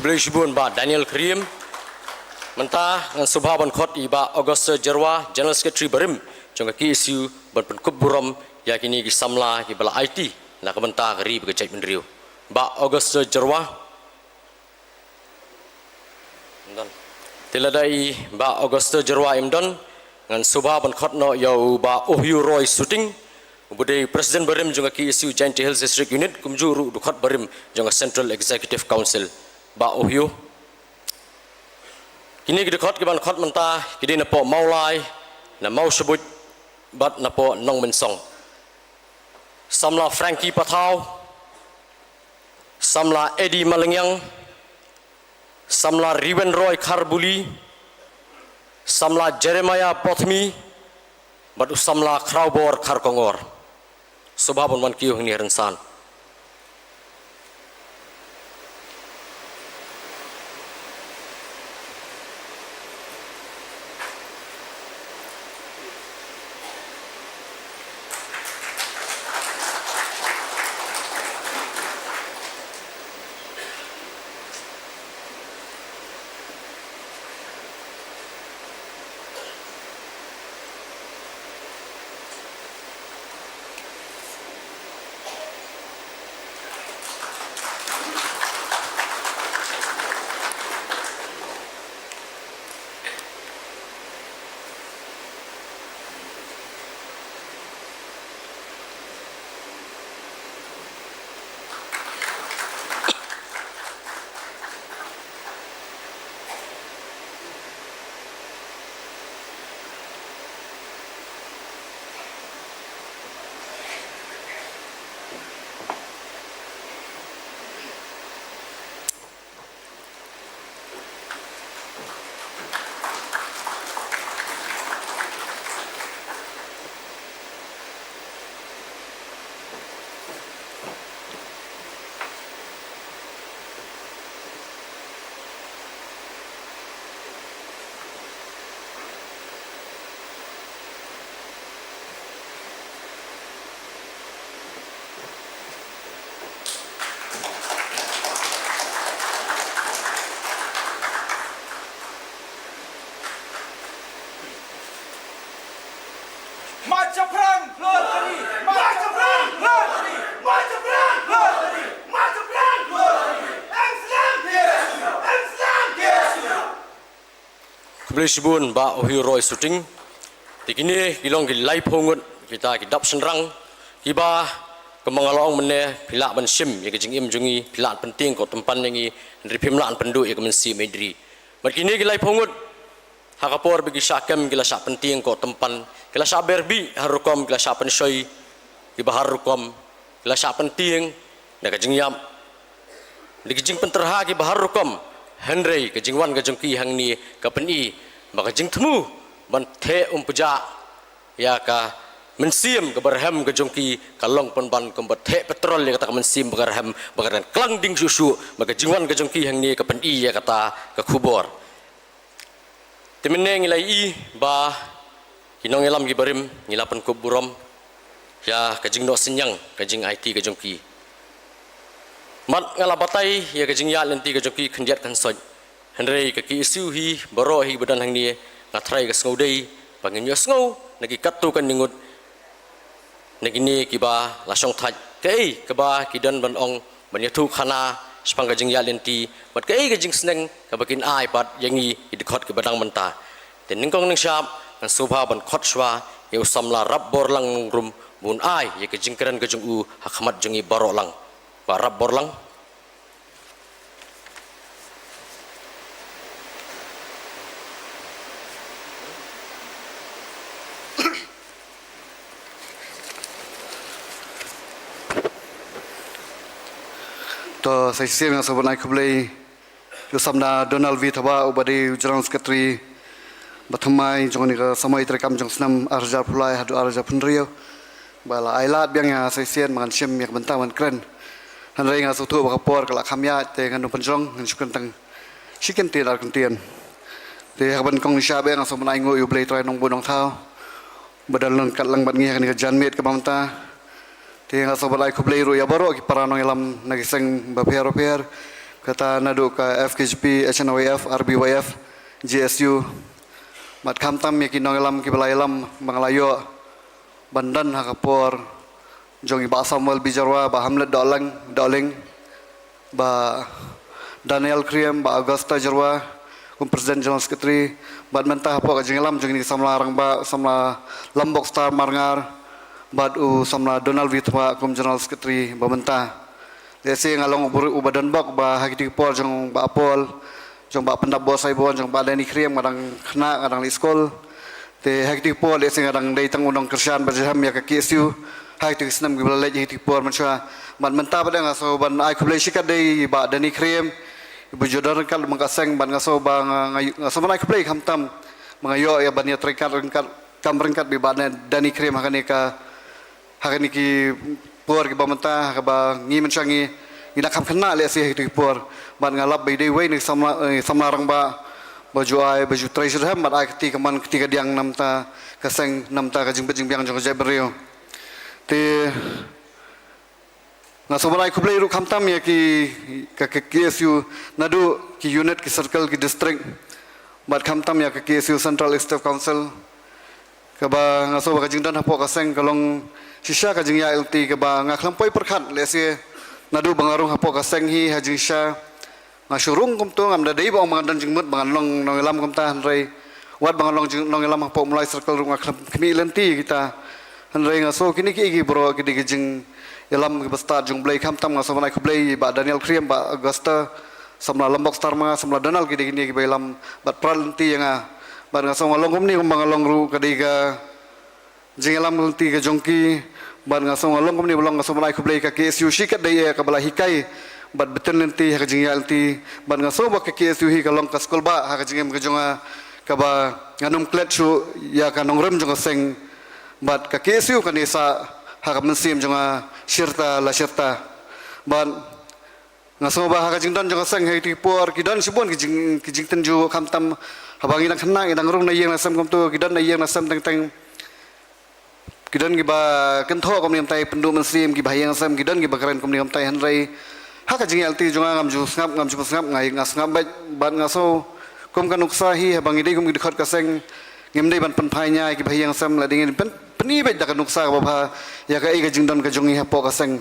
Khublei shibun Bah Daniel Kyriem. Mynta ngan sngewbha ban khot ïa i Bah Augustus Jyrwa, General Secretary barim jong ka K S U, ban pynkup burom ïa kine ki samla kiba la aiti na ka bynta ka ri bad ka jaitbynriew. Bah Augustus Jyrwa. Te lada i Bah Augustus Jyrwa im don, ngan sngewbha ban khot noh ïa u Bah Ohio Roy Suting, uba dei President barim jong ka K S U Jaintia Hills District Unit, kumjuh ruh u dkhot barim jong ka Central Executive Council. Bah Ohio. Kine ki dkhot kiban khot mynta ki dei napoh Mawlai, na Mawshbuit, bad napoh Nongmynsong. Samla Frankie Pathaw, samla Eddie Malngiang, samla Riwen Roy Kharbuli, samla Jeremiah Pothmi, bad u samla Khrawbor Kharkongor. Sngewbha ban wan kiew hangne ha rynsan. Machaphrang Lottery! Machaphrang Lottery! Machaphrang Lottery! Machaphrang Lottery! Em Slam! Em Slam! Khublei shibun Bah Ohio Roy Suting. Te kine ki long ki laiphew ngut kita ki dap shynrang kiba, kumba nga la ong mynne, phi lah ban shim ïa ka jingim jong ngi, phi lah ban pyntieng ko tympan ïa ngi, hynrei phim lah ban pynduh ïa ka mynsiem ïa ngi. Bad kine ki laiphew ngut, ha ka por ba ki shah kem ki la shah pyntieng ko tympan, ki la shah ber bih har rukom, ki la shah pynshoi kiba har rukom, ki la shah pyntieng na ka jingïap, na ki jingpynterha kiba har rukom, hynrei ka jingwan ka jong ki hangne ka pyni ba ka jingthmu ban theh umpjah ïa ka mynsiem kaba rhem ka jong ki ka long pynban kumba theh petrol ïa kata ka mynsiem ba ka rhem, ba ka rhem klang ding shuh shuh, ba ka jingwan ka jong ki hangne ka pyni ïa kata ka khubor. Te mynne ngi la ïohi ba ki nongïalam kiba rim ngi la pynkup burom ïa ka jingnoh synñiang, ka jingaiti ka jong ki. Bad nga la batai ïa ka jingïaid lynti ka jong ki khyndiat khynsoit. Hynrei ka K S U hi baroh hi ba don hangne, nga tharai ka sngewdei ba ngin ïohsngew na ki katto katne ngut na kine kiba la shongthait, kaei kaba ki don ban ong ban ïathuh khana shaphang ka jingïaid lynti, bad kaei ka jingsneng kaba kin ai pat ïa ngi ki dkhot kiba dang mynta. Te nyngkong nyngshap ngan sngewbha ban khot shuwa ïa u samla Rapborlang Nongrum, ba un ai ïa ka jingkren ka jong u ha khmat jong ngi baroh lang. Bah Rapborlang. To, sa shisien nga sngewbha ban ai khublei ïa u samla Donald V Thabah, uba dei u General Secretary ba thymmai jong kane ka samoi treikam jong u snem ar hajar arphew lai haduh ar hajar arphew hynriew, ba la ai lad biang ïa nga sa shisien ba ngan shim ïa ka bynta ban kren. Hynrei nga sngewthuh ba ka por ka la kham ïaid, te ngan ym pynjrong, ngan shu kren tang shi kyntien ar kyntien. Te ha kaba nyngkong nyngshap nga sngewbha ban ainguh ïa U Blei Trai Nongbuh Nongthaw ba don ryngkat lang bad ngi ha kane ka janmiet kaba mynta. Te nga sngewbha ban ai khublei ruh ïa baroh ki para nongïalam na ki seng bapher bapher, kata naduh ka F K J P, H N Y F, R B Y F, G S U, bad khamtam ïa ki nongïalam kiba la ïalam ba nga la ïoh ban don ha ka por jong i Bah Samuel B Jyrwa, Bah Hamlet Dohling, Dohling, Bah Daniel Khyriem, Bah Augusta Jyrwa kum President General Secretary, bad mynta hapoh ka jingïalam jong kine ki samla rangbah, samla Lombok Star Marngar, bad u samla Donald Witwa kum General Secretary ba mynta. Lehse nga long uba, uba don bok ba ha kito ki por jong Bah Apol, jong Bah Pyndapboh Saibon, jong Bah Danny Khyriem, nga dang khynnah, nga dang leit skul. Te ha kito ki por lehse nga dang dei tang u nongkyrshan ba jyrhem ïa ka K S U ha kito ki snem kiba la leit, ha kito ki por mynshuwa. Bad mynta pat nga sngew ban ai khublei shikatdei ïa Bah Danny Khyriem, iba ju don ryngkat bad ka seng, bad nga sngew ba nga, nga, nga sngew ban ai khublei khamtam ba nga ïoh ïa ban ïatrei ryngkat, ryngkat, kam ryngkat bad i Bah Danny Khyriem ha kane ka, ha kine ki por kiba mynta, ha kaba ngi mynshuwa ngi, ngi dang kham khynnah lehse ha kito ki por. Bad nga lap ba i dei uwei na ki samla, eh, samla rangbah ba ju ai, ba ju trei shitrhem bad ai kti kamon kti kadiang na bynta ka seng, na bynta ka jingbit jingbiang jong ka jaitbynriew. Te nga sngew ban ai khublei ruh khamtam ïa ki, ka, ka K S U, naduh ki unit, ki circle, ki district, bad khamtam ïa ka K S U Central Executive Council, kaba nga sngew ba ka jingdon hapoh ka seng ka long shisha ka jingïaid lynti kaba nga khlem poi pyrkhat. Lehse naduh ba nga rung hapoh ka seng hi, ha jingshisha nga shu rung kumto, ngam da dei ba ong ba ngan don jingmut ba ngan long nongïalam kumta, hynrei wat ba ngan long jing, nongïalam hapoh Mawlai Circle ruh nga khlem khmih lynti kita. Hynrei nga sngew kine kiei kiei baroh ki dei ki jingïalam kiba stad jong U Blei, khamtam nga sngew ban ai khublei ïa Bah Daniel Khyriem, Bah Augusta, samla Lombok Star Marngar, samla Donald, ki dei kine kiba ïalam bad prat lynti ïa nga. Bad nga sngew nga long kumne kumba nga long ruh ka dei ka jingïalam lynti ka jong ki. Bad nga sngew nga long kumne ba long, nga sngew ban ai khublei ïa ka K S U shikatdei ïa kaba la hikai bad btin lynti ha ka jingïaid lynti. Bad nga sngew ba ka K S U hi ka long ka skulbah ha ka jingim ka jong nga, kaba ngan ym klet shuh ïa ka nongrim jong ka seng. Bad ka K S U kan ïasah ha ka mynsiem jong nga shirta la shirta. Bad nga sngew ba ha ka jingdon jong ka seng ha kito ki por ki don shibun ki jing, ki jingtynjuh, khamtam haba ngi dang khynnah, ngi dang rung na ïing na sem kumto, ki don na ïing na sem teng teng, ki don kiba kynthoh kumne kumtai, pynduh mynsiem, kiba ha ïing sem, ki don kiba kren kumne kumtai, hynrei ha ka jingïaid lynti jong nga ngam ju sngap, ngam ju sngap, nga, nga sngap beit. Bad nga sngew kum ka nuksa hi, haba ngi dei kum ki dkhot ka seng, ngim dei ban pynphai nia ïa kiba ha ïing sem, lada ngin pyn, pyni beit da ka nuksa kaba bha ïa kaei ka jingdon ka jong ngi hapoh ka seng.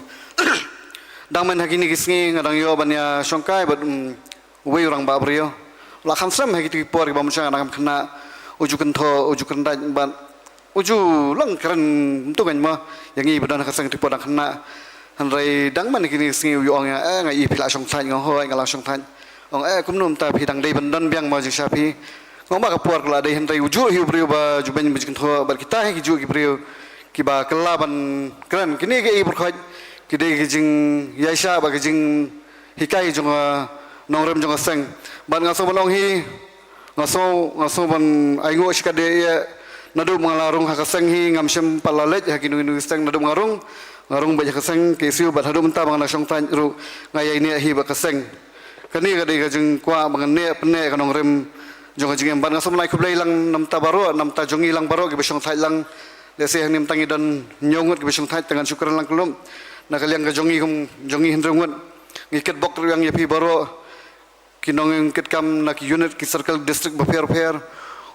Dang myn ha kine ki sngi nga dang ïoh ban ïa shongkai bad, um, uwei u rangbah briew. U la kham slem ha kito ki por kiba mynshuwa, nga dang kham khynnah, u ju kynthoh, u ju kyntait bad u ju long kren kumto, nga ong mo, ïa ngi ba don ha ka seng kito ki por dang khynnah. Hynrei dang myn ha kine ki sngi u ju ong ïa nga, eh, nga i phi la shongthait, nga ong hooid nga la shongthait. Ong, eh, kumno mynta phi dang dei ban don biang mo jingshisha phi? Nga ong ba ka por ka la dei, hynrei u juh hi u briew ba ju beiñ ba ju kynthoh, bad kita hi ki juh ki briew kiba kylla ban kren. Kine kiei ki pyrkhat, ki dei ki jingïaishah bad ki jinghikai jong ka nongrim jong ka seng. Bad nga sngew ban ong hi, nga sngew, nga sngew ban ainguh shikatdei ïa, naduh ba nga la rung ha ka seng hi, ngam shym pat la leit ha kino kino ki seng. Naduh ba nga rung, nga rung beit ha ka seng K S U, bad haduh mynta ba nga dang shongthait ruh nga ïaineh hi bad ka seng. Kane ka dei ka jingkwah ba ngan neh pynneh ka nongrim jong ka jingim. Bad nga sngew ban ai khublei lang na bynta baroh, na bynta jong ngi lang baroh kiba shongthait lang. Lehse hangne mynta ngi don hynñiew ngut kiba shongthait, te ngan shu kren lang kyllup na ka liang ka jong ngi kum jong ngi hynriew ngut. Ngi kitbok ruh ïa phi baroh, ki nongkitkam na ki unit, ki circle, district bapher bapher.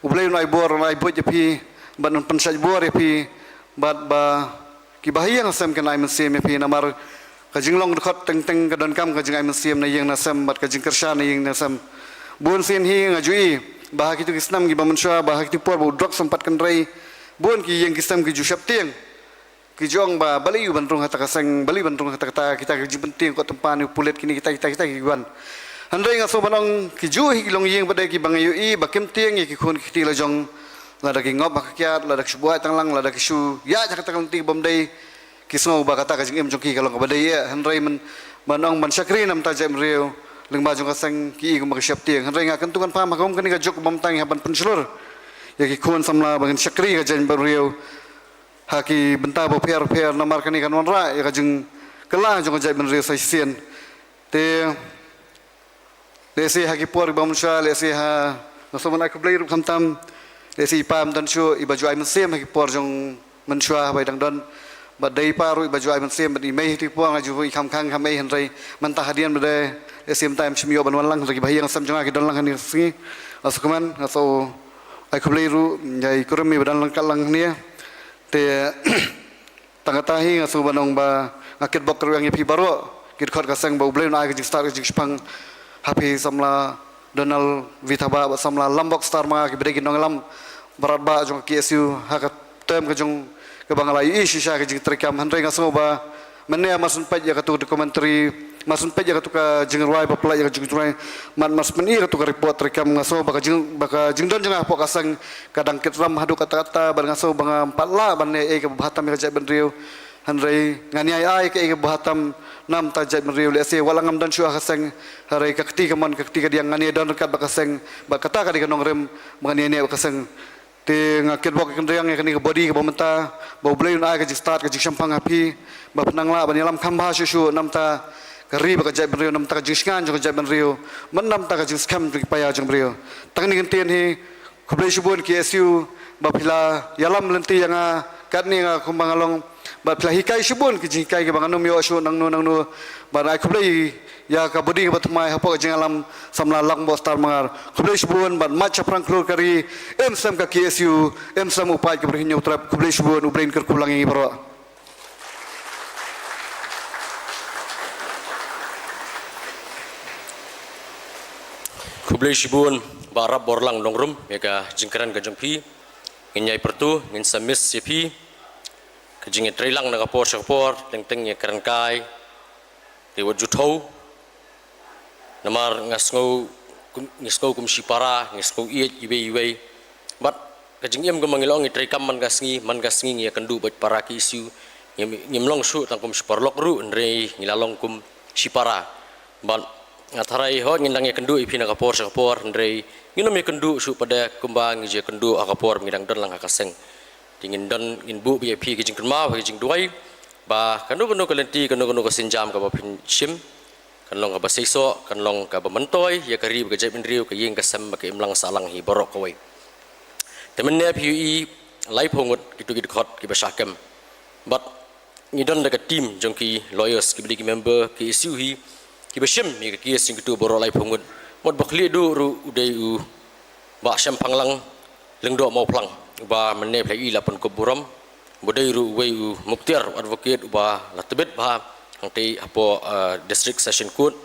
U Blei un ai bor, un ai buit ïa phi, bad un pynshait bor ïa phi, bad ba kiba ha ïing ha sem kin ai mynsiem ïa phi, namar ka jinglong dkhot teng teng ka donkam ka jingai mynsiem na ïing na sem bad ka jingkyrshan na ïing na sem. Bun sien hi nga ju i ba ha kito ki snem kiba mynshuwa, ba ha kito ki por ba u drok sympat kynrei, bun ki ïing ki sem ki ju sheptieng. Ki ju ong ba balei u ban rung ha kata ka seng, balei u ban rung ha kata kata, kita ki jingpyntieng ko tympan, u pulit, kine kita, kita, kita ki wan. Hynrei nga sngew ban ong ki juh hi ki longïing pat de kiba nga ïohi ba kim tieng ïa ki khun ki kti la jong. Lada ki ngop ha ka kiad, lada ki shu buaid tang lang, lada ki shu ïaid ha kata ka lynti bym dei, ki sngew ba kata ka jingim jong ki ka long kaba dei ïa. Hynrei myn, ban ong ban shakri na bynta jaitbynriew lyngba jong ka seng ki i kumba ki sheptieng. Hynrei nga kyntu kynpham ha kum kane ka juk ba mynta ngi hap ban pynshlur ïa ki khun samla ba kin shakri ka jaitbynriew ha ki bynta bapher bapher, namar kane kan wanrah ïa ka jingkylla jong ka jaitbynriew sa shisien. Te lehse ha ki por kiba mynshuwa, lehse ha, nga sngew ban ai khublei ruh khamtam, lehse i pa ym don shuh, iba ju ai mynsiem ha ki por jong mynshuwa haba i dang don. Bad dei pa ruh ba ju ai mynsiem bad i mei hi ti pua nga ju i kham khang kham ei hynrei mynta hadien ba dei e sim time shim ïoh ban wan lang hynrei ki ba hi ïa nga sem jong nga ki don lang hani sngi. Nga sngewkmen nga sngewbha ai khublei ruh ïa i kurim i ba don lang kat lang hynne. Te tang kata hi nga sngewbha ban ong ba nga kitbok ruh ïa phi baroh ki dkhot ka seng ba U Blei un ai ka jingstad ka jingshipang ha phi samla Donald Vithabah bad samla Lambok Star Mangar ki ba dei ki nongïalam bad ba jong ka K S U ha ka term ka jong kaba nga la ïohi shisha ka jingtrei kam hynrei nga sngew ba mynne mar shu peit ïa katu ka documentary mar shu peit ïa katu ka jingrwai ba pynlait ïa ka jingrwai mar mar shu peit ïa katu ka report trei kam nga sngew ba ka jing ba ka jingdon jong nga hapoh ka seng ka dang kit ram haduh katta katta bad nga sngew ba ngam pat lah ban leh ei kaba bha tam ïa ka jaitbynriew. Hynrei ngan ïai ai kaei kaba bha tam namar ka jaitbynriew lehse wat la ngam don shuh ha ka seng. Hynrei ka kti kamon ka kti kadiang ngan ïai don ryngkat bad ka seng bad kata ka dei ka nongrim ba ngan ïai neh bad ka seng. Te nga kitbok kynriang ïa kane ka body kaba mynta ba U Blei un ai ka jingstad ka jingshemphang ha phi ba phin nang lah ban ïalam kham bha shuh shuh namar ka ri bad ka jaitbynriew namar ka jingshngaiñ jong ka jaitbynriew. Namar ka jingskhem jong ki paidbah jong briew. Tang kine ki ktien hi. Khublei shibun K S U ba phi la ïalam lynti ïa nga katne nga kumba nga long bad phi la hikai shibun ki jinghikai kiba ngam ïoh shuh nangno nangno. Bad ai khublei ïa ka body kaba thymmai hapoh ka jingïalam samla Lambok Star Mangar. Khublei shibun bad mat shaphrang khlur ka ri. Im sem ka K S U im sem u paid ka Bri Hynñiewtrep. Khublei shibun U Blei un kyrkhu lang ïa ngi baroh. Khublei shibun Bah Rapborlang Nongrum ïa ka jingkren ka jong phi. Ngin ïai pyrtu ngin sa miss ïa phi. Ka jingïatreilang na ka por sha ka por teng teng ïa kren kai. Te wat ju thew namar nga sngew kum, nga sngew kum shipara nga sngew ïeit iwei iwei. Bad ka jingim kumba ngi long ngi trei kam man ka sngi man ka sngi ngi ïakynduh bad para K S U. Ngim, ngim long shuh tang kum shiparalok ruh hynrei ngi la long kum shipara. Bad nga tharai hooid ngin dang ïakynduh ïa phi na ka por sha ka por hynrei ngin ym ïakynduh shuh pat kumba ngi ju ïakynduh ha ka por ngi dang don lang ha ka seng. Te ngin don ngin buh ïa phi ka jingkynmaw ka jingduwai ba kano kano ka lynti kano kano ka sienjam kaba phin shim kan long kaba seisoh kan long kaba myntoi ïa ka ri bad ka jaitbynriew ka ïing ka sem bad ka imlang sahlang hi baroh kawei. Te mynne phi ïohi laiphew ngut kitu ki dkhot kiba shah kem bad ngi don da ka team jong ki lawyers kiba dei ki member K S U hi kiba shim ïa ka case jong kitu baroh laiphew ngut. Mut ba khlieh duh ruh u dei u Bah Shemphang Lang Lyngdoh Mawphlang uba mynne phi la ïohi la pynkup burom. Ba dei ruh uwei u muktiar advocate uba la tbit bha hangtei hapoh, eh, District Session Court.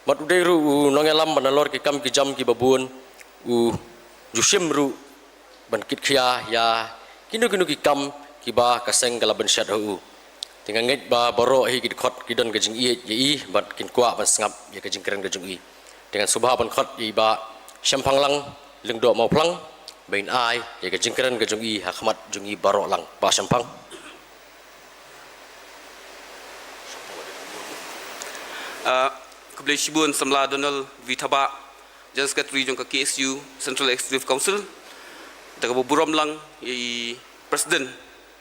Bad u dei ruh u nongïalam ba nalor ki kam ki jam kiba bun u ju shim ruh ban kitkhia ïa kino kino ki kam kiba ka seng ka la bynshet ha u. Te nga ngeit ba baroh hi ki dkhot ki don ka jingïeit ïa i bad kin kwah ban sngap ïa ka jingkren ka jong i. Te ngan sngewbha ban khot ïa i Bah Shemphang Lang Lyngdoh Mawphlang ba in ai ïa ka jingkren ka jong i ha khmat jong i baroh lang. Bah Shemphang. Ah, khublei shibun samla Donald Vithabah, General Secretary jong ka K S U Central Executive Council. Da kaba burom lang ïa i President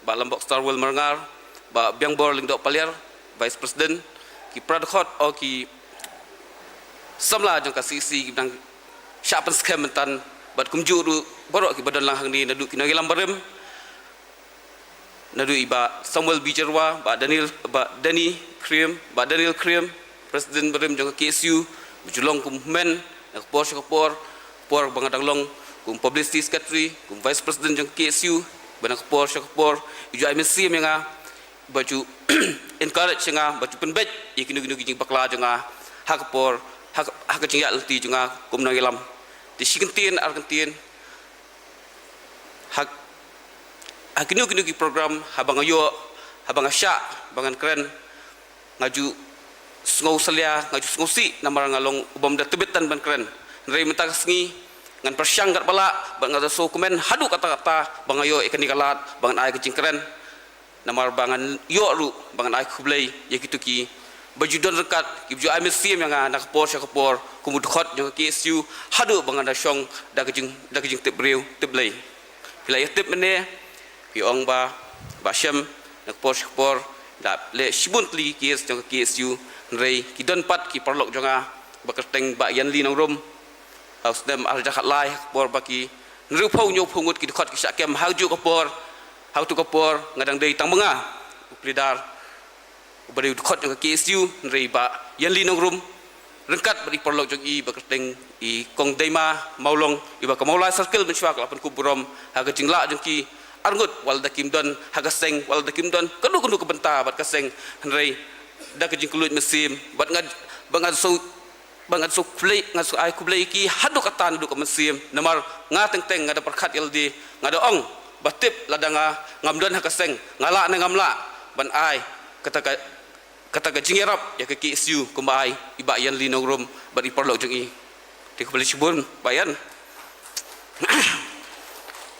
Bah Lambok Starwell Marngar, Bah Biangbor Lyngdoh Paliar, Vice President, ki para dkhot o ki samla jong ka C C ki dang shah pynskhem myntan bad kumjuh ruh baroh kiba don lang hangne naduh ki nongïalam barim. Naduh i Bah Samuel Bijarwa, Bah Daniel, Bah Dani Krim, Bah Daniel Krim, President barim jong ka K S U, ba ju long kum hynmen na ka por sha ka por, por ba nga dang long kum Publicity Secretary, kum Vice President jong ka K S U, ba na ka por sha ka por i ju ai mynsiem ïa nga ba ju encourage ïa nga ba ju pynbeit ïa kino kino ki jingbakla jong nga ha ka por ha ka, ha ka jingïaid lynti jong nga kum nongïalam. Te shi kyntien ar kyntien ha, ha kino kino ki program haba nga ïoh, haba nga shah ba ngan kren, nga ju sngew salia, nga ju sngew sih namar nga long u bym da tbit tan ban kren. Hynrei mynta ka sngi ngan pyrshang katba lah bad nga da sngewkmen haduh katta katta ba nga ïoh ïa kane ka lad ba ngan ai ka jingkren. Namar ba ngan ïoh ruh ba ngan ai khublei ïa kito ki ba ju don ryngkat ki ba ju ai mynsiem ïa nga na ka por sha ka por kum u dkhot jong ka K S U haduh ba ngan da shong da ka jing, da ka jingtip briew tip Blei. Phi la ïatip mynne phi ong ba Bah Shem na ka por sha ka por da leh shibun tylli ki case jong ka K S U, hynrei ki don pat ki paralok jong nga ba kyrteng Bah Yanli Nongrum ha u snem ar hajar khatlai ha ka por ba ki hynriewphew hynñiewphew ngut ki dkhot ki shah kem ha kajuh ka por. Ha katu ka por nga dang dei tang ma nga u pledar, uba dei u dkhot jong ka K S U, hynrei Bah Yanli Nongrum, ryngkat bad i paralok jong i ba kyrteng i Kong Deima Mawlong, iba ka Mawlai Circle mynshuwa ka la pynkup burom ha ka jinglah jong ki arngut, wat la da kim don ha ka seng, wat la da kim don kano kano ka bynta bad ka seng, hynrei da ka jingkylluid mynsiem bad nga, ba nga shu, ba nga shu khublei, nga shu ai khublei ïa ki haduh katta haduh ka mynsiem. Namar nga teng teng nga da pyrkhat ïa lade, nga da ong ba tip lada nga ngam don ha ka seng, nga lah ne ngam lah ban ai kata ka, kata ka jingïarap ïa ka K S U kumba ai i Bah Yanli Nongrum bad i paralok jong i. Te khublei shibun Bah Yan.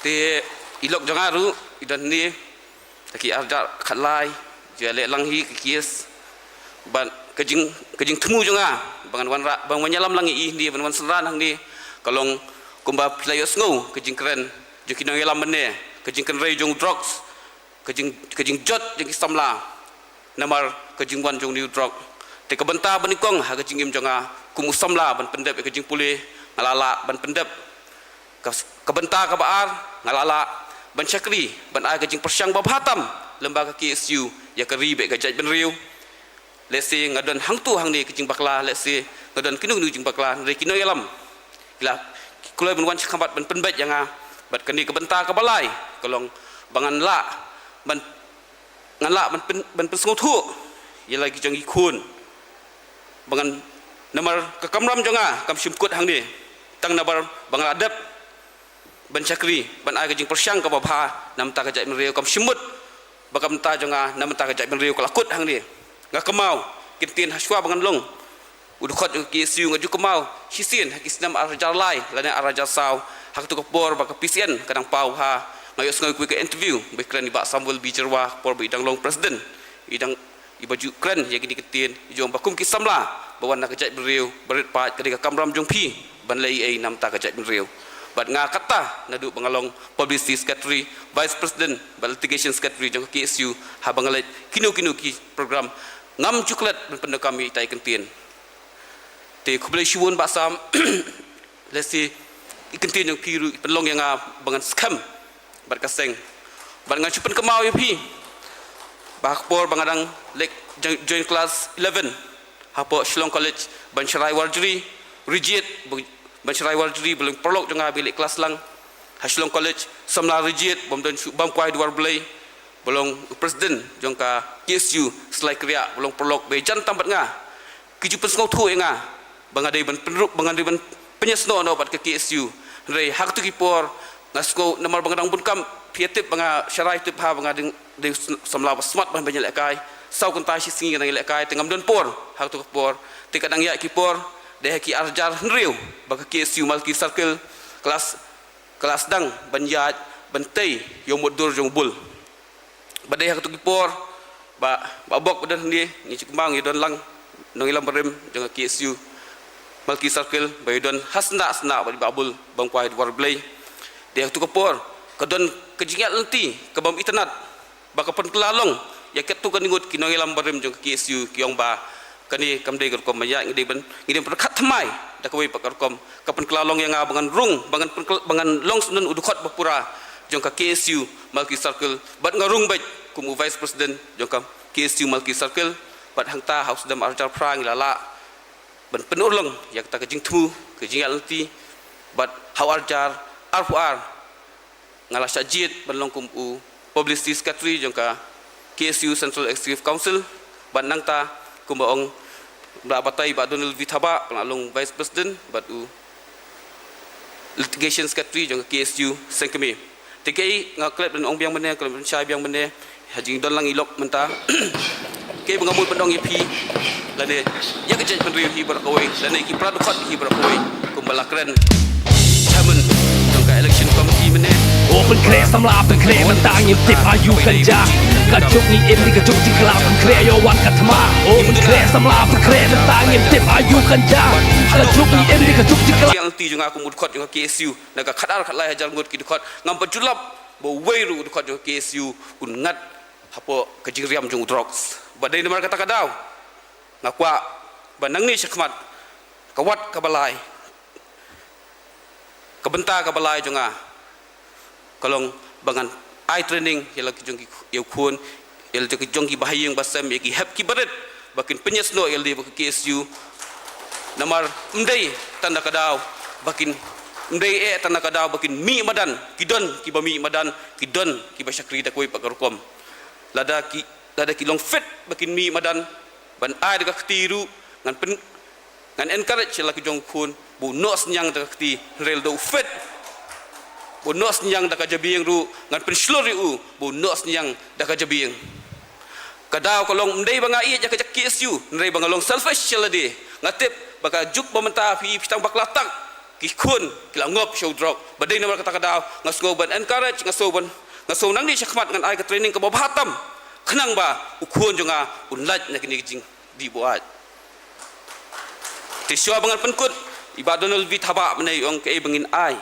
Te i lok jong nga ruh i don hangne, da ki arjar khatlai, ju leh lang hi ka case. Bad ka jing, ka jingthmu jong nga ba ngan wanrah, ba ngan wan ïalam lang ïa i hangne, ba ngan wan synran hangne, ka long kumba phi la ïohsngew ka jingkren jong ki nongïalam mynne, ka jingkynrei jong drugs, ka jing, ka jingjot jong ki samla namar ka jingwan jong une u drug. Te ka bynta ba nyngkong ha ka jingim jong nga kum u samla ban pyndep ïa ka jingpule, nga la lah ban pyndep. Ka, ka bynta kaba ar, nga la lah ban shakri, ban ai ka jingpyrshang ba bha tam lyngba ka K S U ïa ka ri bad ka jaitbynriew. Lehse nga don hangto hangne ka jingbakla, lehse nga don kino kino jingbakla, hynrei ki nongïalam ki la, ki kloi ban wan shakhmat ban pynbeit ïa nga. Bad kane ka bynta kaba lai ka long ba ngan lah ban, ngan lah ban pyn, ban pynsngewthuh ïa la ki jong ki khun. Ba ngan, namar ka kamram jong nga kam shym kut hangne, tang namar ba nga la dep ban shakri, ban ai ka jingpyrshang kaba bha na bynta ka jaitbynriew, kam shym mut ba ka bynta jong nga na bynta ka jaitbynriew ka la kut hangne. Nga kynmaw, kyntien hashwa ba ngan long u dkhot jong ka K S U, nga ju kynmaw shisien ha ki snem ar hajar lai lane ar hajar saw, ha kato ka por ba ka P C N ka dang paw bha. Nga ïohsngew ïa kawei ka interview ba i kren i Bah Samuel B Jyrwa, ka por ba i dang long president, i dang, iba ju kren ïa kine ki ktien, i ju ong ba kum ki samla ba wan na ka jaitbynriew, ba rit paid, ka dei ka kamram jong phi ban leh ei ei na bynta ka jaitbynriew. Bad nga kata naduh ba nga long publicity secretary, vice president bad litigation secretary jong ka K S U, haba nga leit kino kino ki program, ngam ju klet ban pyndonkam ïa ita i kyntien. Te khublei shibun Bah Sam. Lehse i kyntien jong phi ruh i pynlong ïa nga ba ngan skhem bad ka seng. Bad ngan shu pynkynmaw ïa phi ba ha ka por ba nga dang leit join class eleven hapoh Shillong College, ban sharai Warjri, Rijit, ban sharai Warjri, ba long paralok jong nga ba i leit class lang ha Shillong College, samla Rijit bym don shuh, bym kwai duwar Blei, ba long president jong ka K S U Slai Kriah, ba long paralok ba ïajan tam bad nga. Ki ju pynsngewthuh ïa nga ba nga dei ban pynrung, ba nga dei ban pynïasnoh noh bad ka K S U. Hynrei ha kito ki por nga sngew namar ba nga dang bun kam, phi ïa tip ba nga sharai tip bha ba nga dei, dei samla ba smat ban ïalehkai. Saw kynta shi sngi nga dang ïalehkai te ngam don por ha kito ki por. Te ka dang ïaid ki por, dei ha ki ar hajar hynriew ba ka K S U Malki Circle class, class dang ban ïaid ban tei ïa u mutdur jong u bul. Ba dei ha kito ki por ba, ba bok ba don hangne, ngi ju kynmaw ngi don lang nongïalam barim jong ka K S U Malki Circle, ba ïa don ha sna sna ba dei ba bul bym kwai duwar Blei. Dei ha kito ki por ka don ka jingïaid lynti ka bym itynnad ba ka pynkylla long ïa katto katne ngut ki nongïalam barim jong ka K S U, ki ong ba kane kam dei ka rukom ban ïaid, ngi dei ban, ngi dei ban pyrkhat thymmai da kawei pat ka rukom. Ka pynkylla long ïa nga ba ngan rung, ba ngan pynkylla, ba ngan long syndon u dkhot ba pura jong ka K S U Malki Circle, bad nga rung beit kum u vice president jong ka K S U Malki Circle. Bad hangta ha u snem ar hajar phra ngi la lah ban pynurlong ïa kata ka jingthmu, ka jingïaid lynti. Bad ha u ar hajar arphew ar nga la shah jied ban long kum u publicity secretary jong ka K S U Central Executive Council. Bad nangta kumba ong, ba la batai Bah Donald V Thabah, nga la long vice president bad u litigation secretary jong ka K S U Sengkmie. Te kaei nga klet ban ong biang mynne, klet ban shai biang mynne, ha jingdon lang i lok mynta. Kaei ba nga mut ban ong ïa phi lane ïa ka jaitbynriew hi baroh kawei lane ki para dkhot hi baroh kawei, kumba la kren chairman jong ka election committee mynne. O pynkhreh samla pynkhreh mynta ngim tip aïu kan jia. Ka juk ngi im dei ka juk jingkylla, pynkhreh ïa wan ka thma. O pynkhreh samla pynkhreh mynta ngim tip aïu kan jia. Ka juk ngi im dei ka juk jingkylla. Ka jingïaid lynti jong nga kum u dkhot jong ka K S U, na ka khatar khatlai hajar ngut ki dkhot, ngam pat ju lap ba uwei ruh u dkhot jong ka K S U un ngat hapoh ka jingriam jong u drugs. Ba dei namar kata ka daw nga kwah ba nangne shakhmat ka wat kaba lai, ka bynta kaba lai jong nga ka long ba ngan ai training ïa la ki jong ki, ïa u khun, ïa la ki jong ki bahaïing bahasem, ïa ki hep ki barit ba kin pynïasnoh ïa lade bad ka K S U. Namar ym dei tang da ka daw ba kin, ym dei eh tang da ka daw ba kin mih madan, ki don kiba mih madan, ki don kiba shakri da kawei pat ka rukom. Lada ki, lada ki long fit ba kin mih madan ban ai da ka kti ruh, ngan pyn, ngan encourage ïa la ki jong u khun ba u noh synñiang da ka kti, hynrei lada u fit ba u noh synñiang da ka jabieng ruh, ngan pynshlur ïa u ba u noh synñiang da ka jabieng. Ka daw ka long ym dei ba nga ïeit ïa ka K S U, hynrei ba nga long selfish sha lade. Nga tip ba ka juk ba mynta phi, phi tang bakla tak, ki khun ki la ngop sha u drok. Ba dei namar kata ka daw nga sngew ban encourage, nga sngew ban, nga sngew nangne shakhmat ngan ai ka training kaba bha tam, khnang ba u khun jong nga un lait na kine ki jingdih buaid. Te shuwa ba ngan pynkut, i Bah Donald V Thabah mynne u ong kaei ba ngin ai.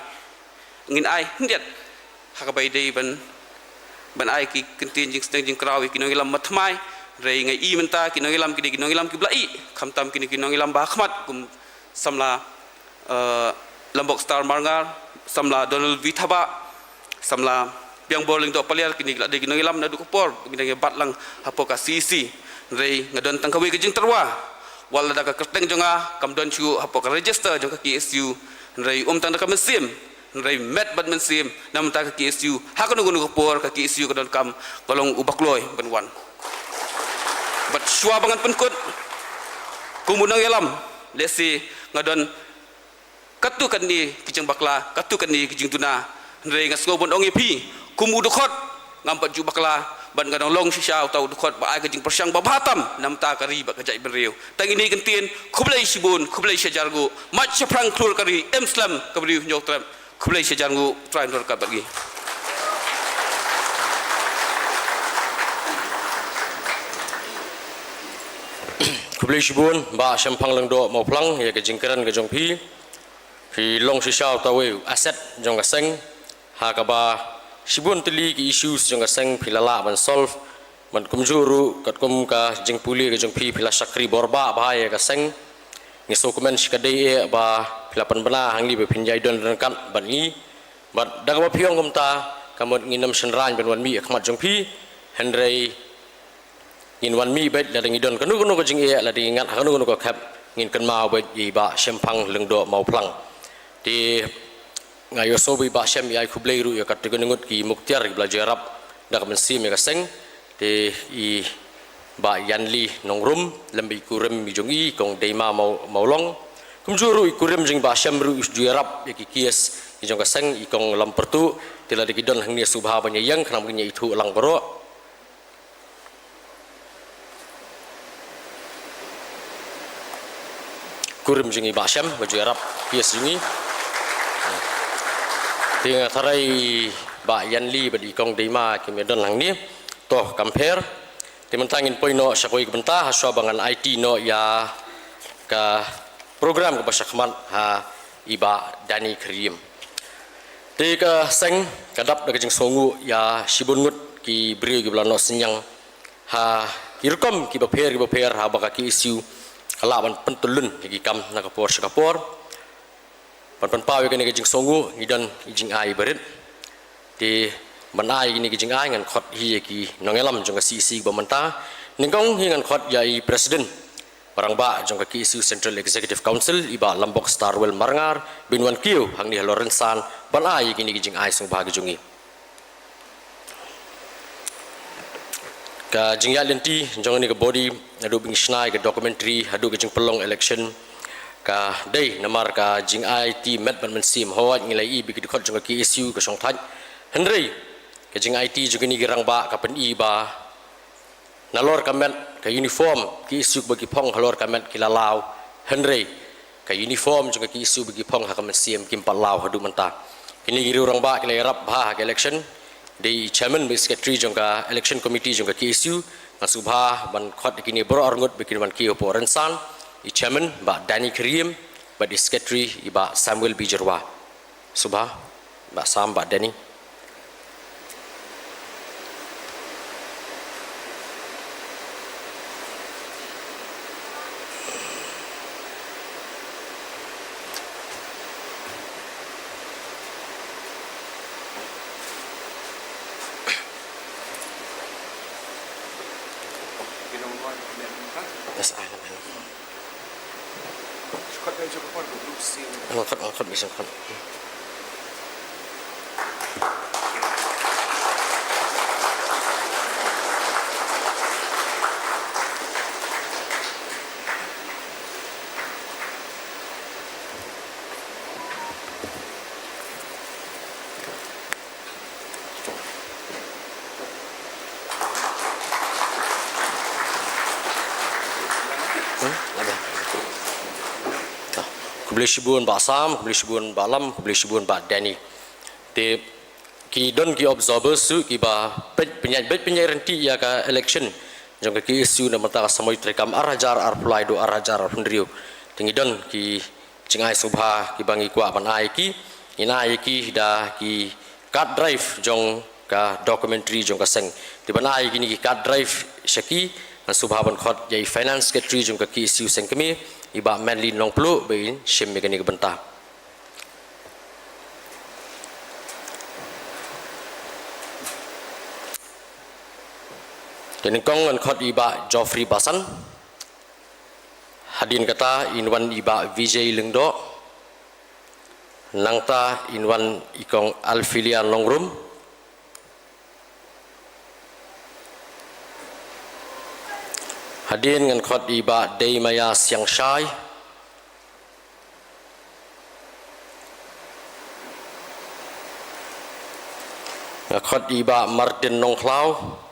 Ngin ai khyndiat ha kaba ïadei ban, ban ai ki kyntien jingsneng jingkraw ïa ki nongïalam mathymmai. Hynrei nga i mynta ki nongïalam ki dei ki nongïalam kiba la ih, khamtam kine ki nongïalam ba ha khmat kum samla, eh, Lambok Star Marngar, samla Donald V Thabah, samla Biangbor Lyngdoh Paliar, kine ki la dei ki nongïalam naduh ka por ba ki dang ïa bat lang hapoh ka C E C. Hynrei nga don tang kawei ka jingtyrwa, wat la da ka kyrteng jong nga kam don shuh hapoh ka register jong ka K S U, hynrei um tang da ka mynsiem, hynrei met bad mynsiem, na bynta ka K S U, ha kano kano ka por ka K S U ka donkam, ka long uba kloi ban wan. Bad shuwa ba ngan pynkut, kum u nongïalam, lehse nga don katto katne ki jingbakla, katto katne ki jingduna, hynrei nga sngew ban ong ïa phi, kum u dkhot, ngam pat ju bakla, bad nga dang long shisha uta u dkhot ba ai ka jingpyrshang ba bha tam na bynta ka ri bad ka jaitbynriew. Tang ine i kyntien, khublei shibun, khublei shihajar nguh, mait shaphrang khlur ka ri, im slem ka briew Hynñiewtrep, khublei shihajar nguh, Trai un don ryngkat bad ngi. Khublei shibun, Bah Shemphang Lyngdoh Mawphlang, ïa ka jingkren ka jong phi. Phi long shisha uta uwei u asset jong ka seng. Ha kaba shibun tylli ki issues jong ka seng phi la lah ban solve. Bad kumjuh ruh katkum ka jingpule ka jong phi, phi la shakri bor bha bha ïa ka seng. Ngi sngewkmen shikatdei eh ba phi la pynbna hangne ba phin ïai don ryngkat bad ngi. Bad da kaba phi ong kumta, ka mut ngin ym shynrain ban wan mih ha khmat jong phi. Hynrei ngin wan mih beit lada ngi don kano kano ka jingeh, lada ngi ngat ha kano kano ka khep, ngin kynmaw beit ïa i Bah Shemphang Lyngdoh Mawphlang. Te nga ïohsngew ba i Bah Shem i ai khublei ruh ïa katto katne ngut ki muktiar kiba la ju ïarap da ka mynsiem ïa ka seng. Te i Bah Yanli Nongrum lem bad i kurim i jong i, Kong Deima Maw-, Mawlong. Kumjuh ruh i kurim jong i Bah Shem ruh i ju ïarap ïa ki case ki jong ka seng, i Kong Lampyrtuh. Te lada ki don hangne sngewbha ban ïeng khnang ba ngin ïa ithuh lang baroh. Kurim jong i Bah Shem ba ju ïarap case jong i. Te nga tharai Bah Yanli bad i Kong Deima kim ïa don hangne. To kam pher. Te mynta ngin poi noh sha kawei ka bynta, ha shuwa ba ngan aiti noh ïa ka program kaba shakhmat ha i Bah Danny Khyriem. Te ka seng ka dap da ka jingsngewnguh ïa shibun ngut ki briew kiba la noh synñiang ha ki rukom kiba pher kiba pher, haba ka K S U ka lah ban pyntyllun ïa ki kam na ka por sha ka por. Ban pynpaw ïa kane ka jingsngewnguh ngi don i jingai barit. Te ban ai ïa kine ki jingai ngan khot hi ïa ki nongïalam jong ka C E C ba mynta. Nyngkong hi ngan khot ïa i President ba rangbah jong ka K S U Central Executive Council, i Bah Lambok Starwell Marngar, ba in wan kiew hangne halor rynsan ban ai ïa kine ki jingai sngewbha ki jong ngi. Ka jingïaid lynti jong kane ka body, naduh ba ngi shna ïa ka documentary haduh ka jingpynlong election, ka dei namar ka jingaiti met bad mynsiem. Hooid, ngi la ïohi ba ki dkhot jong ka K S U ka shongthait. Hynrei ka jingaiti jong kine ki rangbah ka pyni ba nalor ka met, ka uniform, ki K S U ba ki phong halor ka met ki la law. Hynrei ka uniform jong ka K S U ba ki phong ha ka mynsiem kim pat law haduh mynta. Kine ki riew rangbah ki la ïarap bha ha ka election. Dei i chairman bad i secretary jong ka election committee jong ka K S U. Ngan sngewbha ban khot ïa kine baroh arngut ba kin wan kiew hapoh rynsan. I chairman Bah Danny Khyriem bad i secretary i Bah Samuel B Jyrwa. Sngewbha Bah Sam, Bah Danny. Yes, I know, I know. Ang kot, ang kot, ang kot. Hmm? Ada. Tah. Khublei shibun Bah Sam, khublei shibun Bah Lam, khublei shibun Bah Danny. Te ki don ki observers ruh kiba peit pynïaid, peit pynïaid ryntih ïa ka election jong ka K S U na ka bynta ka samoi treikam ar hajar arphew lai haduh ar hajar arphew hynriew. Te ngi don ki jingai sngewbha kiba ngi kwah ban ai ïa ki, ngin ai ïa ki da ki card drive jong ka documentary jong ka seng. Te ban ai ïa kine ki card drive sha ki, ngan sngewbha ban khot ïa i Finance Secretary jong ka K S U seng kmie, i Bah Manly Nongpluh, ba in shim ïa kane ka bynta. Te nyngkong ngan khot i Bah Geoffrey Basan. Hadien kata in wan i Bah Vijay Lyngdoh. Nangta in wan i Kong Alphelia Nongrum. Hadien ngan khot i Bah Deimaya Siangshai. Nga khot i Bah Martin Nongkhlaw.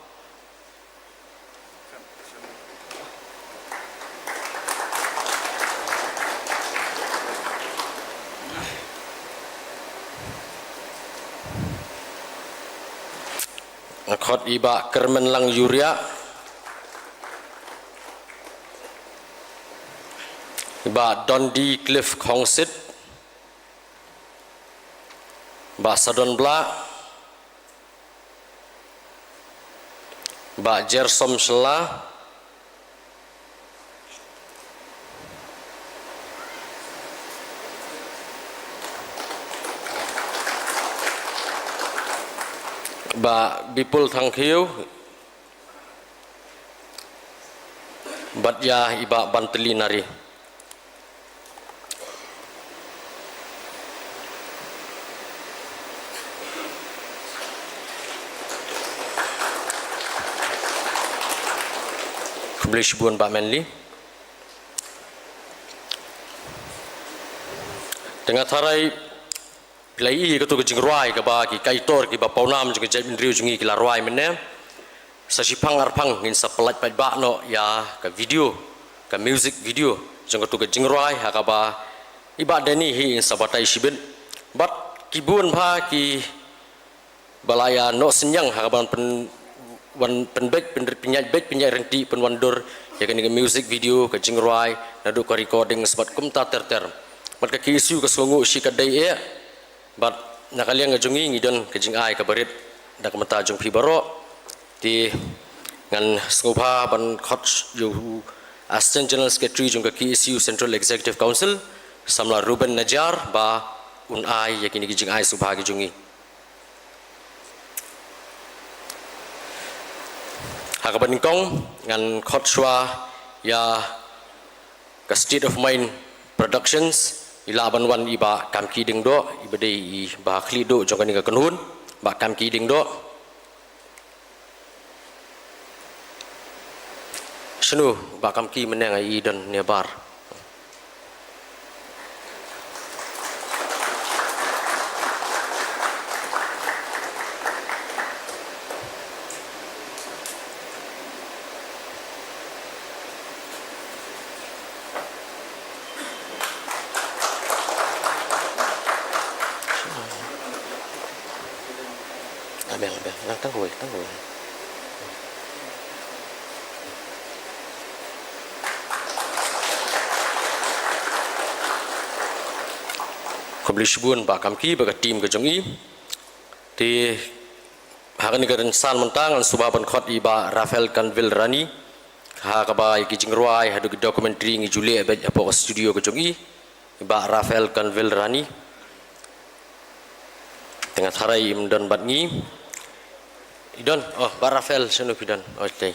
Nga khot i Bah Kyrmenlang Uriah. I Bah Dondi Cliff Khongsit. Bah Sadon Blah. Bah Jersom Shylla. Bah Bipul Thangkhiew. Bad ïa i Bah Bantylli Nari. Khublei shibun Bah Manly. Te nga tharai phi la ïohi ïa kato ka jingrwai kaba ki kaitor kiba pawnam jong ka jaitbynriew jong ngi ki la rwai mynne. Sa shiphang arphang ngin sa pynlait paidbah noh ïa ka video, ka music video jong kato ka jingrwai ha kaba i Bah Danny hi in sa batai shibit. Bad ki bun bha kiba la ïa noh synñiang ha kaba wan pyn, wan pynbeit, pyn, pynïaid beit, pynïaid ryntih, pynwandur ïa kane ka music video, ka jingrwai, naduh ka recording, bad kumta ter ter. Bad ka K S U ka sngewnguh shi katdei eh. Bad na ka liang ka jong ngi ngi don ka jingai kaba rit na ka bynta jong phi baroh. Te ngan sngewbha ban khot ïa u Assistant General Secretary jong ka K S U Central Executive Council, Samla Reuben Najiar, ba un ai ïa kine ki jingai sngewbha ki jong ngi. Ha kaba nyngkong ngan khot shuwa ïa ka State of Mind Productions, i lah ban wan i Bah Kamki Diengdoh, iba dei i Bah Khlieh Duh jong kane ka kynhun, Bah Kamki Diengdoh. Shano Bah Kamki mynne, nga i don ne bar. Abeng, abeng. Nang tang kawei, tang kawei. Khublei shibun Bah Kamki bad ka team ka jong i. Te ha kane ka rynsan mynta ngan sngewbha ban khot i Bah Raphael Kanwil Rani, ha kaba ïa ki jingrwai haduh ki documentary ngi ju leh beit hapoh ka studio ka jong i. I Bah Raphael Kanwil Rani. Te nga tharai im don bad ngi. I don, oh, Bah Raphael, shano phi don? Oh, tei.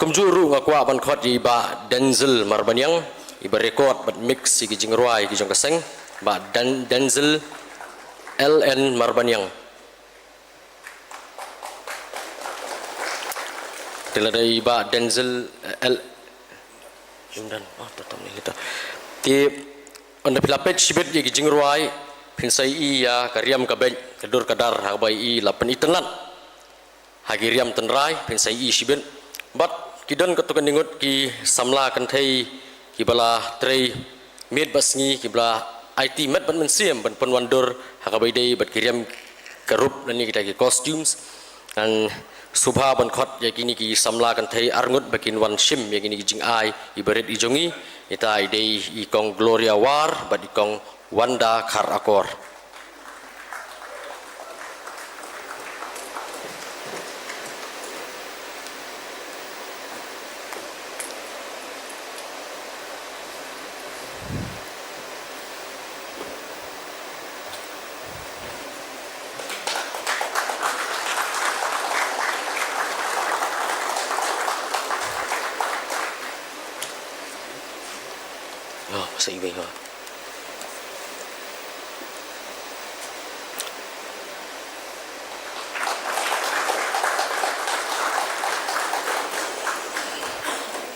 Kumjuh ruh nga kwah ban khot ïa i Bah Denzil Marbaniang, iba record bad mix ïa ki jingrwai ki jong ka seng, Bah Den-, Denzil L N Marbaniang. Te lada i Bah Denzil, eh, L-, Jumdan, oh, to tam ni kita. Te, ynda phi la peit shibit ïa ki jingrwai, phin sa ïohi ïa ka riam ka beit, ka dur ka dar, ha kaba i la pynitynnad ha ki riam tynrai, phin sa ïohi shibit. Bad ki don katto katne ngut ki samla kynthei kiba la trei miet bad sngi, kiba la aiti met bad mynsiem ban pynwandur ha kaba ïadei bad ki riam ka rup lane kita ki costumes. Ngan sngewbha ban khot ïa kine ki samla kynthei arngut ba kin wan shim ïa kine ki jingai iba rit i jong ngi. Ita i dei i Kong Gloria War bad i Kong Wanda Kharakor. Oh, sa iwei ha.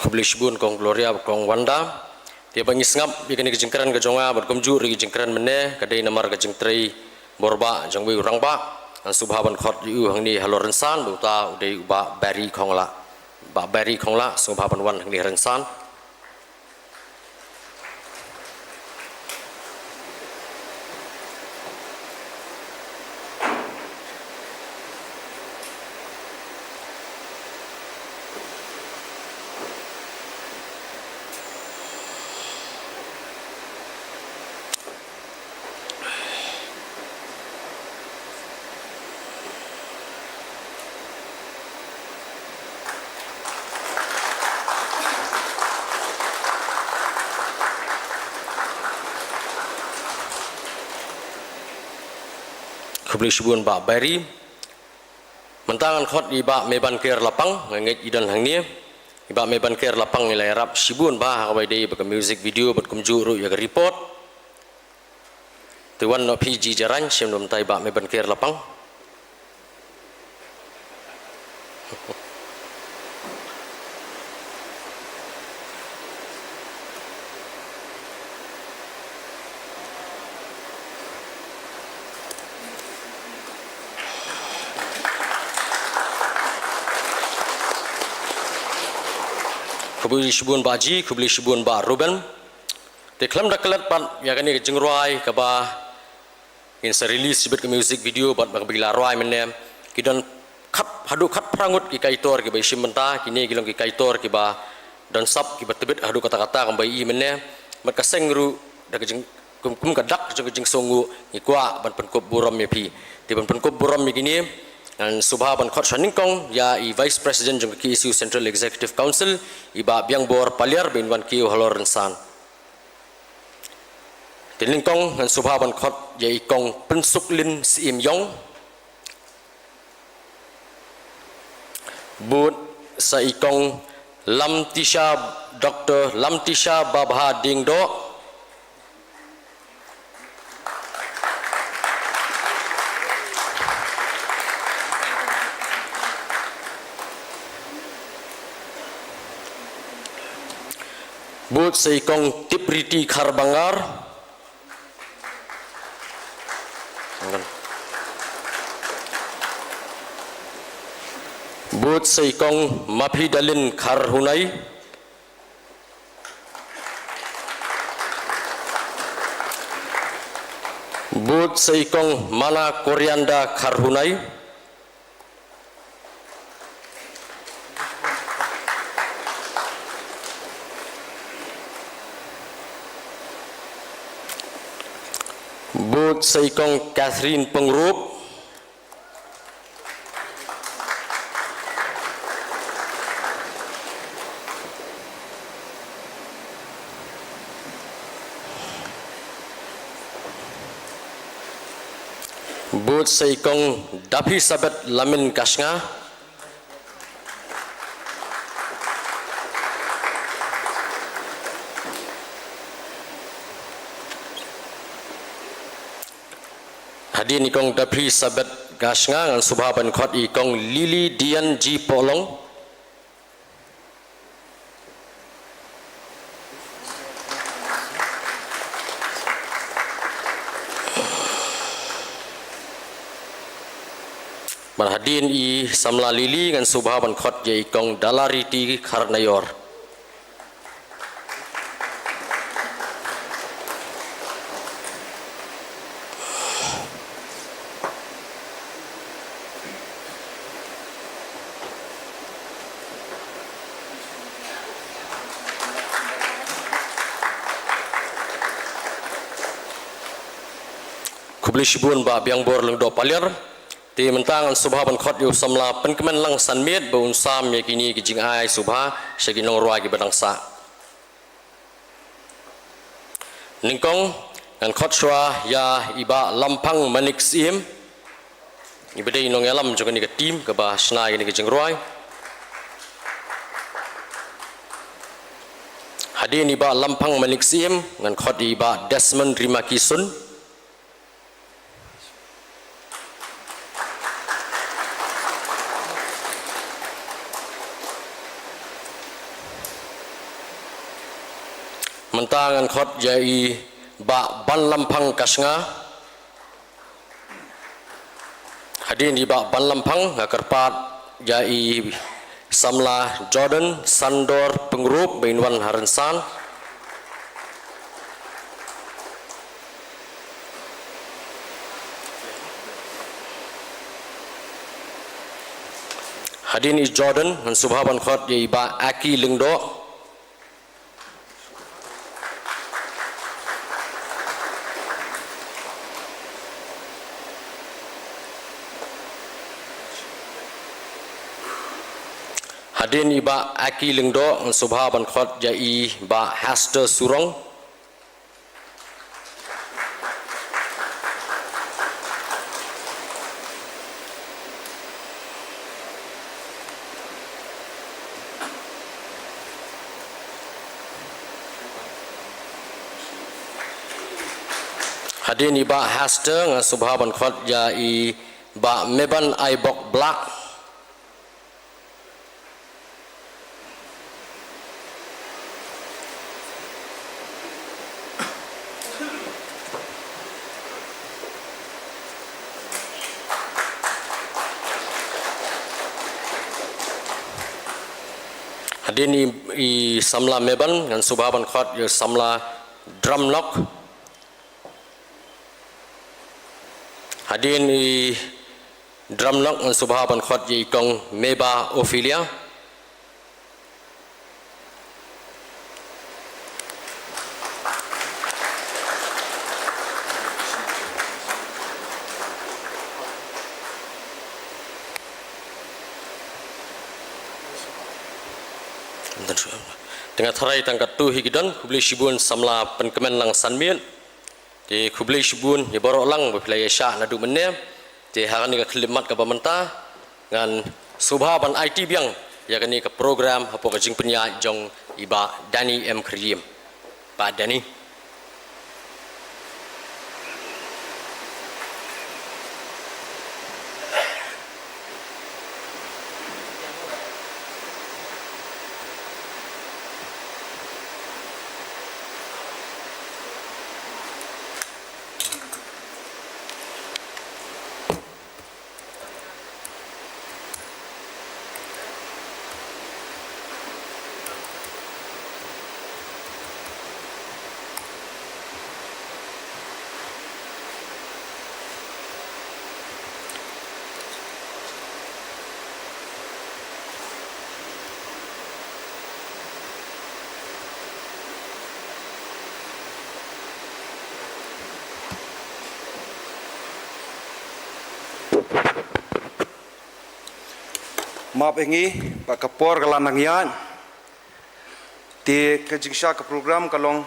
Khublei shibun Kong Gloria bad Kong Wanda. Te ba ngi sngap ïa kane ka jingkren ka jong nga bad kumjuh ruh ïa ka jingkren mynne ka dei namar ka jingtrei bor ba jong uwei u rangbah. Ngan sngewbha ban khot ïa u hangne halor rynsan, bad uta u dei u Bah Barry Khongla. Bah Barry Khongla, sngewbha ban wan hangne rynsan. Khublei shibun Bah Barry. Mynta ngan khot ïa i Bah Mebanker Lapang, nga ngeit i don hangne. I Bah Mebanker Lapang i la ïarap shibun bha ha kaba ïadei bad ka music video bad kumjuh ruh ïa ka report. Te wan noh phi Ji Jarain, shim noh mynta i Bah Mebanker Lapang. Khublei shibun Bah Ji, khublei shibun Bah Ruben. Te khlem da klet pat ïa kane ka jingrwai kaba ngin sa release shibit ka music video bad ba ka ba la rwai mynne. Ki don khat haduh khatphra ngut ki kaitor kiba ïashim bynta, kine ki long ki kaitor kiba don sap kiba tbit haduh katta katta kumba i mynne. Bad ka seng ruh da ka jing, kum, kum ka dak jong ka jingsngewnguh ngi kwah ban pynkup burom ïa phi. Te ban pynkup burom ïa kine ngan sngewbha ban khot sha nyngkong ïa i Vice President jong ka K S U Central Executive Council, i Bah Biangbor Paliar, ba in wan kiew halor rynsan. Te nyngkong ngan sngewbha ban khot ïa i Kong Pynsuklin Syiem Ïong. Bud sa i Kong Lamtisha, Doktor Lamtisha Babha Diengdoh. Bud sa i Kong Tipriti Kharbangar. Bud sa i Kong Maphidalin Kharhunai. Bud sa i Kong Mana Corianda Kharhunai. Bud sa i Kong Catherine Pyngrope. Bud sa i Kong Daphisabeth Lamin Kashnga. Hadien i Kong Daphi Sabet Kashnga ngan sngewbha ban khot i Kong Lily Dian G Polong. Bad hadien i samla Lily ngan sngewbha ban khot ïa i Kong Dalariti Kharnaior. Khublei shibun Bah Biangbor Lyngdoh Paliar. Te mynta ngan sngewbha ban khot ïa u samla Pynkmenlang Sanmiet ba un sam ïa kine ki jingai sngewbha sha ki nongrwai kiba dang sah. Nyngkong ngan khot shuwa ïa i Bah Lamphang Manik Syiem, iba dei i nongïalam jong kane ka team kaba shna ïa kane ka jingrwai. Hadien i Bah Lamphang Manik Syiem ngan khot ïa i Bah Desmond Rimaki Sun. Mynta ngan khot ïa i Bah Banlamphang Kashnga. Hadien i Bah Banlamphang nga kyrpad ïa i samla Jordan Sandor Pyngrope ba in wan ha rynsan. Hadien i Jordan ngan sngewbha ban khot ïa i Bah Aki Lyngdoh. Hadien i Bah Aki Lyngdoh ngan sngewbha ban khot ïa i Bah Hester Surong. Hadien i Bah Hester ngan sngewbha ban khot ïa i Bah Meban Aibok Blak. Hadien i, i samla Meban ngan sngewbha ban khot ïa samla Dramnok. Hadien i Dramnok ngan sngewbha ban khot ïa i Kong Meba Ophelia. Te nga tharai tang katto hi ki don, khublei shibun samla Pynkmenlang Sanmiet. Te khublei shibun ïa baroh lang ba phi la ïa shah naduh mynne. Te ha kane ka khyllipmat kaba mynta ngan sngewbha ban aiti biang ïa kane ka program hapoh ka jingpynïaid jong i Bah Danny M Khyriem. Bah Danny. Map ïa ngi ba ka por ka la nang ïaid. Te ka jingshah ka program ka long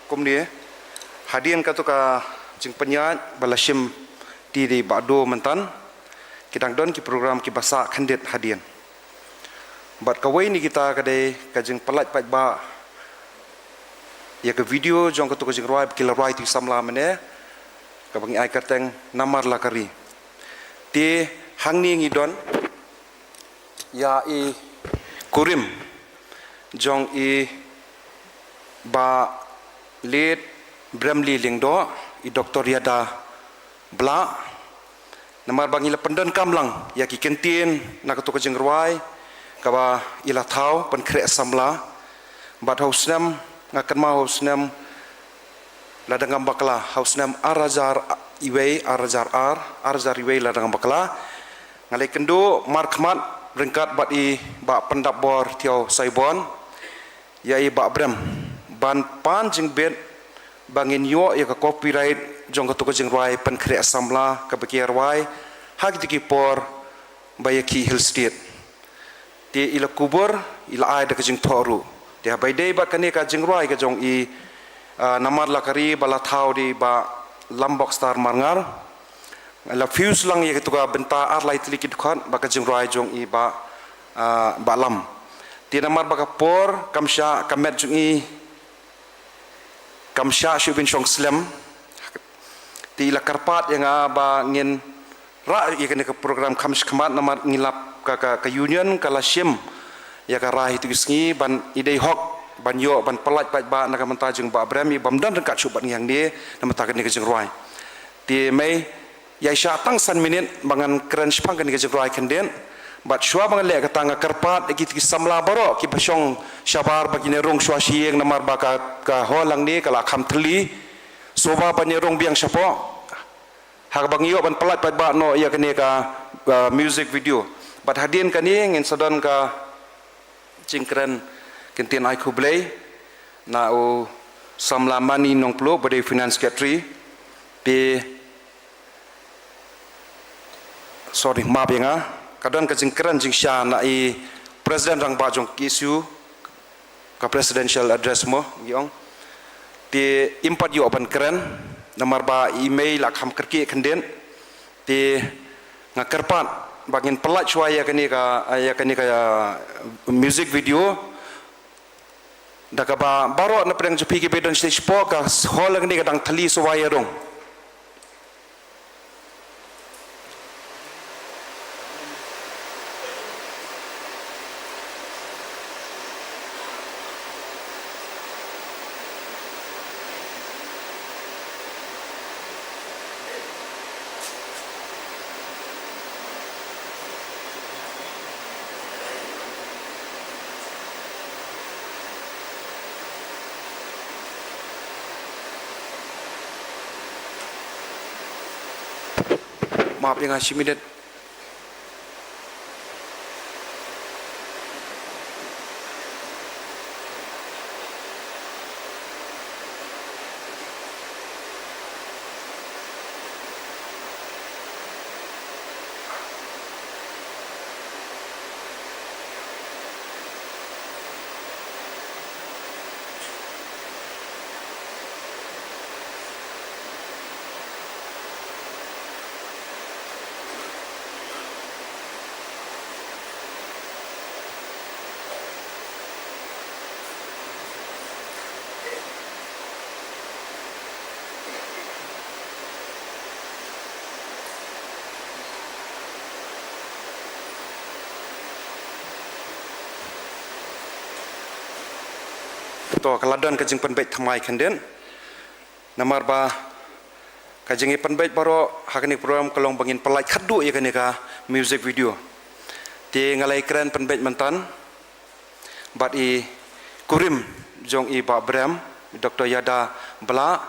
kumne. Hadien kato ka jingpynïaid ba la shim te dei ba do mynta, ki dang don ki program kiba sah khyndiat hadien. Bad kawei na kita ka dei ka jingpynlait paidbah ïa ka video jong kato ka jingrwai ba ki la rwai tu samla mynne. kaba ngi ai kyrteng Namar La Ka Ri. Te hangne ngi don ïa i kurim jong i Bah Late Bremley Lyngdoh, i Doktor Ïada Blah. Namar ba ngi la pyndonkam lang ïa ki kyntien na kato ka jingrwai kaba i la thaw pynkhreh samla. Bad ha u snem, nga kynmaw ha u snem, lada ngam bakla, ha u snem ar hajar wei, ar hajar ar, ar hajar wei lada ngam bakla, nga la ïakynduh markhmat ryngkat bad i Bah Pyndapbor Thiaw Saibon ïa i Bah Brem ban pan jingbit ba ngin ïoh ïa ka copyright jong kato ka jingrwai pynkhreh samla kaba ki ïa rwai ha kito ki por ba ïa ki Hill State. Te i la kubur, i la ai da ka jingthoh ruh. Te haba ïadei bad kane ka jingrwai ka jong i, ah, Namar La Ka Ri ba la thaw da i Bah Lambok Star Marngar, la fuse lang ïa kato ka bynta ar lai tylli ki dkhot bad ka jingrwai jong i Bah, ah, Bah Lam. Te namar ba ka por kam shah, ka met jong i kam shah shuh ban shong slem. Te i la kyrpad ïa nga ba ngin rah ïa kane ka program kham shakhmat namar ngi lap ka, ka, ka union ka la shim ïa ka rai ha kito ki sngi ban, i dei hok ban ïoh ban pyllait paidbah na ka bynta jong Bah Brem, i bym don ryngkat shuh bad ngi hangne na ka bynta kane ka jingrwai. Te mei, ïaishah tang san minit ba ngan kren shaphang kane ka jingrwai khyndiat. Bad shuwa ba ngan leh kata, nga kyrpad ïa kito ki samla baroh kiba shong shabar ba kin ïa rung shuwa sha ïing namar ba ka, ka hall hangne ka la kham thylli. Sngewbha ban ïa rung biang shapoh ha kaba ngi ïoh ban pyllait paidbah noh ïa kane ka, uh, music video. Bad hadien kane ngin sa don ka jingkren kyntien ai khublei na u samla Mani Nongpluh ba dei Finance Secretary. Te, sorry, map ïa nga, ka don ka jingkren jingshai na i President Rangbah jong ka KSU, ka presidential address mo ngi ong. Te im pat ïoh ban kren namar ba i mei la kham kyrkieh khyndiat. Te nga kyrpad ba ngin pyllait shuwa ïa kane ka, ïa kane ka, uh, music video. Da kaba baroh na pdeng jong phi kiba don stage four, ka hall hangne ka dang thylli, sngewbha ïa rung. Map ïa nga shi minit. To, ka la don ka jingpynbeit thymmai khyndiat. Namar ba ka jingïapynbeit baroh ha kane ka program ka long ba ngin pyllait khatduh ïa kane ka music video. Te nga la ïakren pynbeit mynta bad i kurim jong i Bah Brem, Doktor Ïada Blah,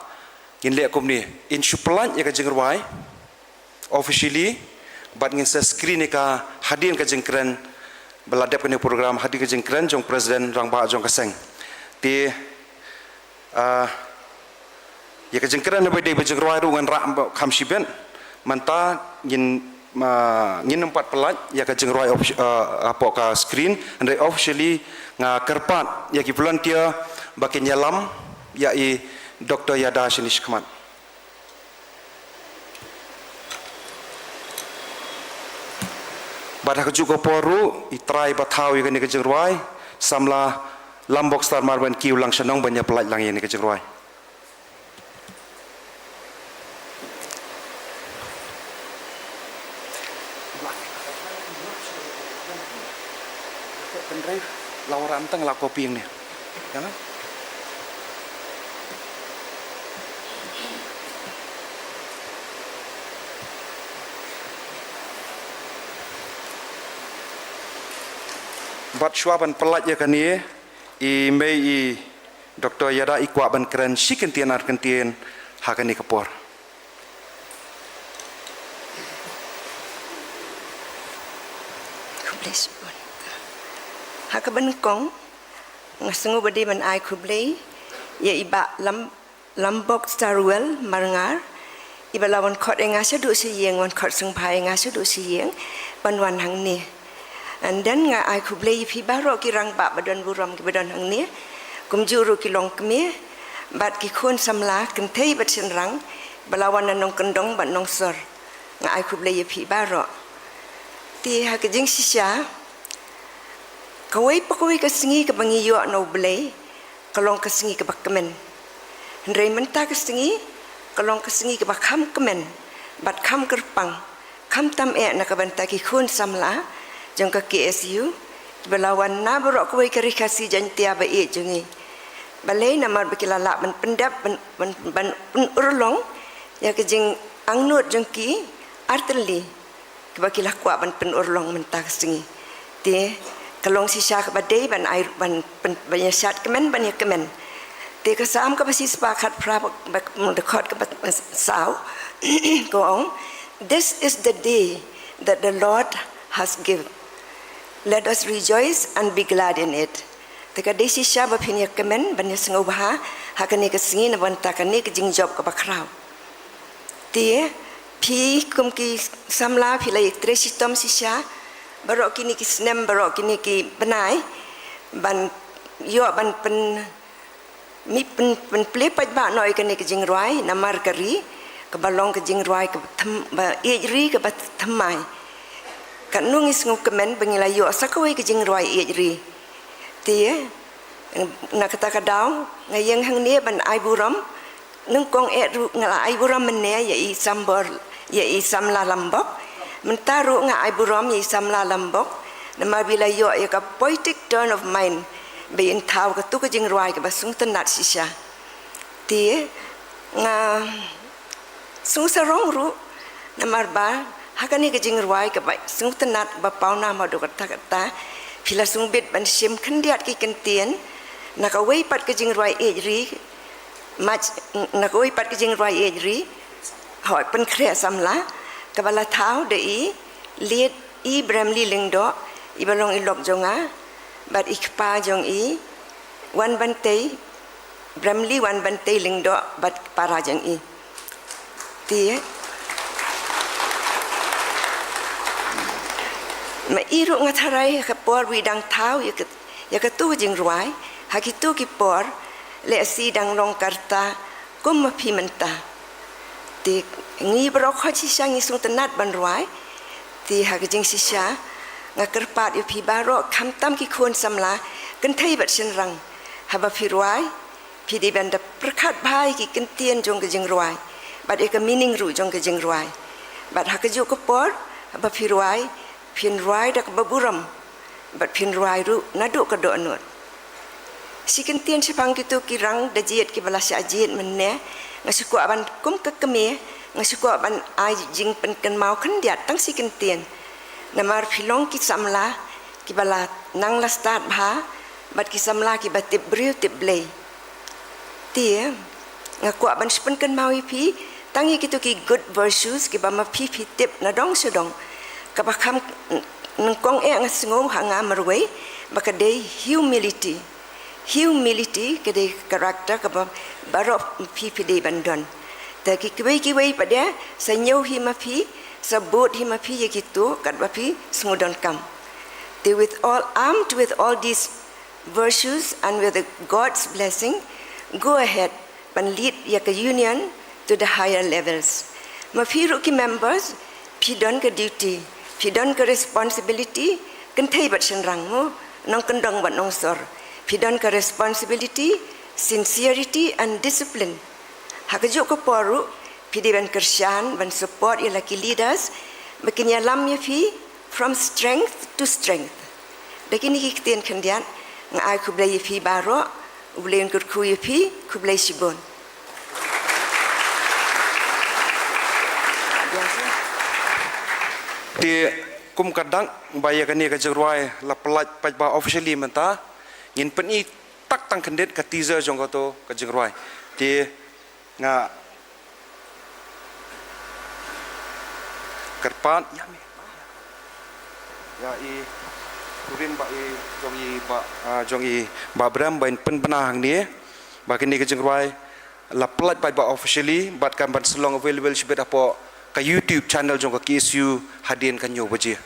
ngin leh kumne, in shu pyllait ïa ka jingrwai officially, bad ngin sa screen ïa ka hadien ka jingkren, ba la dep kane ka program, hadien ka jingkren jong President Rangbah jong ka seng. Te, ah, ïa ka jingkren ba dei ba jingrwai ruh ngan rah kham shibit. Mynta ngin, ah, ngin ym pat pyllait ïa ka jingrwai offici-, ah, hapoh ka screen, hynrei officially nga kyrpad ïa ki volunteer ba kin ïalam ïa i Doktor Ïada shane shakhmat. Bad ha kajuh ka por ruh, i trai ba thaw ïa kane ka jingrwai, samla Lambok Star Marweiñ, ki u lang shnong ban ïa pyllait lang ïa kane ka jingrwai. La wanrah mynta, la copy ïa une. Ïa nga. Bad shuwa ban pyllait ïa kane, i mei i Doctor Ïada i kwah ban kren shi kyntien ar kyntien ha kane ka por. Khublei shibun. Ha kaba nyngkong, nga sngew ba dei ban ai khublei ïa i Bah Lam, Lambok Starwell Marngar, iba la wan khot ïa nga shaduh sha ïing, wan khot sngewbha ïa nga shaduh sha ïing ban wan hangne. And then nga ai khublei ïa phi baroh ki rangbah ba don burom kiba don hangne, kumjuh ruh ki longkmie bad ki khun samla kynthei bad shynrang ba la wan na nongkyndong bad nongsor. Nga ai khublei ïa phi baroh. Te ha ka jingshisha, kawei pa kawei ka sngi kaba ngi ïoh na U Blei, ka long ka sngi kaba kmen. Hynrei mynta ka sngi ka long ka sngi kaba kham kmen bad kham kyrpang, khamtam eh na ka bynta ki khun samla jong ka K S U, kiba la wan na baroh kawei ka Ri Khasi Jaiñtia ba ïeit jong ngi. Balei? Namar ba ki la lah ban pyndep, ban, ban, ban pynurlong ïa ka jingangnud jong ki artylli, kiba ki la kwah ban pynurlong mynta ka sngi. Te ka long shisha kaba dei ban ai, ban pyn-, ban ïa shad kmen, ban ïa kmen. Te ka Salm kaba shispah khatphra, ba, ba, dkhot kaba saw ka ong, "This is the day that the Lord has given. Let us rejoice and be glad in it." Te ka dei shisha ba phin ïa kmen, ban ïa sngewbha ha kane ka sngi na bynta kane ka jingjop kaba khraw. Te phi kum ki samla phi la ïa trei shitom shisha baroh kine ki snem, baroh kine ki bnai, ban ïoh ban pyn, mi pyn, pynplie paidbah noh ïa kane ka jingrwai namar ka ri kaba long ka jingrwai kaba them, ba ïeit ri kaba thymmai. Katno ngi sngewkmen ba ngi la ïoh sa kawei ka jingrwai ïeit ri. Te na kata ka daw nga ïeng hangne ban ai burom. Nyngkong eh ruh nga la ai burom mynne ïa i Sambor, ïa i Samla Lambok. Mynta ruh nga ai burom ïa i Samla Lambok namar ba i la ïoh ïa ka poetic turn of mind ba in thaw katu ka jingrwai kaba sngewtynnat shisha. Te nga sngewsarong ruh namar ba ha kane ka jingrwai kaba sngewtynnat ba pawnam haduh katta katta, phi la sngewbit ban shim khyndiat ki kyntien na kawei pat ka jingrwai ïeit ri, mach, na kawei pat ka jingrwai ïeit ri, hooid, Pynkhreh Samla, kaba la thaw da i Late i Bramley Lyngdoh, iba long i lok jong nga, bad i kpa jong i, Wanbantei, Bramley Wanbantei Lyngdoh, bad para jong i. Te ma i ruh nga tharai ha ka por ba i dang thaw ïa ka, ïa katu ka jingrwai, ha kitu ki por lehse i dang long ka rta kum ma phi mynta. Te ngi baroh khoit shisha ngi sngewtynnat ban rwai. Te ha ka jingshisha nga kyrpad ïa phi baroh, khamtam ki khun samla kynthei bad shynrang, haba phi rwai phi dei ban da pyrkhat bha ïa ki kyntien jong ka jingrwai bad ïa ka meaning ruh jong ka jingrwai. Bad ha kajuh ka por haba phi rwai, phin rwai da kaba burom bad phin rwai ruh naduh ka dohnud. Shi kyntien shaphang kitu ki rang da jied kiba la shah jied mynne, nga shu kwah ban, kum ka kmie, nga shu kwah ban ai jingpynkynmaw khyndiat tang shi kyntien. Namar phi long ki samla kiba la nang la stad bha bad ki samla kiba tip briew tip Blei. Te nga kwah ban shu pynkynmaw ïa phi tang ïa kitu ki good virtues kiba ma phi phi tip na dong sha dong. Kaba kham nyngkong eh nga sngew ha nga marwei ba ka dei humility. Humility ka dei character kaba baroh phi phi dei ban don. Te kiwei kiwei pat de sa ñiew hi ma phi, sa bud hi ma phi ïa kitu katba phi sngewdonkam. Te with all, armed with all these virtues and with the God's blessing, go ahead ban lead ïa ka union to the higher levels. Ma phi ruh ki members phi don ka duty, phi don ka responsibility, kynthei bad shynrang mo, nongkyndong bad nongsor. Phi don ka responsibility, sincerity and discipline. Ha kajuh ka por ruh phi dei ban kyrshan, ban support ïa la ki leaders ba kin ïalam ïa phi from strength to strength. Da kine ki ktien khyndiat, Nga ai khublei ïa phi baroh, U Blei un kyrkhu ïa phi, khublei shibun. Te kum ka dak ba ïa kane ka jingrwai la pyllait paidbah officially mynta, ngin pyni tak tang khyndiat ka teaser jong kato ka jingrwai. Te nga kyrpad ïa i kurim ba i jong i ba, ah, jong i ba Brem ba in pynbna hangne ba kane ka jingrwai la pyllait paidbah officially bad kan ban sa long available shibit hapoh ka YouTube channel jong ka K S U hadien ka hynñiew baje.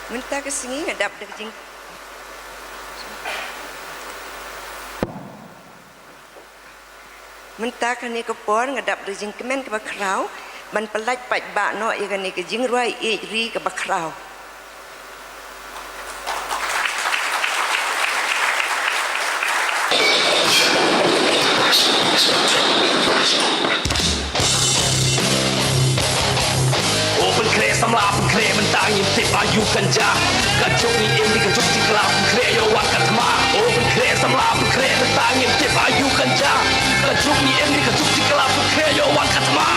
Mynta ka sngi nga dap da ka jing- Mynta kane ka por nga dap da ka jingkmen kaba khraw ban pyllait paidbah noh ïa kane ka jingrwai ïeit ri kaba khraw. O pynkhreh samla pynkhreh, mynta ngim tip aïu kan jia. Ka juk ngi im, ka juk jingkylla pynkhreh ïa u wan ka thma. O pynkhreh samla pynkhreh, mynta ngim tip aïu kan jia. Ka juk ngi im, ka juk jingkylla pynkhreh ïa u wan ka thma.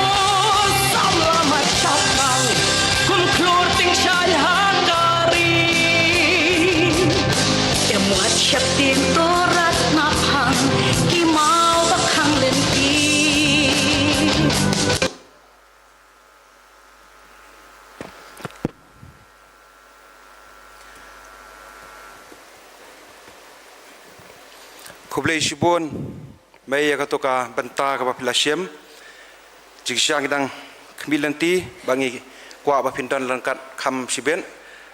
O samla mat shaphrang, kum khlur tyngshaiñ ha ka ri. Em wat sheptieng to rat na phang, ki maw ba khang lynti. Khublei shibun, mei ïa kato ka bynta kaba phi la shim. Jingshisha ngi dang khmih lynti, ba ngi kwah ba phin don ryngkat kham shibit.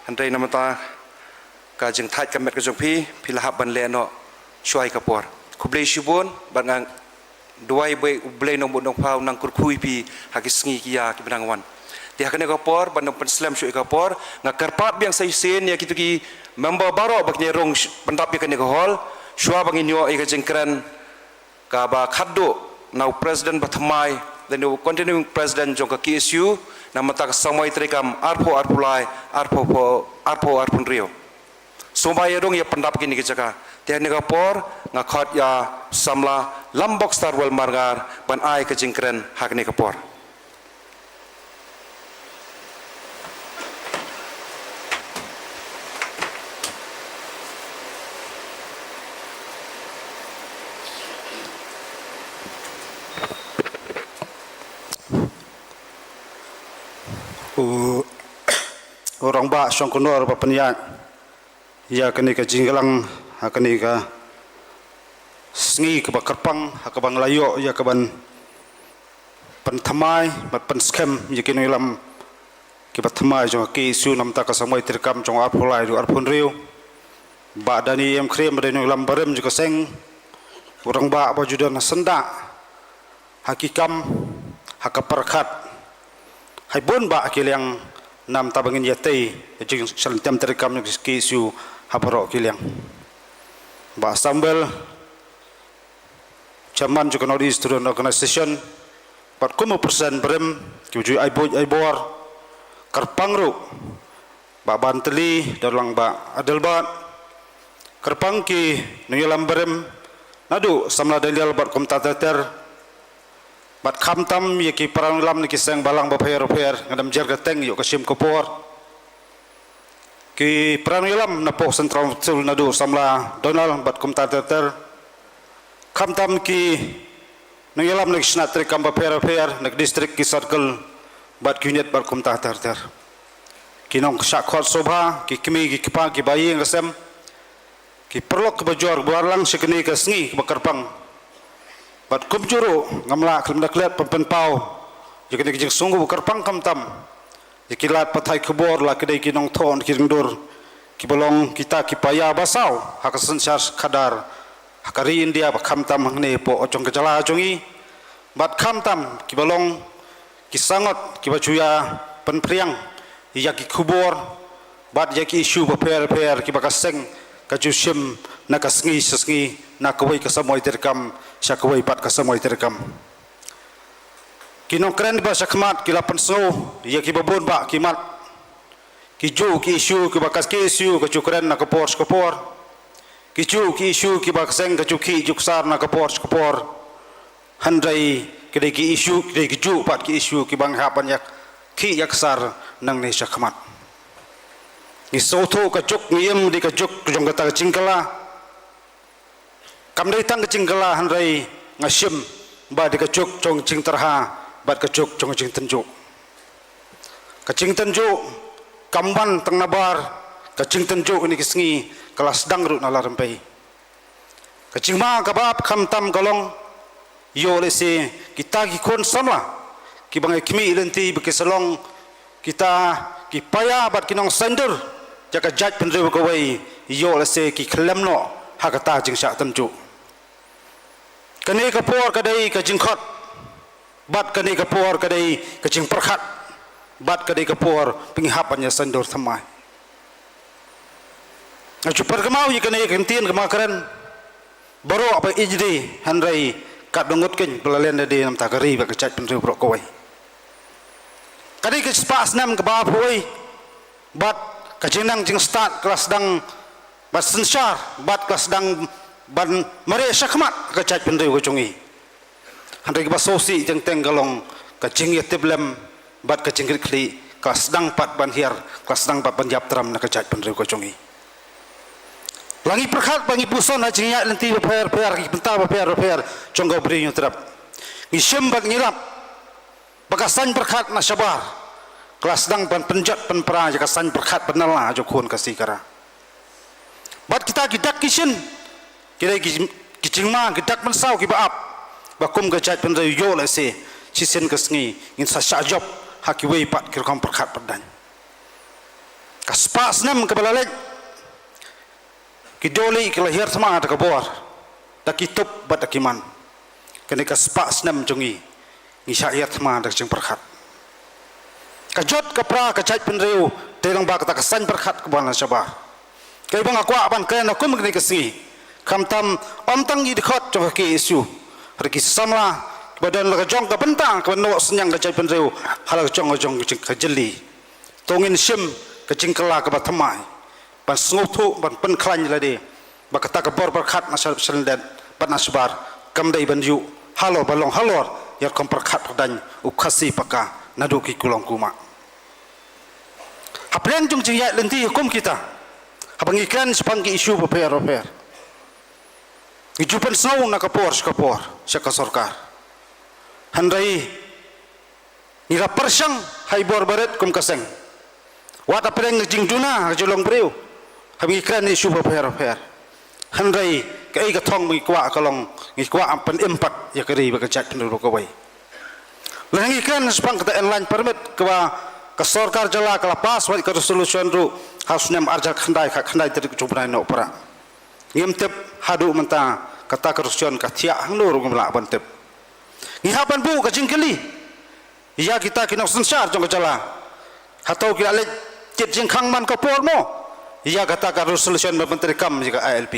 Hynrei namar ka jingthait ka met ka jong phi, phi la hap ban leh noh shuwa ïa ka por. Khublei shibun, bad nga duwai ba U Blei Nongbuh Nongpha un nang kyrkhu ïa phi ha ki sngi ki ïa kiba nang wan. Te ha kane ka por, ban ym pynslem shuh ïa ka por, nga kyrpad biang sa shisien ïa kito ki member baroh ba kin ïa rung sh-, pyndap ïa kane ka hall, shuwa ba ngin ïoh ïa ka jingkren kaba khatduh na u president ba thymmai, lane u continuing president jong ka K S U, na mynta ka samoi treikam arphew arphew lai, arphew, arphew arphew hynriew. Sngewbha ïa rung ïa pyndap kine ki jaka. Te ha kane ka por nga khot ïa u samla Lambok Starwell Marngar ban ai ka jingkren ha kane ka por. U, u rangbah shongknor ba pynïaid ïa kane ka jingïalang ha kane ka sngi kaba kyrpang, ha kaba ngi la ïoh ïa kaban pynthymmai bad pynskhem ïa ki nongïalam kiba thymmai jong ka K S U na mynta ka samoi treikam jong arphew lai haduh arphew hynriew. Bah Daniel Khyriem ba dei nongïalam barim jong ka seng, u rangbah ba ju don syndah ha ki kam, ha ka pyrkhat, ha bun bah ki liang, na mynta ba ngin ïa tei ïa ka jingsngewsih jong ka K S U ha baroh ki liang. Bah Samuel, Chairman jong ka North East Student Organization, bad kum u president barim, ki ju ai buit ai bor, kyrpang ruh Bah Bantylli, dei lang Bah Adelbert, kyrpang ki nongïalam barim, naduh samla Daniel bad kumta ter ter, bad khamtam ïa ki para nongïalam na ki seng balang bapher bapher, ngam jer kyrteng ïa ka shim ka por. Ki para nongïalam na pdeng Central Council naduh samla Donald bad kumta ter ter. Khamtam ki nongïalam na ki shnat treikam bapher bapher, na ki district, ki circle, bad ki unit bad kumta ter ter. Ki nongshah khot sngewbha, ki kmie, ki kpa, ki bahaïing hasem, ki paralok kiba jor, ba wan lang sha kane ka sngi kaba kyrpang. Bad kumjuh ruh ngam lah khlem da klet ban pynpaw ïa kane ka jingsngew kyrpang khamtam ïa ki lad pathai khubor, la ki dei ki nongthoh na ki ring dur, kiba long kita ki paia ba saw ha ka synshar khadar ha ka ri India bad khamtam hangne hapoh jong ka jylla jong ngi. Bad khamtam kiba long ki sangot kiba ju ïa pynphriang ïa ki khubor bad ïa ki issue bapher bapher kiba ka seng ka ju shim na ka sngi sha sngi, na kawei ka samoi treikam sha kawei pat ka samoi treikam. Ki nongkren ba shakhmat ki la pynsngew ïa kiba bun bah ki mat. Ki juh ki issue kiba ka KSU ka ju kren na ka por sha ka por. Ki juh ki issue kiba ka seng ka ju khih ju ksar na ka por sha ka por. Hynrei ki dei ki issue, ki dei ki juh pat ki issue kiba ngi hap ban ïa khih ïa ksar nangne shakhmat. Ngi sngewthuh ka juk ngi im dei ka juk jong kata ka jingkylla. Kam dei tang ka jingkylla hynrei nga shim ba dei ka juk jong jingtyrha bad ka juk jong jingtynjuh. Ka jingtynjuh kam wan tang nabar ka jingtynjuh ïa kine ki sngi, ka la sdang ruh na la rympei. Ka jingma kaba ap khamtam ka long, ïoh lehse kita ki khun samla kiba ngi khmih lynti ba ki sa long kita ki paia bad ki nongsaiñdur ïa ka jaitbynriew kawei, ïoh lehse ki khlem noh ha kata jingshah tynjuh. Kane ka por ka dei ka jingkhot, bad kane ka por ka dei ka jingpyrkhat, bad ka dei ka por ba ngi hap ban ïa saiñdur thymmai. Nga ju pyrkhat ïa kane ka ktien kaba nga kren baroh ba ïeit dei, hynrei katba ngut keiñ ba la len da dei namar ka ri bad ka jaitbynriew baroh kawei. Ka dei ka spah snem kaba ap hawei bad ka jingnang jingstad ka la sdang bad synshar bad ka la sdang ban mareh shakhmat ka jaitbynriew ka jong ngi. Hynrei kaba sngewsih teng teng ka long ka jingïatiplem bad ka jingkitkhlieh ka la sdang pat ban hiar, ka la sdang pat ban ïap tram na ka jaitbynriew ka jong ngi. La ngi pyrkhat ba ngi puson ha jingïaid lynti bapher bapher, ki bynta bapher bapher jong ka Bri Hynñiewtrep, ngi shim bad ngi lap ba ka saiñ pyrkhat na shabar ka la sdang ban pynjot pynpra ïa ka saiñ pyrkhat pynkylla jong khun Khasi Khara. Bad kita ki dak ki shin, ki dei ki, ki jingma, ki dak mynsaw kiba ap ba kum ka jaitbynriew ïoh lehse shisien ka sngi ngin sa shah jop ha kiwei pat ki rukom pyrkhat pyrdain. Ka spah snem kaba la leit, ki dohlieh ki la hiar thma da ka bor, da ki tup bad da ki man. Kane ka spah snem jong ngi, ngi shah hiar thma da ka jingpyrkhat. Ka jot ka pra ka jaitbynriew dei lang ba kata ka saiñ pyrkhat kaba na shabar. Kaei ba nga kwah ban kren ha kum kane ka sngi, khamtam ym tang ki dkhot jong ka KSU, hynrei ki samla kiba don la ka jong ka bynta kaba noh synñiang ka jaitbynriew ha la ka jong ka jong ka jylli. To ngin shim ka jingkylla kaba thymmai, ban sngewthuh, ban pynkhlaiñ lade ba kata ka bor pyrkhat na sha-, shalyndet bad na shabar kam dei ban ïuh halor ba long halor ïa ka rukom pyrkhat pyrdain u Khasi paka naduh ki kulong kumah. Hapdeng jong jingïaid lynti ha kum kita, haba ngi kren shaphang ki issue bapher bapher, ngi ju pynsngew na ka por sha ka por sha ka sorkar. Hynrei ngi la pyrshang ha i bor barit kum ka seng. Wat hapdeng ka jingduna ka jinglong briew, haba ngi kren issue bapher bapher. Hynrei kaei ka thong ba ngi kwah ka long, ngi kwah ban pynim pat ïa ka ri bad ka jaitbynriew baroh kawei. Lada ngi kren shaphang kata inland permit kaba ka sorkar jylla ka la pass, wat ka resolution ruh ha u snem ar hajar khyndai, khatkhyndai tarik jong u bnai Nohprah. Ngim tip haduh mynta kata ka resolution ka thiah hangno ruh ngim lah ban tip. Ngi hap ban buh ka jingkylli ïa kita ki nongsynshar jong ka jylla, hato ki la leit tied jingkhang man ka por mo ïa kata ka resolution ban pyntreikam ïa ka ILP?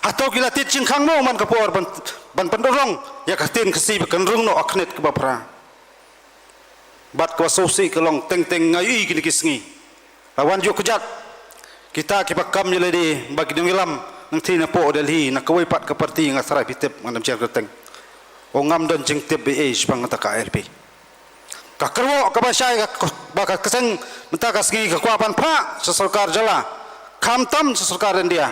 Hato ki la tied jingkhang mo man ka por ban, ban pynurlong ïa ka ktien Khasi ba kan rung noh ha khyndiat kaba phra? Bad kaba sngewsih ka long, teng teng nga ïohi kine ki sngi la wan ïuh kjat kita kiba kam ïa lade ba ki nongïalam nangthie napoh Delhi na kawei pat ka party, nga tharai phi tip, ngan ym jer kyrteng. Ong ngam don jingtip ei ei shaphang kata ka ILP. Ka kyrwoh kaba shai ka, ba ka seng mynta ka sngi ka kwah ban phah sha sorkar jylla, khamtam sha sorkar India,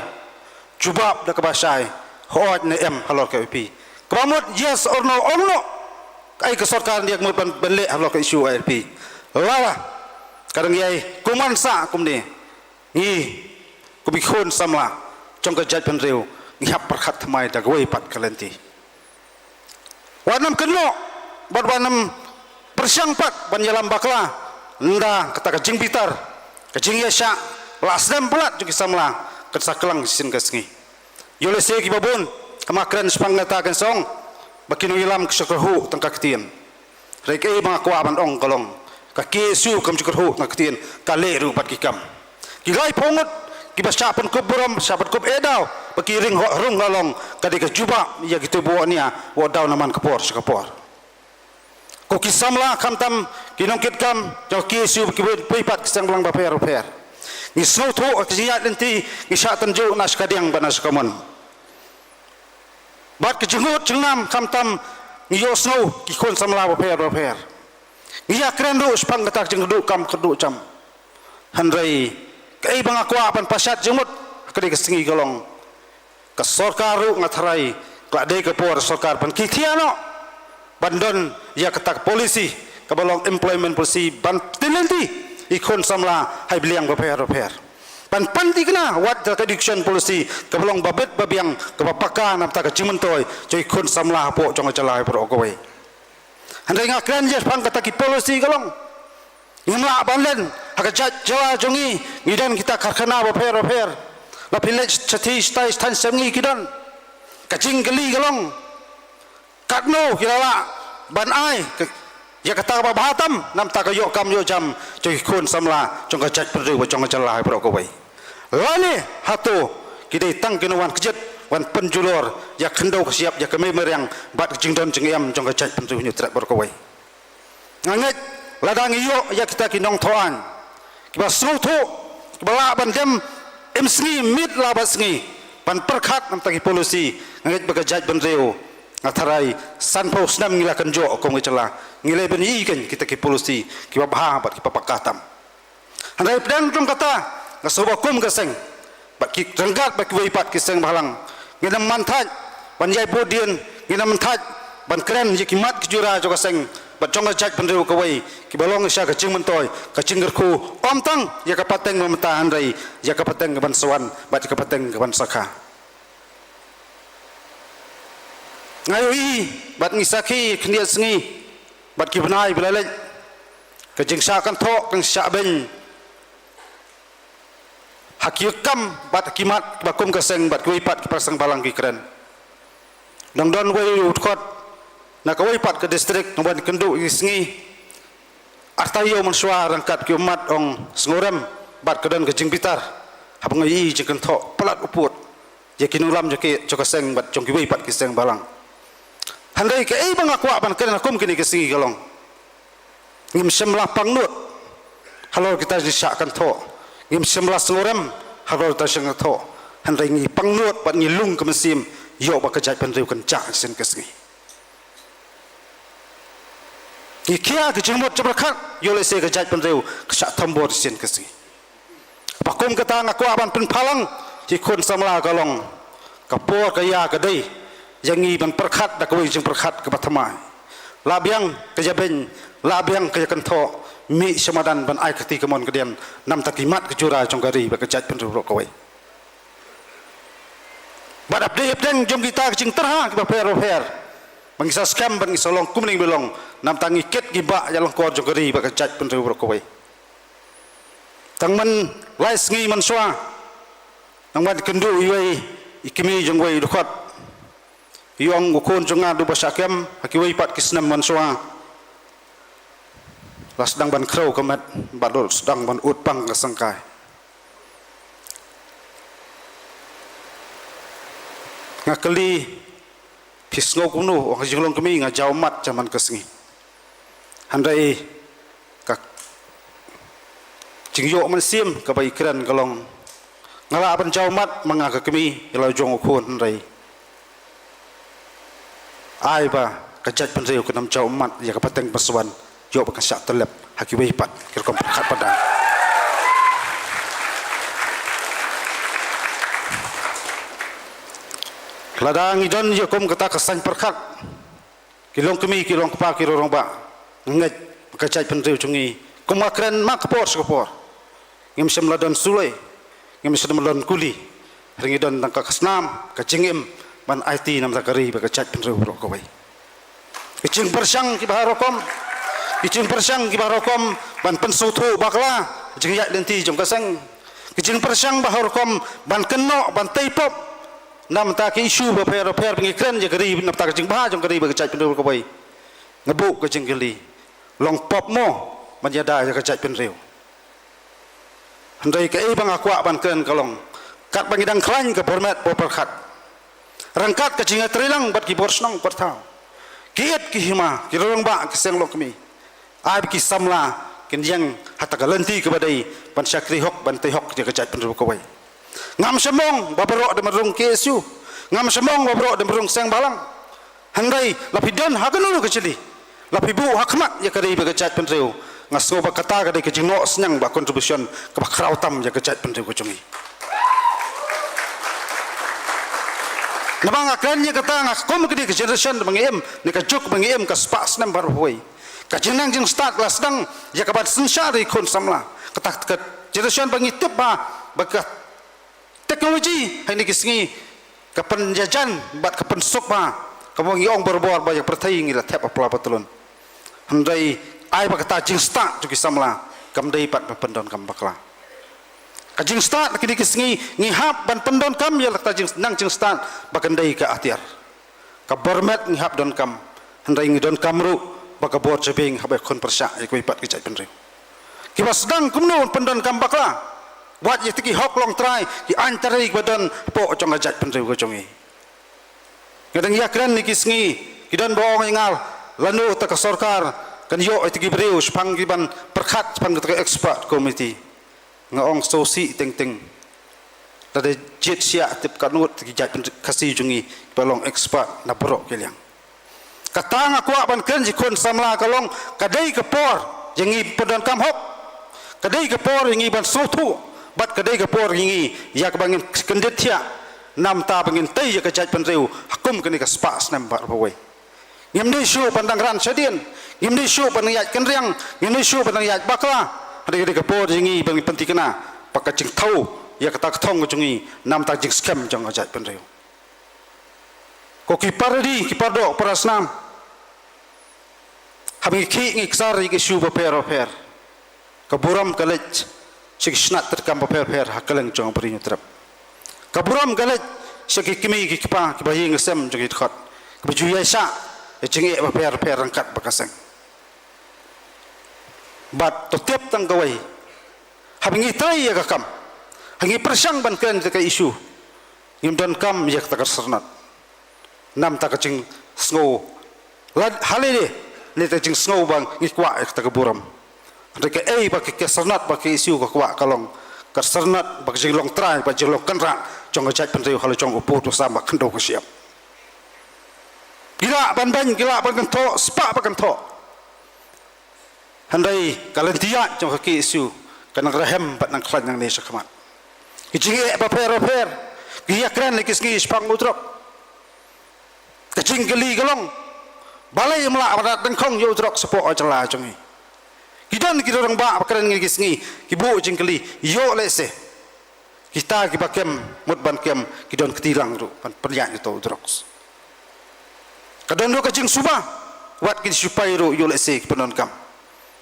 jubab da kaba shai, hooid ne em halor ka ILP. Kaba mut yes or no, ong noh. Kaei ka sorkar India ka mut ban, ban leh halor ka issue ILP? Lada ka dang ïai kumne sah kumne, ngi kum ki khun samla jong ka jaitbynriew ngi hap pyrkhat thymmai da kawei pat ka lynti. Wat nym kynnoh bad wat nym pyrshang pat ban ïalam bakla, ynda kata ka jingbitar, ka jingïaishah la slem palat jong ki samla kan sa klang shisien ka sngi. Ïoh lehse kiba bun, kaba kren shaphang kata, kan sa ong ba ki nongïalam ki shu kyrhuh tang ka ktien. Hynrei kaei ba nga kwah ban ong ka long, ka KSU kam shu kyrhuh tang ka ktien, ka leh ruh bad ki kam. Ki laiphew ngut kiba shah pynkup burom, shah pynkup eh daw ba ki ring ho-, rung halong ka dei ka jubab ïa kito ba wan ïa, wat daw na man ka por sha ka por. Ko ki samla khamtam ki nongkitkam jong ki KSU, ki wei pat ki seng bhalang bapher bapher, ngi sngewthuh ka jingïaid lynti, ngi shah tynjuh na sha ka diang bad na sha ka mon. Bad ka jingngeit jingnam khamtam ngi ïohsngew ki khun samla bapher bapher. Ngi ïakren ruh shaphang kata ka jingkyrduh kam kyrduh jam. Hynrei kaei ba nga kwah ban pashat jingmut ha kane ka sngi ka long, ka sorkar ruh nga tharai ka la dei ka por sorkar ban kitia noh, ban don ïa kata ka policy kaba long employment policy, ban pynlynti ïa ki khun samla ha ki liang bapher bapher. Ban pynthikna wat ïa ka education policy kaba long babit babiang, kaba paka namar ka jingmyntoi jong ki khun samla hapoh jong ka jylla baroh kawei. Hynrei nga kren ïa shaphang kata ki policy ka long, ngim lah ban len ha ka jait jylla jong ngi, ngi don kita karkhana bapher bapher. La phi leit shathie shatai shathaiñ shem ngi ki don. Ka jingkylli ka long, katno ki la lah ban ai ka, ïa kata kaba bha tam namar ka ïoh kam ïoh jam jong ki khun samla jong ka jaitbynriew bad jong ka jylla baroh kawei? Lane hato ki dei tang ki nongwan kjit, wan pynjulor ïa ka khyndew ka shyiap, ïa ka mei mariang bad ka jingdon jingem jong ka jaitbynriew Hynñiewtrep baroh kawei? Nga ngeit lada ngi ïoh ïa kita ki nongthoh aiñ kiba sngewthuh, kiba lah ban dem im sngi miet la bad sngi ban pyrkhat namar ki policy, nga ngeit ba ka jaitbynriew, nga tharai sanphew snem ngi la kynjoh kum ka jylla, ngi leh ban ïohi kein kita ki policy kiba bha bad kiba paka tam. Hynrei pdeng jong kata, nga sngew ba kum ka seng bad ki ryngkat bad kiwei pat ki seng bhalang, ngin ym man thait ban ïai bud dien, ngin ym man thait ban kren ïa ki mat ki jura jong ka seng bad jong ka jaitbynriew kawei, kiba long sha ka jingmyntoi, ka jingkyrkhu, ym tang ïa ka pateng ba mynta hynrei ïa ka pateng kaban sa wan bad ïa ka pateng kaban sa kha. Nga ïohi bad ngi sakhi khyndiat sngi bad ki bnai ba la leit, ka jingshah kynthoh, ka jingshah beiñ ha ki kam bad ha ki mat ba kum ka seng bad kiwei pat ki parseng bhalang ki kren. Dang don wei u dkhot na kawei pat ka district, nang wan kynduh ïa ki sngi, arta ïew mynshuwa ryngkat ki ummat, ong, sngewrem bad ka don ka jingbitar haba nga ïohi jingkynthoh palat u pud ïa ki nongïalam jong ki, jong ka seng bad jong kiwei pat ki seng bhalang. Hynrei kaei ba nga kwah ban kren ha kum kine ki sngi ka long, ngim shym la pangnud halor kita ki jingshah kynthoh, ngim shym la sngewrem halor kita ki jingkynthoh, hynrei ngi pangnud bad ngi lung ka mynsiem ïoh ba ka jaitbynriew kan jah shisien ka sngi. Ngi khia ka jingmut jingpyrkhat, ïoh lehse ka jaitbynriew ka shah thombor shisien ka sngi. Ba kum kata nga kwah ban pynpaw lang ïa ki khun samla ka long, ka por ka ïa ka dei ïa ngi ban pyrkhat da kawei ka jingpyrkhat kaba thymmai. La biang ka ïa beiñ, la biang ka ïa kynthoh, mih sha madan ban ai kti kamon kadian namar ki mat ki jura jong ka ri bad ka jaitbynriew baroh kawei. Bad hapdeng hapdeng jong kita ki jingtyrha kiba pher ba pher, ba ngi sa skhem bad ngi sa long kumne ba long, namar ngi kit ngi bah ïa lyngkor jong ka ri bad ka jaitbynriew baroh kawei. Tang man lai sngi mynshuwa, nang wan kynduh iwei i kmie jong wei u dkhot. I ong, u khun jong nga u ba shah kem, ha kiwei pat ki snem mynshuwa la sdang ban khrew ka met bad u sdang ban ud pang ka sangkai. Nga kylli, phi sngew kumno? Ong, ka jinglong kmie nga jaw mat shaman ka sngi. Hynrei ka jingïoh mynsiem kaba i kren ka long, nga lah ban jaw mat ma nga ka kmie ïa la u jong u khun, hynrei ai ba ka jaitbynriew kan ym jaw mat ïa ka pateng ba sa wan, ïoh ba kan shah tyllep ha kiwei pat ki rukom pyrkhat paidbah. Lada ngi don ïa kum kata ka saiñ pyrkhat, ki long kmie, ki long kpa, ki rong rangbah, nga ngeit ba ka jaitbynriew jong ngi, kum nga kren man ka por sha ka por, ngim shym la don suloi, ngim shym la don kuli, hynrei ngi don tang ka snam, ka jingim ban aiti namar ka ri bad ka jaitbynriew baroh kawei. Ki jingpyrshang kiba ha rukom, ki jingpyrshang kiba ha rukom ban pynsngewthuh bakla jingïaid lynti jong ka seng, ki jingpyrshang ba ha rukom ban kynnoh, ban tei pop namar ki issue ba pher ba pher ba ngi kren ïa ka ri, namar ka jingbha jong ka ri bad ka jaitbynriew kawei. Nga buh ka jingkylli, long pop mo ban ïada ïa ka jaitbynriew? Hynrei kaei ba nga kwah ban kren ka long, Katba ngi dang khlaiñ ka bor met bor pyrkhat, ryngkat ka jingïatreilang bad ki bor shnong bor thaw, ki ïit ki hima, ki rangbah ki seng longkmie, ai ba ki samla kin ïeng ha kata ka lynti kaba dei ban shakri hok, ban tei hok ïa ka jaitbynriew kawei. Ngam sngewmong ba baroh da ban rung K S U, ngam sngewmong ba baroh da ban rung seng bhalang. Hynrei la phi don ha kano ka jylla, la phi buh ha khmat ïa ka ri bad ka jaitbynriew, nga sngew ba kata ka dei ka jingnoh synñiang bad contribution kaba khraw tam ïa ka jaitbynriew ka jong ngi. Naba nga kren ïa kata, nga kum kane ka generation ba ngi im, ne ka juk ba ngi im, ka spah snem baroh kawei, ka jingnang jingstad la sdang ïa ka ban synshar ïa ki khun samla. Kata ka generation ba ngi tip ba, ba ka technology ha kine ki sngi ka pynïajan bad ka pynsuk bha, kaba ngi ong barabor ba ïa ka pyrthei ngi la thep ha pla patlun. Hynrei ai ba kata jingstad jong ki samla kam dei pat ban pyndonkam bakla. Ka jingstad ha kine ki sngi ngi hap ban pyndonkam ïa la kata jingnang jingstad ba kan dei ka atiar. Ka bor met ngi hap donkam, hynrei ngi donkam ruh ba ka bor jabieng haba khun pyrshah ïa kiwei pat ki jaitbynriew. Kiba sdang kumno ban pyndonkam bakla, wat ïa kita ki hok longtrai, ki aiñ trai kiba don hapoh jong ka jaitbynriew ka jong ngi. Nga dang ïakren ha kine ki sngi, ki don ba ong ïa nga, lano kata ka sorkar kan ïoh ïa kita ki briew shaphang ki ban pyrkhat shaphang kata ka expert committee. Nga ong sngewsih teng teng. Lada jied sha tip katno ki jait Khasi jong ngi ba long expert na baroh ki liang. Kata nga kwah ban kren ïa ki khun samla ka long ka dei ka por ïa ngi pyndonkam hok. Ka dei ka por ïa ngi ban sngewthuh bad ka dei ka por ïa ngi ïa kaba ngin kyndit thiah namar ba ngin tei ïa ka jaitbynriew ha kum kane ka spah snem baroh kawei. Ngim dei shuh ban dang ran shadien, ngim dei shuh ban dang ïaid kynriang, ngim dei shuh ban dang ïaid bakla. Hynrei ka dei ka por ïa ngi ban pynthikna ba ka jingthaw ïa kata ka thong ka jong ngi namar ka jingskhem jong ka jaitbynriew. Ko ki para ri, ki para doh, para snam, haba ngi khih ngi ksar ïa ki issue bapher bapher, ka burom ka leit sha ki shnat treikam bapher bapher ha kylleng jong ka Ri Hynñiewtrep. Ka burom ka leit sha ki kmie ki kpa kiba ïeng sem jong ki dkhot, kiba ju ïaishah ïa ki jingeh bapher bapher ryngkat bad ka seng. Bad to tip tang kawei, haba ngi trei ïa ka kam, ha ngi pyrshang ban kren ïa ka issue, ngim donkam ïa kata ka syrnot. Namar ka jingsngew lad halele ne ka jingsngew ba ngi kwah ïa kata ka burom. Hynrei kaei ba ka syrnot ba ka issue ka kwah ka long ka syrnot ba ka jinglong trai ba jinglong kynrad jong ka jaitbynriew ha la jong u pud u sam ba khyndew ka shyiap. Ki lah ban beiñ, ki lah ban kynthoh, spah ban kynthoh. Hynrei ka lynti ïaid jong ka K S U ka nang rhem bad nang khlaiñ nangne shakhmat. Ki jingeh bapher bapher, ki ïakren ha ki sngi shaphang u drok. Ka jingkylli ka long, balei ym lah ban rat dyngkhong ïa u drok shapoh ka jylla jong ngi? Ki don ki rangbah ba kren ha ki sngi, ki buh jingkylli, ïoh lehse kita kiba kem, mut ban kem, ki don kti lang ruh ban pynïaid ïa uto u drugs. Ka don ruh ka jingsuba, wat ki sipai ruh ïoh lehse ki pyndonkam.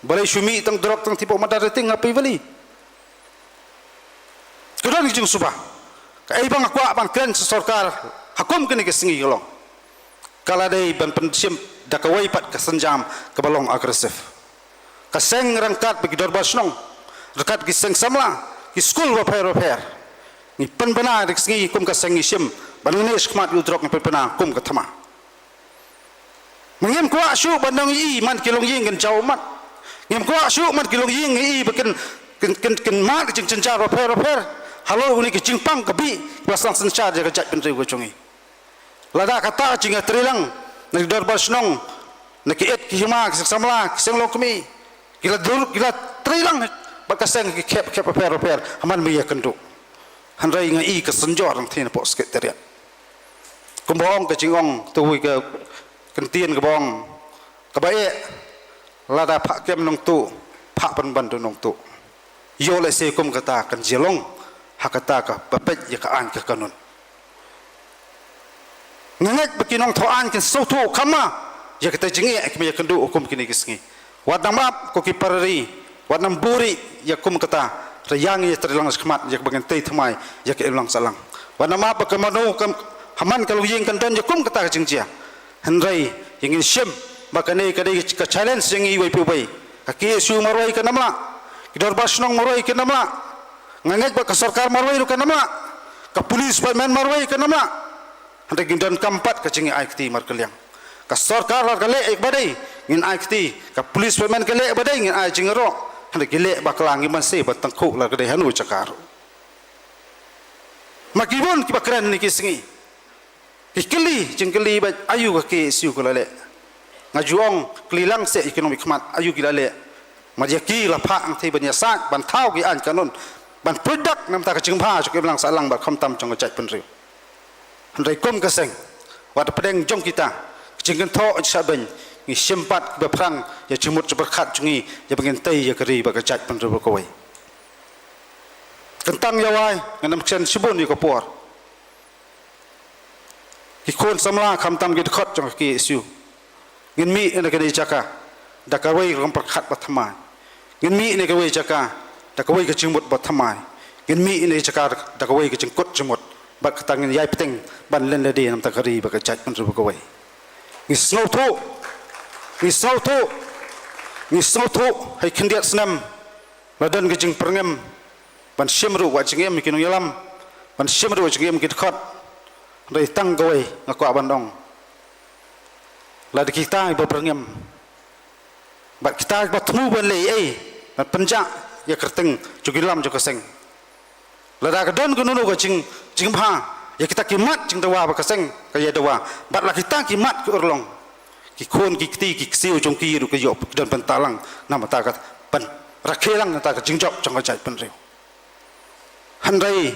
Balei shu mih tang drok tang hapoh Mandar Rating ha Pei Valley? Ka don ka jingsuba. Kaei ba nga kwah ban kren sha sorkar ha kum kine ki sngi ka long, ka la dei ban pynshim da kawei pat ka sienjam kaba long aggressive. Ka seng ryngkat bad ki dorbar shnong, ryngkat ki seng samla, ki skul bapher bapher, ngi pynbna da ki sngi kum ka seng ngi shim ba nangne shakhmat ïa u drok ngi pynbna kum ka thma. Ma ngim kwah shuh ban ong ïa i man ki longïing kin jaw ummat. Ngim kwah shuh man ki longïing ïa i ba kin, kin, kin, kin mad ka jingjynjar bapher bapher. Halor une ka jingpang ka bih ba sdang synshar ïa ka jaitbynriew ka jong ngi. Lada kata ka jingïatreilang na ki dorbar shnong, na ki ïit ki hima, ki seng samla, ki seng longkmie, ki la dur, ki la treilang bad ka seng ki khep khep bapher bapher ha man ba ïakynduh. Hynrei nga i ka synjor nangthie napoh Secretariat. Kumba ong ka jingong, to wei ka kyntien kaba ong, kaba eh, lada phah kem nongtuh, phah pynban tu nongtuh. Ïoh lehse kum kata kan jia long ha kata kaba peit ïa ka aiñ ka kanun. Nga ngeit ba ki nongthaw aiñ kin sngewthuh kham ma ïa kata jingeh kiba ïakynduh ha kum kine ki sngi. Wat nang map ko ki para ri, wat nang buhrieh ïa kum kata, hynrei ïa ngi ïatreilang shakhmat ïa kaba ngin tei thymmai ïa ka imlang sahlang. Wat nang map ba ka mano ka, ha man ka longïing kan don ïa kum kata ka jingjia. Hynrei ïa ngin shim ba kane ka dei ka challenge ïa ngi iwei pa iwei. Ka K S U marwei kan ym lah, ki dorbar shnong marwei kan ym lah. Nga ngeit ba ka sorkar marwei ruh kan ym lah. Ka police department marwei kan ym lah. Hynrei ngin donkam pat ka jingai kti markylliang. Ka sorkar lada ka leh ïa kaba dei, ngin ai kti. Ka police department ka leh ba dei, ngin ai jingïaroh. Hynrei ki leh bakla, ngim banse ban tyngkhuh lada ka dei hano jaka ruh. Ma ki bun kiba kren ïa ki sngi, ki kylli jingkylli ba aïu ka K S U ka la leh. Nga ju ong, kylli lang seh ïa ki nongmihkhmat aïu ki la leh. Mar ïa ki la phah hangtei ban ïasaid, ban thaw ki aiñ kanun, ban pyndak namar ka jingbha jong ka imlang sahlang bad khamtam jong ka jaitbynriew. Hynrei kum ka seng, wat hapdeng jong kita ka jingkynthoh jingshah beiñ, ngi shim pat kiba phrang ïa jingmut jingpyrkhat jong ngi ïa ba ngin tei ïa ka ri bad ka jaitbynriew baroh kawei. Kyntang ïa wai, ngan ym kren shibun ïa ka por. Ki khun samla khamtam ki dkhot jong ka K S U, ngin mih na kane ka jaka da kawei ka rukom pyrkhat ba thymmai. Ngin mih na kawei ka jaka da kawei ka jingmut ba thymmai. Ngin mih na kane ka jaka da kawei ka jingkut jingmut. Bad kata ngin ïai bteng ban len lade namar ka ri bad ka jaitbynriew baroh kawei. Ngi sngewthuh, ngi sngewthuh, ngi sngewthuh ha ki khyndiat snem la don ka jingpyrngem ban shim ruh wat jingim ïa ki nongïalam, ban shim ruh wat jingim ïa ki dkhot. Hynrei tang kawei nga kwah ban ong, lada kita kiba pyrngem bad kita kiba thmu ban leh ei, ban pynjah ïa ka kyrteng jong ki lam jong ka seng. Lada ka don kano kano ka jing, jingbha ïa kita ki mat jingdawa ba ka seng ka ïa dawa, bad la kita ki mat ki urlong, ki khun ki kti ki ksiew jong ki ruh ka ïoh ki don ban talang namar ka ban rakhe lang namar ka jingjop jong ka jaitbynriew. Hynrei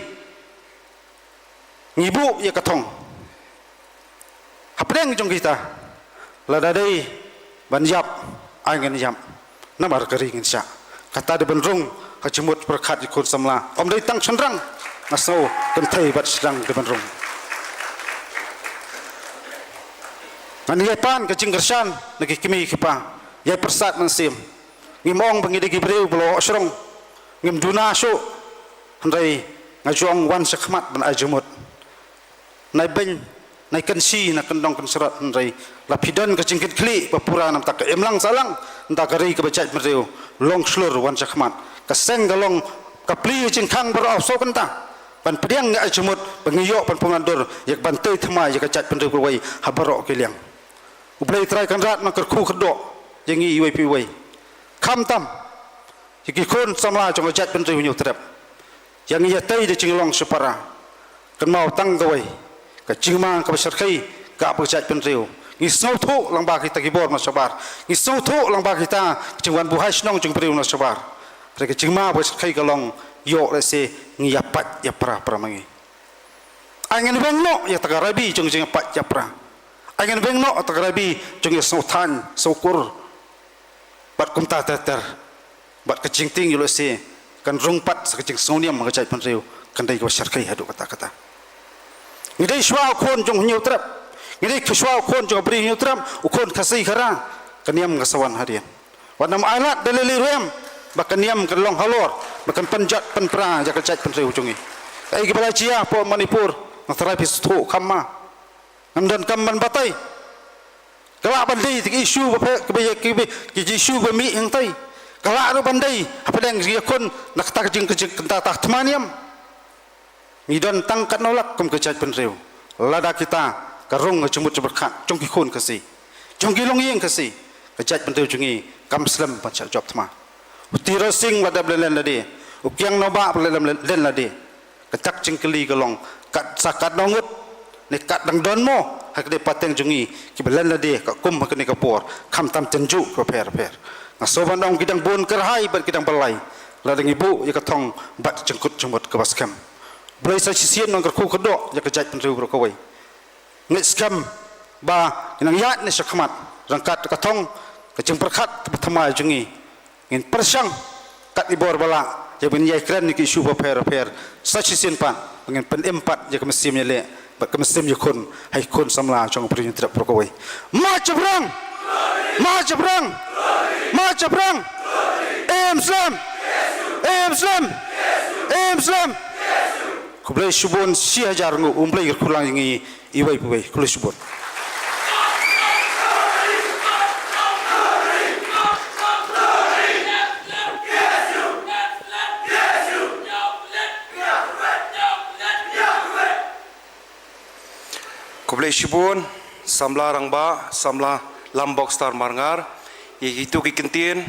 ngi buh ïa ka thong hapdeng jong kita, lada dei ban ïap, ai ngin ïap, namar ka ri ngin shah. Kata dei ban rung ka jingmut pyrkhat ïa ki khun samla, ym dei tang shynrang, nga sngew kynthei bad shynrang dei ban rung. Ngan ïai pan ka jingkyrshan na ki kmie ki kpa, ïai pyrsad mynsiem. Ngim ong ba ngi dei ki briew ba la shrong, ngim duna shuh, hynrei nga ju ong wan shakhmat ban ai jingmut. Nai beiñ, nai kynshi, nai kyndong kynshrot, hynrei la phi don ka jingkitkhlieh ba pura namar ka imlang sahlang, namar ka ri kaba jaitbynriew, long shlur wan shakhmat. Ka seng ka long ka plie jingkhang baroh arphew saw kynta ban pdiang ïa ka jingmut ba ngi ïoh ban pynwandur ïa ka ban tei thymmai ïa ka jaitbynriew kawei ha baroh ki liang. U Blei Trai Kynrad un kyrkhu kyrdoh ïa ngi iwei pa iwei. Khamtam ïa ki khun samla jong ka jaitbynriew Hynñiewtrep. Ïa ngi ïa tei da jinglong shipara. Kynmaw tang kawei ka jingma kaba shyrkhei ka ba ka jaitbynriew. Ngi sngewthuh lang ba kita ki bor na shabar. Ngi sngewthuh lang ba kita ka jingwan buhai shnong jong briew na shabar. Hynrei ka jingma ba shyrkhei ka long, ïoh lehse ngi ïa pait ïa pra pra ma ngi. Ai ngin weng noh ïa ta ka rabi jong jingpait ïa pra. Ai ngin weng noh ïa ta ka rabi jong ïa sngewthan sngewkur. Bad kumta ter ter, bad ka jingtieng ïoh lehse kan rung pat sa ka jingsngewniam ka jaitbynriew, kan dei kaba shyrkhei haduh katta katta. Ngi dei shuwa u khun jong Hynñiewtrep, ngi dei shuwa u khun jong ka bri Hynñiewtrep, u khun Khasi Khara, ka niam ka sa wan hadien. Wat nym ailad da lei lei ruh em ba ka niam kan long halor ba kan pynjot pynpra ïa ka jaitbynriew jong ngi. Kaei kaba la jia hapoh Manipur, nga tharai phi sngewthuh kham ma. Ngam donkam ban batai. Ka lah ban dei ki issue ba phe, kiba ïa, kiba, ki issue ba mih hangtai. Ka lah ruh ban dei hapdeng jingïakhun na kata ka jing, ka jing, kata ka thma niam. Ngi don tang katno lak kum ka jaitbynriew. Lada kita ka rung ka jingmut jingpyrkhat jong ki khun Khasi, jong ki longïing Khasi, ka jaitbynriew jong ngi kam slem ban shah jop thma. U Tirot Sing la dep len len lade, u Kiang Nangbah la dep len len lade. Ka dak jingkylli ka long, kat sa katno ngut ne kat dang don mo ha kane ka pateng jong ngi kiba len lade ka kum ha kane ka por, khamtam tynjuh kiba pher pher. Nga sngew ban ong ki dang bun kyrhai bad ki dang byllai lada ngi buh ïa ka thong bad jingkut jingmut kaba skhem. Blei sa shisien un kyrkhu kyrdoh ïa ka jaitbynriew baroh kawei. Ngeit skhem ba ngi nang ïaid ne shakhmat ryngkat ka thong ka jingpyrkhat kaba thymmai jong ngi. Ngin pyrshang kat i bor ba lah ïa ban ïai kren ïa ki issue bapher bapher. Sa shisien pat ba ngin pynim pat ïa ka mynsiem ïaleh bad ka mynsiem ïakhun ha ki khun samla jong ka Bri Hynñiewtrep baroh kawei. March Chabrang! March Chabrang! March Chabrang! Em slem! Em slem! Em slem! Khublei shibun, shi hajar nguh. U Blei kyrkhu lang ïa ngi iwei pa iwei. Khublei shibun. shibun, samla rangbah, samla Lambok Star Marngar, ïa kito ki kyntien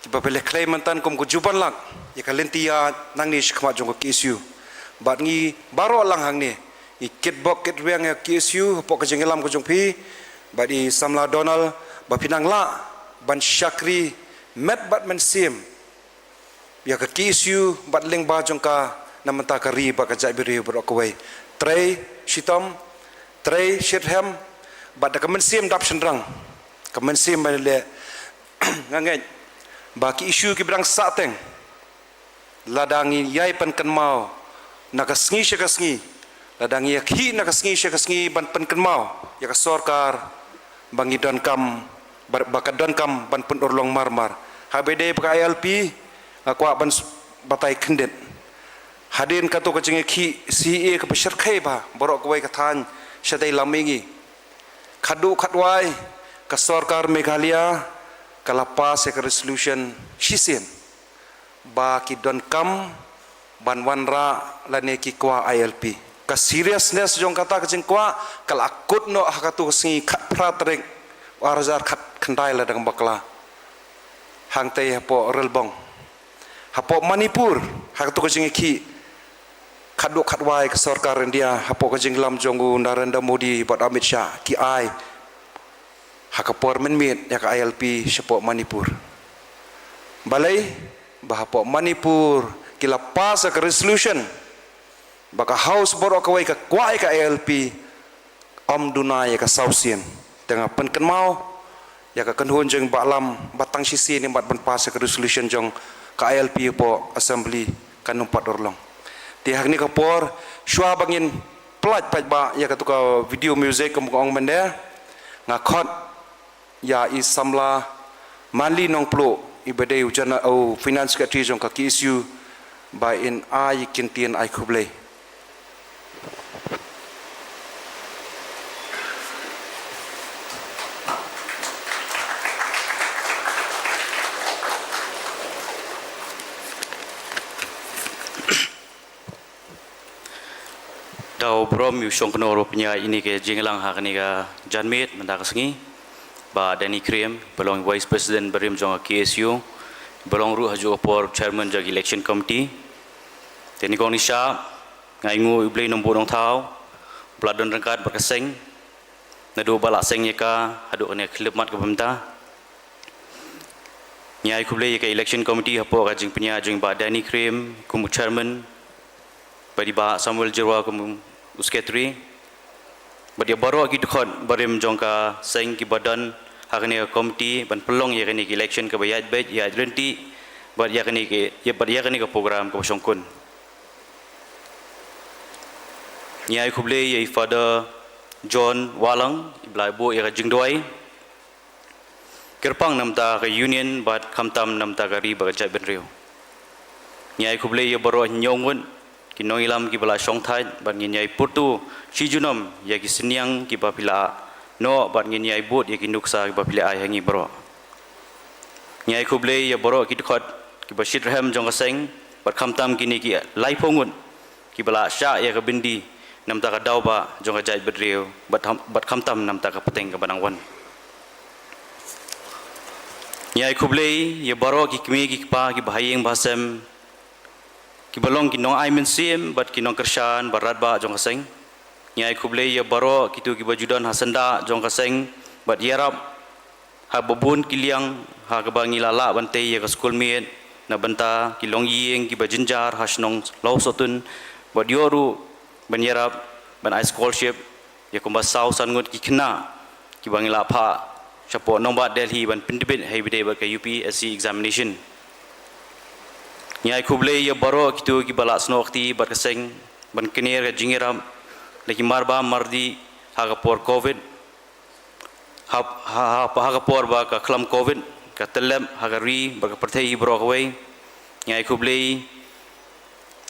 kiba phi la khlei mynta kum ka juban lak ïa ka lynti ïaid nangne shakhmat jong ka K S U. Bad ngi baroh lang hangne, ngi kitbok kitrwiang ïa ka K S U hapoh ka jingïalam ka jong phi, bad i samla Donald, ba phi nang lah ban shakri met bad mynsiem ïa ka K S U bad lyngba jong ka na bynta ka ri bad ka jaitbynriew baroh kawei. Trei shitom, trei shitrhem, bad da ka mynsiem dap shynrang, ka mynsiem ba leh. Nga ngeit ba ki issue kiba dang sahteng, lada ngi ïai pynkynmaw na ka sngi sha ka sngi, lada ngi ïakhih na ka sngi sha ka sngi ban pynkynmaw ïa ka sorkar, ba ngi donkam, ba, ba ka donkam ban pynurlong marmar. Haba ïadei bad ka I L P, nga kwah ban s-, batai khyndiat. Hadien kato ka jingïakhih C A A kaba shyrkhei bha, baroh kawei ka thaiñ shatei lam mihngi, khadduh khadwai ka sorkar Meghalaya ka la pass ïa ka resolution shisien ba ki donkam ban wanrah lane ki kwah I L P. Ka seriousness jong kata ka jingkwah ka la kut noh ha kato ka sngi khatphra tarik u ar hajar khatkhyndai lada ngam bakla, hangtei hapoh Relbong. Hapoh Manipur, ha kato ka jingïakhih khadduh khadwai ka sorkar India hapoh ka jingïalam jong u Narendra Modi bad Amit Shah, ki ai ha ka por mynmiet ïa ka I L P shapoh Manipur. Balei? Ba hapoh Manipur ki la pass ïa ka resolution ba ka House baroh kawei ka kwah ïa ka I L P, ym duna ïa ka saw sien. Te nga pynkynmaw ïa ka kynhun jingbahlam ba tang shisien i mat ban pass ïa ka resolution jong ka I L P hapoh Assembly kan ym pat urlong. Te ha kane ka por, shuwa ba ngin pynlait paidbah ïa kato ka video music kum ka ong mynne, nga khot ïa i samla Manly Nongpluh, iba dei u General, u Finance Secretary jong ka K S U, ba in ai kyntien ai khublei. Daw burom ïa u shongknor ba pynïaid ïa kane ka jingïalang ha kane ka janmiet mynta ka sngi, Bah Danny Khyriem, ba long Vice President barim jong ka K S U, ba long ruh ha kajuh ka por Chairman jong ka Election Committee. Te nyngkong nyngshap, nga ainguh ïa U Blei Nongbuh Nongthaw ba la don ryngkat bad ka seng naduh ba la seng ïa ka haduh kane ka khyllipmat kaba mynta. Ngi ai khublei ïa ka Election Committee hapoh ka jingpynïaid jong i Bah Danny Khyriem kum u Chairman, bad i Bah Samuel Jyrwa kum u Secretary, bad ïa baroh ki dkhot barim jong ka seng kiba don ha kane ka committee ban pynlong ïa kane ka election kaba ïaid beit ïaid ryntih, bad ïa kane ka, ïa, bad ïa kane ka program kaba shongkun. Ngi ai khublei ïa i Father John Wahlang, iba la buh ïa ka jingduwai kyrpang na bynta ka Union bad khamtam na bynta ka ri bad ka jaitbynriew. Ngi ai khublei ïa baroh hynñiew ngut ki nongïalam kiba la shongthait bad ngin ïai pyrto shi junom ïa ki synñiang kiba phi la noh bad ngin ïai bud ïa ki nuksa kiba phi la ai ha ngi baroh. Ngi ai khublei ïa baroh ki dkhot kiba shitrhem jong ka seng bad khamtam kine ki laiphew ngut kiba la shah ïa ka byndi na bynta ka daw ba jong ka jaitbynriew bad kham-, bad khamtam na bynta ka pateng kaba nang wan. Ngi ai khublei ïa baroh ki kmie ki kpa kiba ha ïing ba ha sem kiba long ki nongai mynsiem bad ki nongkyrshan ba radbah jong ka seng. Ngi ai khublei ïa baroh kito kiba ju don ha syndah jong ka seng bad ïarap ha ba bun ki liang ha kaba ngi la lah ban tei ïa ka skul miet na bynta ki longïing kiba jynjar ha shnong Lawsohtun, bad ïoh ruh ban ïarap ban ai scholarship ïa kumba saw san ngut ki khynnah kiba ngi la phah shapoh nongbah Delhi ban pyntbit ha iba dei bad ka U P S C examination. Ngi ai khublei ïa baroh kito kiba la snoh kti bad ka seng ban kner ka jingïarap da ki marbam mardih ha ka por Covid. Ha, ha, ha, ha ka por ba ka khlam Covid ka tyllep ha ka ri bad ka pyrthei baroh kawei. Ngi ai khublei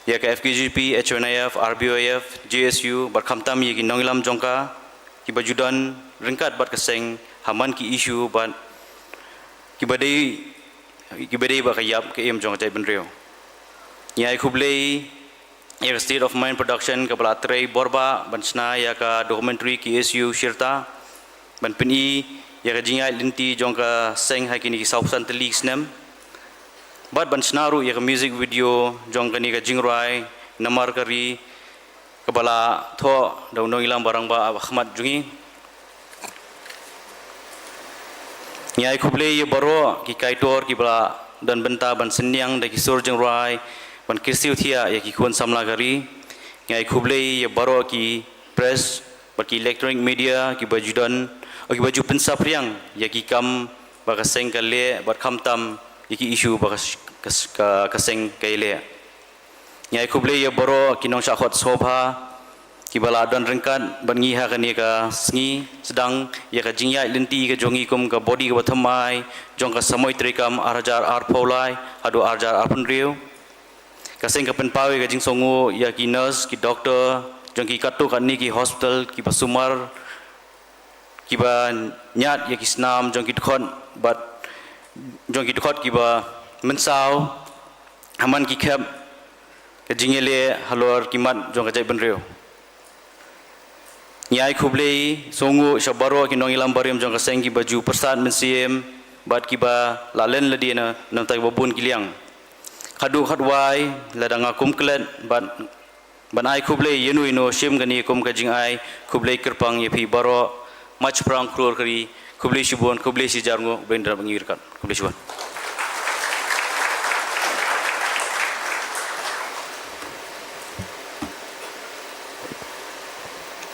ïa ka F K J P, H Y N I F, R B Y F, J S U bad khamtam ïa ki nongïalam jong ka kiba ju don ryngkat bad ka seng ha man ki issue bad kiba dei, kiba dei bad ka ïap ka im jong ka jaitbynriew. Ngi ai khublei ïa ka State of Mind Production kaba la trei borbah ban shna ïa ka documentary K S U Shirta, ban pyni ïa ka jingïaid lynti jong ka seng ha kine ki saw phew san tylli ki snem. Bad ban shna ruh ïa ka music video jong kane ka jingrwai Namar ka Ri, kaba la thoh da u nongïalam ba rangbah ha khmat jong ngi. Ngi ai khublei ïa baroh ki kaitor kiba la don bynta ban synñiang da ki sur jingrwai ban kyrsiew thiah ïa ki khun samla ka ri. Ngi ai khublei ïa baroh ki press bad ki electronic media kiba ju don, kiba ju pynsaphriang ïa ki kam ba ka seng ka leh bad khamtam ïa ki issue ba ka, ka, ka, ka seng ka leh. Ngi ai khublei ïa baroh ki nongshah khot sngewbha kiba la don ryngkat bad ngi ha kane ka sngi sdang ïa ka jingïaid lynti ka jong ngi kum ka body kaba thymmai jong ka samoi treikam ar hajar arphew lai haduh ar hajar arphew hynriew. Ka seng ka pynpaw ïa ka jingsngewnguh ïa ki nurse, ki doktor jong ki katto katne ki hospital kiba sumar, kiba ñiad ïa ki snam jong ki dkhot bad jong ki dkhot kiba mynsaw ha man ki khep ka jingïaleh halor ki mat jong ka jaitbynriew. Ngi ai khublei sngewbha sha baroh ki nongïalam barim jong ka seng kiba ju pyrsad mynsiem bad kiba la len lade na, na bynta kiba bun ki liang. Khatduh khatwai, lada nga kum klet bad ban ai khublei ïano ïano, shim kane kum ka jingai khublei kyrpang ïa phi baroh. Mach prang khlur kri, khublei shibun, khublei shihajar nguh, bad ngi ryngkat. Khublei shibun.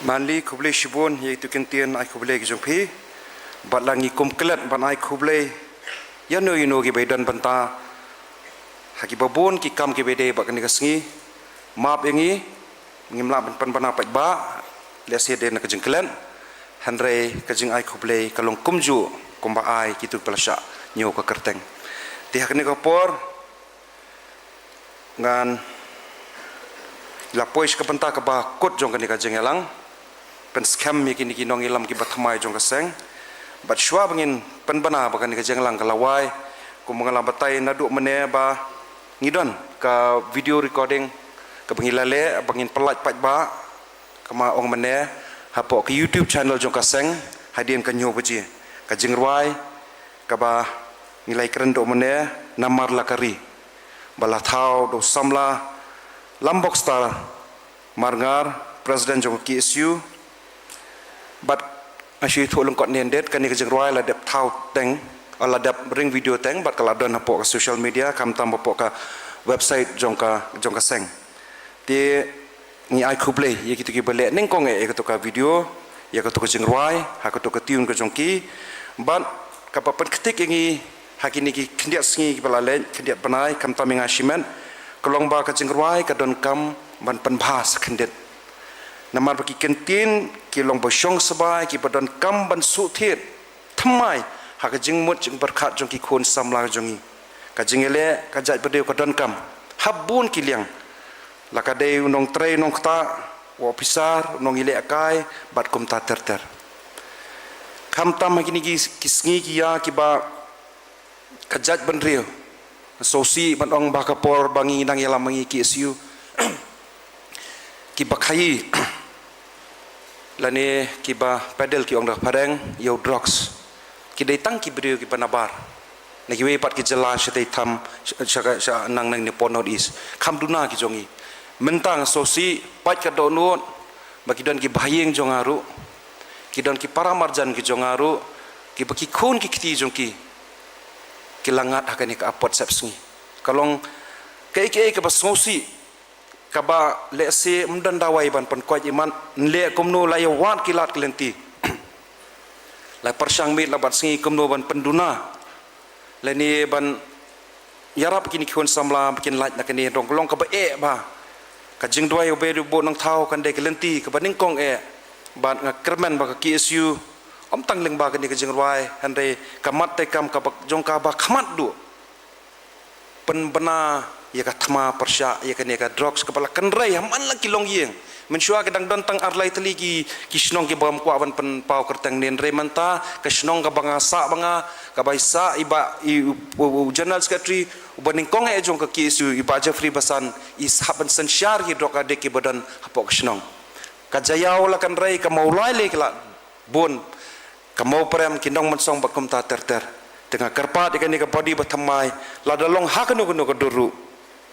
Manli, khublei shibun ïa itu kyntien ai khublei ki jong phi. Bad la ngi kum klet ban ai khublei ïano ïano kiba don bynta ha kiba bun ki kam kiba dei bad kane ka sngi. Map ïa ngi, ngim lah ban pynbna paidbah, lehse dei na ka jingklet, hynrei ka jingai khublei ka long kumjuh kumba ai kitu kiba la shah ñiew ka kyrteng. Te ha kane ka por ngan la poi sha ka bynta kaba kut jong kane ka jingïalang. Pynskhem ïa kine ki nongïalam kiba thymmai jong ka seng. Bad shuwa ba ngin pynbna ba kane ka jingïalang ka la wai, kumba nga la batai naduh mynne ba ngi don ka video recording kaba ngi la leh ba ngin pyllait paidbah, kaba ong mynne hapoh ka YouTube channel jong ka seng hadien ka hynñiew baje. Ka jingrwai kaba ngi la ïakren duh mynne, Namar la ka ri, ba la thaw da u samla Lambokstar Marngar, President jong ka K S U. Bad nga shu ïathuh lyngkot ne, kane ka jingrwai la dep thaw teng, la dep ring video teng, bad ka la don hapoh ka social media, khamtam hapoh ka website jong ka, jong ka seng. Te ngi ai khublei ïa kito kiba leh nyngkong eh ïa kato ka video, ïa kato ka jingrwai ha kato ka tune ka jong ki. Bad kaba pynkhiah ïa ngi ha kine ki khyndiat sngi kiba la leit, khyndiat bnai, khamtam ïa nga shimet, ka long ba ka jingrwai ka donkam ban pynbha sa khyndiat. Namar ba ki kyntien ki long ba shong sbai, kiba donkam ban shu thied thymmai ha ka jingmut jingpyrkhat jong ki khun samla jong ngi. Ka jingïaleh ka jaitbynriew ka donkam ha bun ki liang, la ka dei u nongtrei nongktah, u ophisar, u nongïalehkai, bad kumta ter ter. Khamtam ha kine ki, ki sngi ki ïa kiba ka jaitbynriew sngewsih ban ong ba ka por ba ngi nang ïalam ma ngi K S U, kiba khaïi lane kiba peddle, ki ong da ka phareng, ïa u drugs, ki dei tang ki briew kiba nabar na kiwei pat ki jylla shatei tham, sha, sha, sha nang nang ne pon North East. Kham duna ki jong ngi. Mynta nga sngewsih, pait ka dohnud ba ki don ki bahaïing jong nga ruh, ki don ki para marjan ki jong nga ruh, kiba ki khun ki kti jong ki ki la ngat ha kane ka apot sepsngi. Ka long kaei kaei kaba sngewsih, kaba lehse ym don dawai ban pynkoit imat, nleh kumno, la ïa wad ki lad ki lynti, la pyrshang miet la bad sngi kumno ban pynduna lane ban ïarap kine ki khun samla ba kin lait na kane, dong ka long kaba eh ba ka jingduwai u Blei u Nongthaw kan dei ka lynti kaba nyngkong eh. Bad nga kyrmen ba ka K S U ym tang lyngba kane ka jingrwai, hynrei ka mat treikam kaba jong ka ba khmat duh pynbna ïa ka thma pyrshah ïa kane ka drugs kaba la kynrei ha man la ki longïing, Mynshuwa ki dang don tang ar lai tylli ki, ki shnong kiba ngam kwah ban pynpaw kyrteng ne, hynrei mynta ka shnong kaba nga sah ba nga, kaba i sah i Bah, i, u, u, u General Secretary, uba nyngkong eh jong ka K S U, i Bah Jeffrey Basan, i hap ban synshar ki drug addict kiba don hapoh ka shnong. Ka Jaïaw la Kynrei, ka Mawlai lei ki la bun, ka Mawprem, ki Nongmynsong bad kumta ter ter. Te nga kyrpad ïa kane ka body bathymmai, lada long ha kano kano ka dur ruh,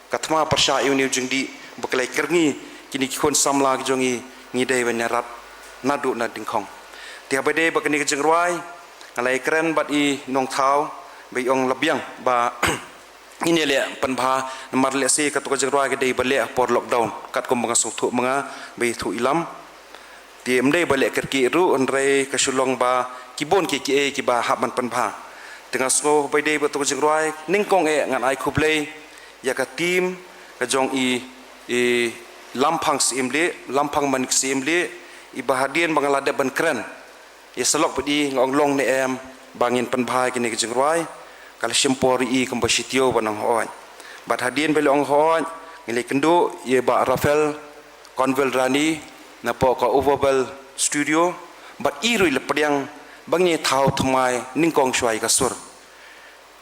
ka thma pyrshah ïa une u jingdih ba ki la kyrngi kine ki khun samla ki jong ngi, ngi dei ban ïarap naduh na dyngkhong. Te haba dei ba kane ka jingrwai, nga la ïakren bad i Nongthaw, ba i ong la biang ba ngin ïaleh pynbha, namar lehse kato ka jingrwai ka dei ba leh ha por lockdown, katkum ba nga sngewthuh ma nga, ba i thuh i Lam. Te ym dei ba leh kyrkieh ruh, hynrei ka shu long ba ki bun kiei kiei kiba hap ban pynbha. Te nga sngew ba dei ba to ka jingrwai, nyngkong eh ngan ai khublei ïa ka team ka jong i, i Lamphang Syiemlieh, Lamphang Manik Syiemlieh, iba hadien ba nga la dep ban kren ïa sa lok bad i, nga ong long ne em ba ngin pynbha ïa kane ka jingrwai, ka la shim por ïa i kumba shi taïew ban ong hooid. Bad hadien ba i la ong hooid, ngi la ïakynduh ïa i Bah Raphael Conwell Rani, napoh ka Overwell Studio, bad i ruh i la pdiang ba ngin ïa thaw thymmai nyngkong shuwa ïa ka sur.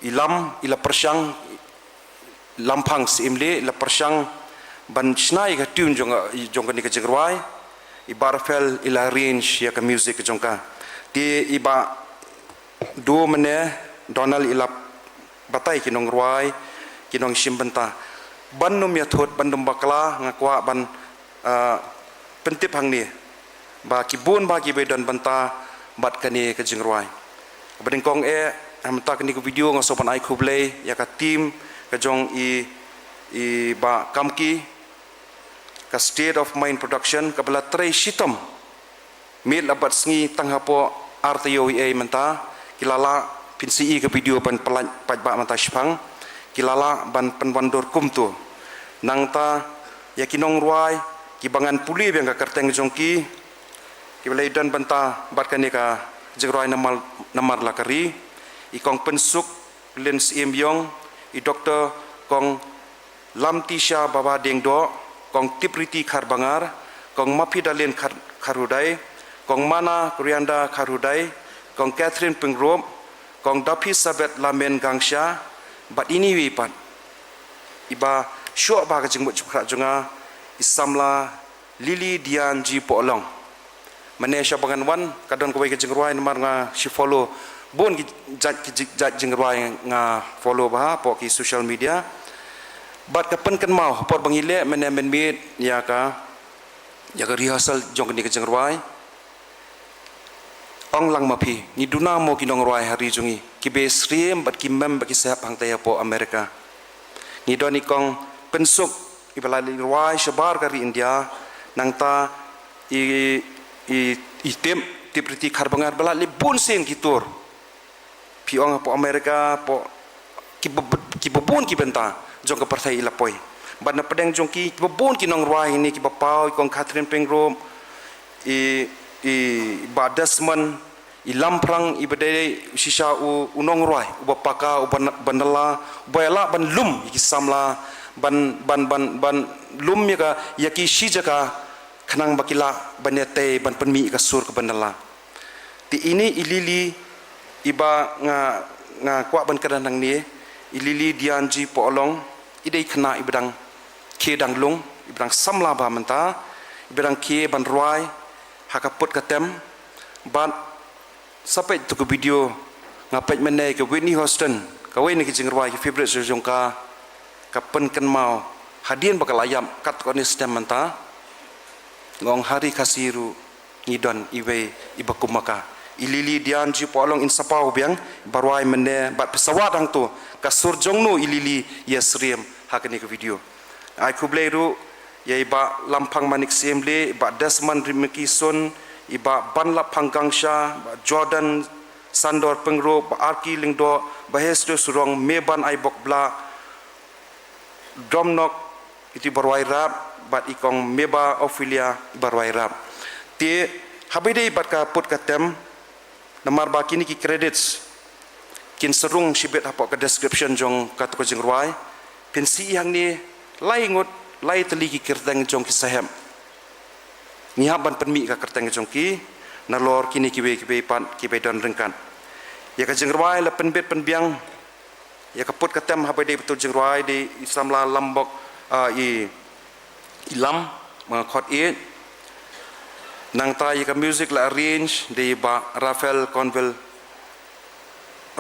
I Lam, i la pyrshang, Lamphang Syiemlieh, i la pyrshang ban shna ïa ka tune jong, jong kane ka jingrwai, i Bah Raphael i la arrange ïa ka music jong ka. Te i Bah Duo mynne, Donald i la batai ki nongrwai, ki nongshim bynta. Ban ym ïathut, ban ym bakla, nga kwah ban, ah, pyntip hangne ba ki bun ba kiba don bynta bad kane ka jingrwai. Ba nyngkong eh, ha mynta kane ka video nga sngew ban ai khublei ïa ka team ka jong i, i Bah Kamki, ka State of Mind Production, kaba la trei shitom miet la bad sngi tang hapoh ar taïew eiei mynta, ki la lah, phin sa ïohi ka video ban pyllait paidbah mynta shipang, ki la lah ban pynwandur kumto. Nangta ïa ki nongrwai kiba ngan pule biang ka kyrteng jong ki, kiba la ïadon bynta bad kane ka jingrwai namar, namar la ka ri, i Kong Pynsuk Lin Syiemlieh, i Doktor Kong Lamtisha Baba Diengdoh, Kong Tipriti Kharbangar, Kong Maphi Dalin Khar-, Kharhudai, Kong Mana Kurianda Kharhudai, Kong Catherine Pyngrope, Kong Daphi Sabet Lamen Gangsha, bad ine iwei pat iba shoh ba ka jingmut jingpyrkhat jong nga, i samla Lily Dian G Pohlong. Mynne sha ba ngan wan, ka don kawei ka jingrwai namar nga shu follow bun ki jait, ki ji-, jait jingrwai nga follow bha hapoh ki social media. Bad ka pynkynmaw, por ba ngi leh mynne mynmiet ïa ka, ïa ka rehearsal jong kane ka jingrwai. Ong lang ma phi, ngi duna mo ki nongrwai ha ri jong ngi, kiba syriem bad ki mem bad ki sahep hangtai hapoh America. Ngi don i Kong Pynsuk, iba la leit rwai shabar ka ri India, nangta i, i, i Tip, Tipriti Kharbangar, ba la leit bun sien ki tour. Phi ong hapoh America, hapoh kiba, kiba bun ki bynta jong ka pyrthei i la poi. Bad na pdeng jong ki, kiba bun ki nongrwai hangne kiba paw, i Kong Catherine Pyngrope, i, i Bah Desmond, i Lamphrang, iba dei shisha u, u nongrwai uba paka, uba n-, ba nylla, uba ïa lah ban lum ïa ki samla, ban, ban, ban, ban lum ïa ka, ïa ki shi jaka, khnang ba ki lah ban ïatei, ban pynmih ïa ka sur kaba nylla. Te ine i Lily iba nga, nga kwah ban kren hangne, i Lily Dian G Pohlong, i dei i khynnah iba dang khie dang lung, iba dang samla bha mynta, iba dang khie ban rwai ha ka put ka tem. Bad sa peit to ka video, nga peit mynne ka Whitney Houston, kawei na ki jingrwai ki favourite jong ka, ka pynkynmaw hadien ba ka la ïap katto katne snem mynta. Nga ong ha ri Khasi ruh ngi don iwei iba kum ma ka. I Lily Dian G Pohlong, in sa paw biang, ba rwai mynne, bad phi sa wad hangto ka sur jong no i Lily ïa syriem ha kane ka video. Ai khublei ruh ïa i Bah Lamphrang Manik Syiemlieh, i Bah Desmond Rimiki Sun, i Bah Banlaphang Gangsha, Bah Jordan Sandor Pyngrope, Bah Arki Lyngdoh, Bah Hester Surong, Meban Aibok Blah, Domnok, itu i ba rwai rap, bad i Kong Meba Ophelia i ba rwai rap. Te haba ïadei bad ka put ka tem, namar ba kine ki credits kin sa rung shibit hapoh ka description jong kato ka jingrwai. Phin sa ïohi hangne lai ngut lai tylli ki kyrteng jong ki sahep. Ngi hap ban pynmih ka kyrteng jong ki nalor kine kiwei kiwei pat kiba don ryngkat. Ïa ka jingrwai la pynbit pynbiang ïa ka put ka tem haba dei ba tu jingrwai dei i samla Lambok, ah, i, i Lam, ma khot i. Nangta ïa ka music la arrange dei Bah Raphael Conwell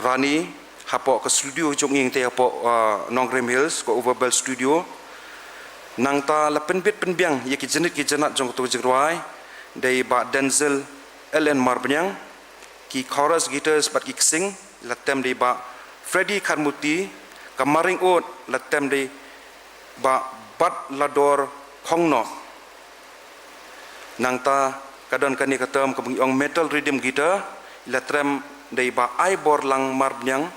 Rani, hapoh ka studio jong i te hapoh, ah, Nongrim Hills, ka Overbell Studio. Nangta la pynbit pynbiang ïa ki jingit ki jingat jong tu jingrwai dei Bah Denzel L N Marbaniang, ki chorus guitars bad ki ksing la tem dei Bah Freddy Kharmuti, ka maring ud la tem dei Bah Batlador Khongno. Nangta ka don kane ka term kaba ngi ong metal rhythm guitar, la tem dei Bah Aiborlang Marbaniang.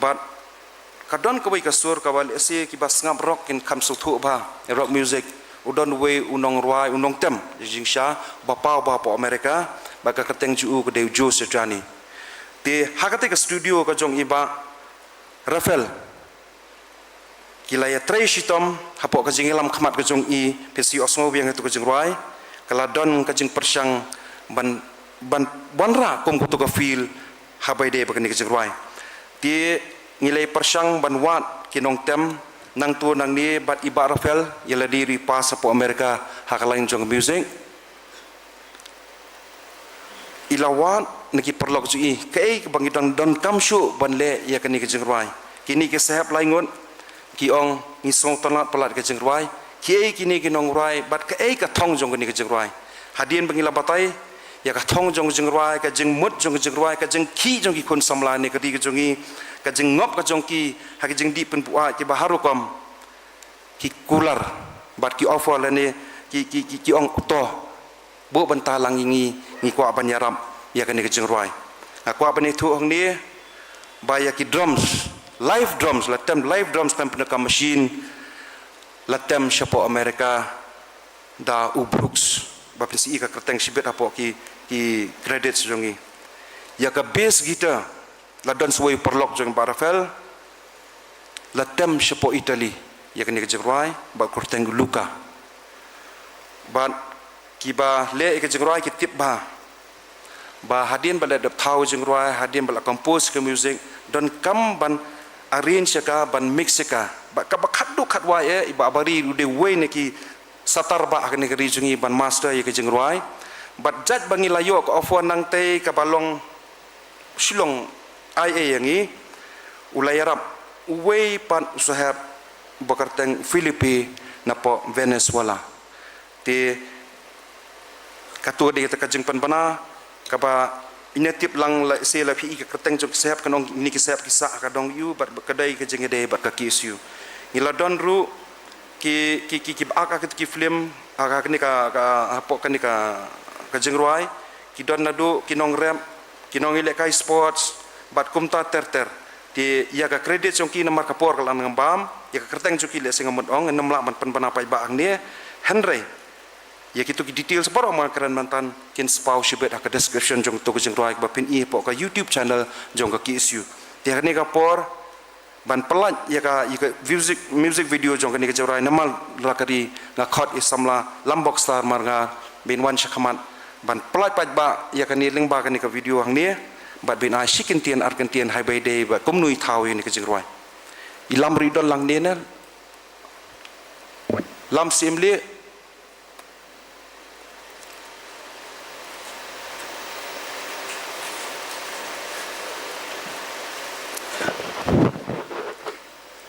Bad ka don kawei ka sur kaba lehse kiba sngap rock kin kham sngewthuh bha, rock music. U don uwei u nongrwai, u nongtem jingshisha ba paw bha hapoh America, bad ka kyrteng jong u ka dei u Joe Satriani. Te ha kata ka studio ka jong i Bah Raphael, ki la ïatrei shitom hapoh ka jingïalam khmat ka jong i, pynshai ïohsngew biang ïa tu ka jingrwai, ka la don ka jingpyrshang ban, ban wanrah kum katu ka feel haba ïadei bad kane ka jingrwai. Te ngi la ïa pyrshang ban wad ki nongtem nangtu nangne bad i Bah Raphael ïa lade ruh i pass hapoh America ha ka line jong ka music. I la wad na ki paralok jong i kaei kaba ngi dang donkam shuh ban leh ïa kane ka jingrwai. Kine ki sahep lai ngut ki ong ngi sngewtynnat palat ka jingrwai. Kiei kine ki nongrwai bad kaei ka thong jong kane ka jingrwai. Hadien ba ngi la batai ïa ka thong jong ka jingrwai, ka jingmut jong ka jingrwai, ka jingkhih jong ki khun samla ne ka ri ka jong i, ka jingngop ka jong ki ha ka jingdih pynbuaid kiba har rukom, ki kular bad ki offer lane ki, ki, ki, ki ong uto. Buh bynta lang ïa ngi, ngi kwah ban ïarap ïa kane ka jingrwai. Nga kwah ban ïathuh hangne ba ïa ki drums, live drums, la tem live drums, pyndonkam machine, la tem shapoh America da u Brooks, ba pynshai ka kyrteng shibit hapoh ki, ki credits jong i. Ïa ka bass guitar, la don sa uwei u paralok jong Bah Raphael, la tem shapoh Italy ïa kane ka jingrwai bad ka kyrteng Luca. Bad kiba leh ïa ka jingrwai ki tip bha ba hadien ba la dep thaw jingrwai, hadien ba la compose ka music, donkam ban arrange ïa ka, ban mix ïa ka. Bad kaba khatduh khatwai eh i Bah Bari u dei uwei na ki satar bah ha kane ka ri jong ngi ban master ïa ka jingrwai. Bad jait ba ngi la ïoh ka offer nangtei kaba long shu long ai ei ïa ngi, u la ïarap uwei pat u sahep ba kyrteng Felipe napoh Venezuela. Te kato dei kata ka jingpynbna kaba ine tip lang, lehse la phi i ka kyrteng jong ki sahep, kan ong kine ki sahep ki sah ha ka dong U bad ka dei ka jingïadei bad ka K S U. Ngi la don ruh ki, ki, ki, kiba ak ha kito ki film ha, ha kane ka, ka, hapoh kane ka, ka jingrwai, ki don naduh ki nongrep, ki nongïalehkai sports bad kumta ter ter. Te ïa ka credit jong ki namar ka por ka la nang bam, ïa ka kyrteng jong ki lehse ngam mut ong, ngam lah ban pynbna paidbah hangne. Hynrei ïa kito ki details baroh ma nga kren mynta kin sa paw shibit ha ka description jong to ka jingrwai kaba phin i hapoh ka YouTube channel jong ka K S U. Te ha kane ka por ban pyllait ïa ka, ïa ka music, music video jong kane ka jingrwai Namar La Ka Ri, nga khot i samla Lambok Star Marngar ba in wan sha khmat ban pyllait paidbah ïa kane lyngba kane ka video hangne bad ba in ai shi kyntien ar kyntien haba ïadei bad kumno i thaw ïa kane ka jingrwai. I Lam ruh i don lang ne ne. Lam, sngewbha.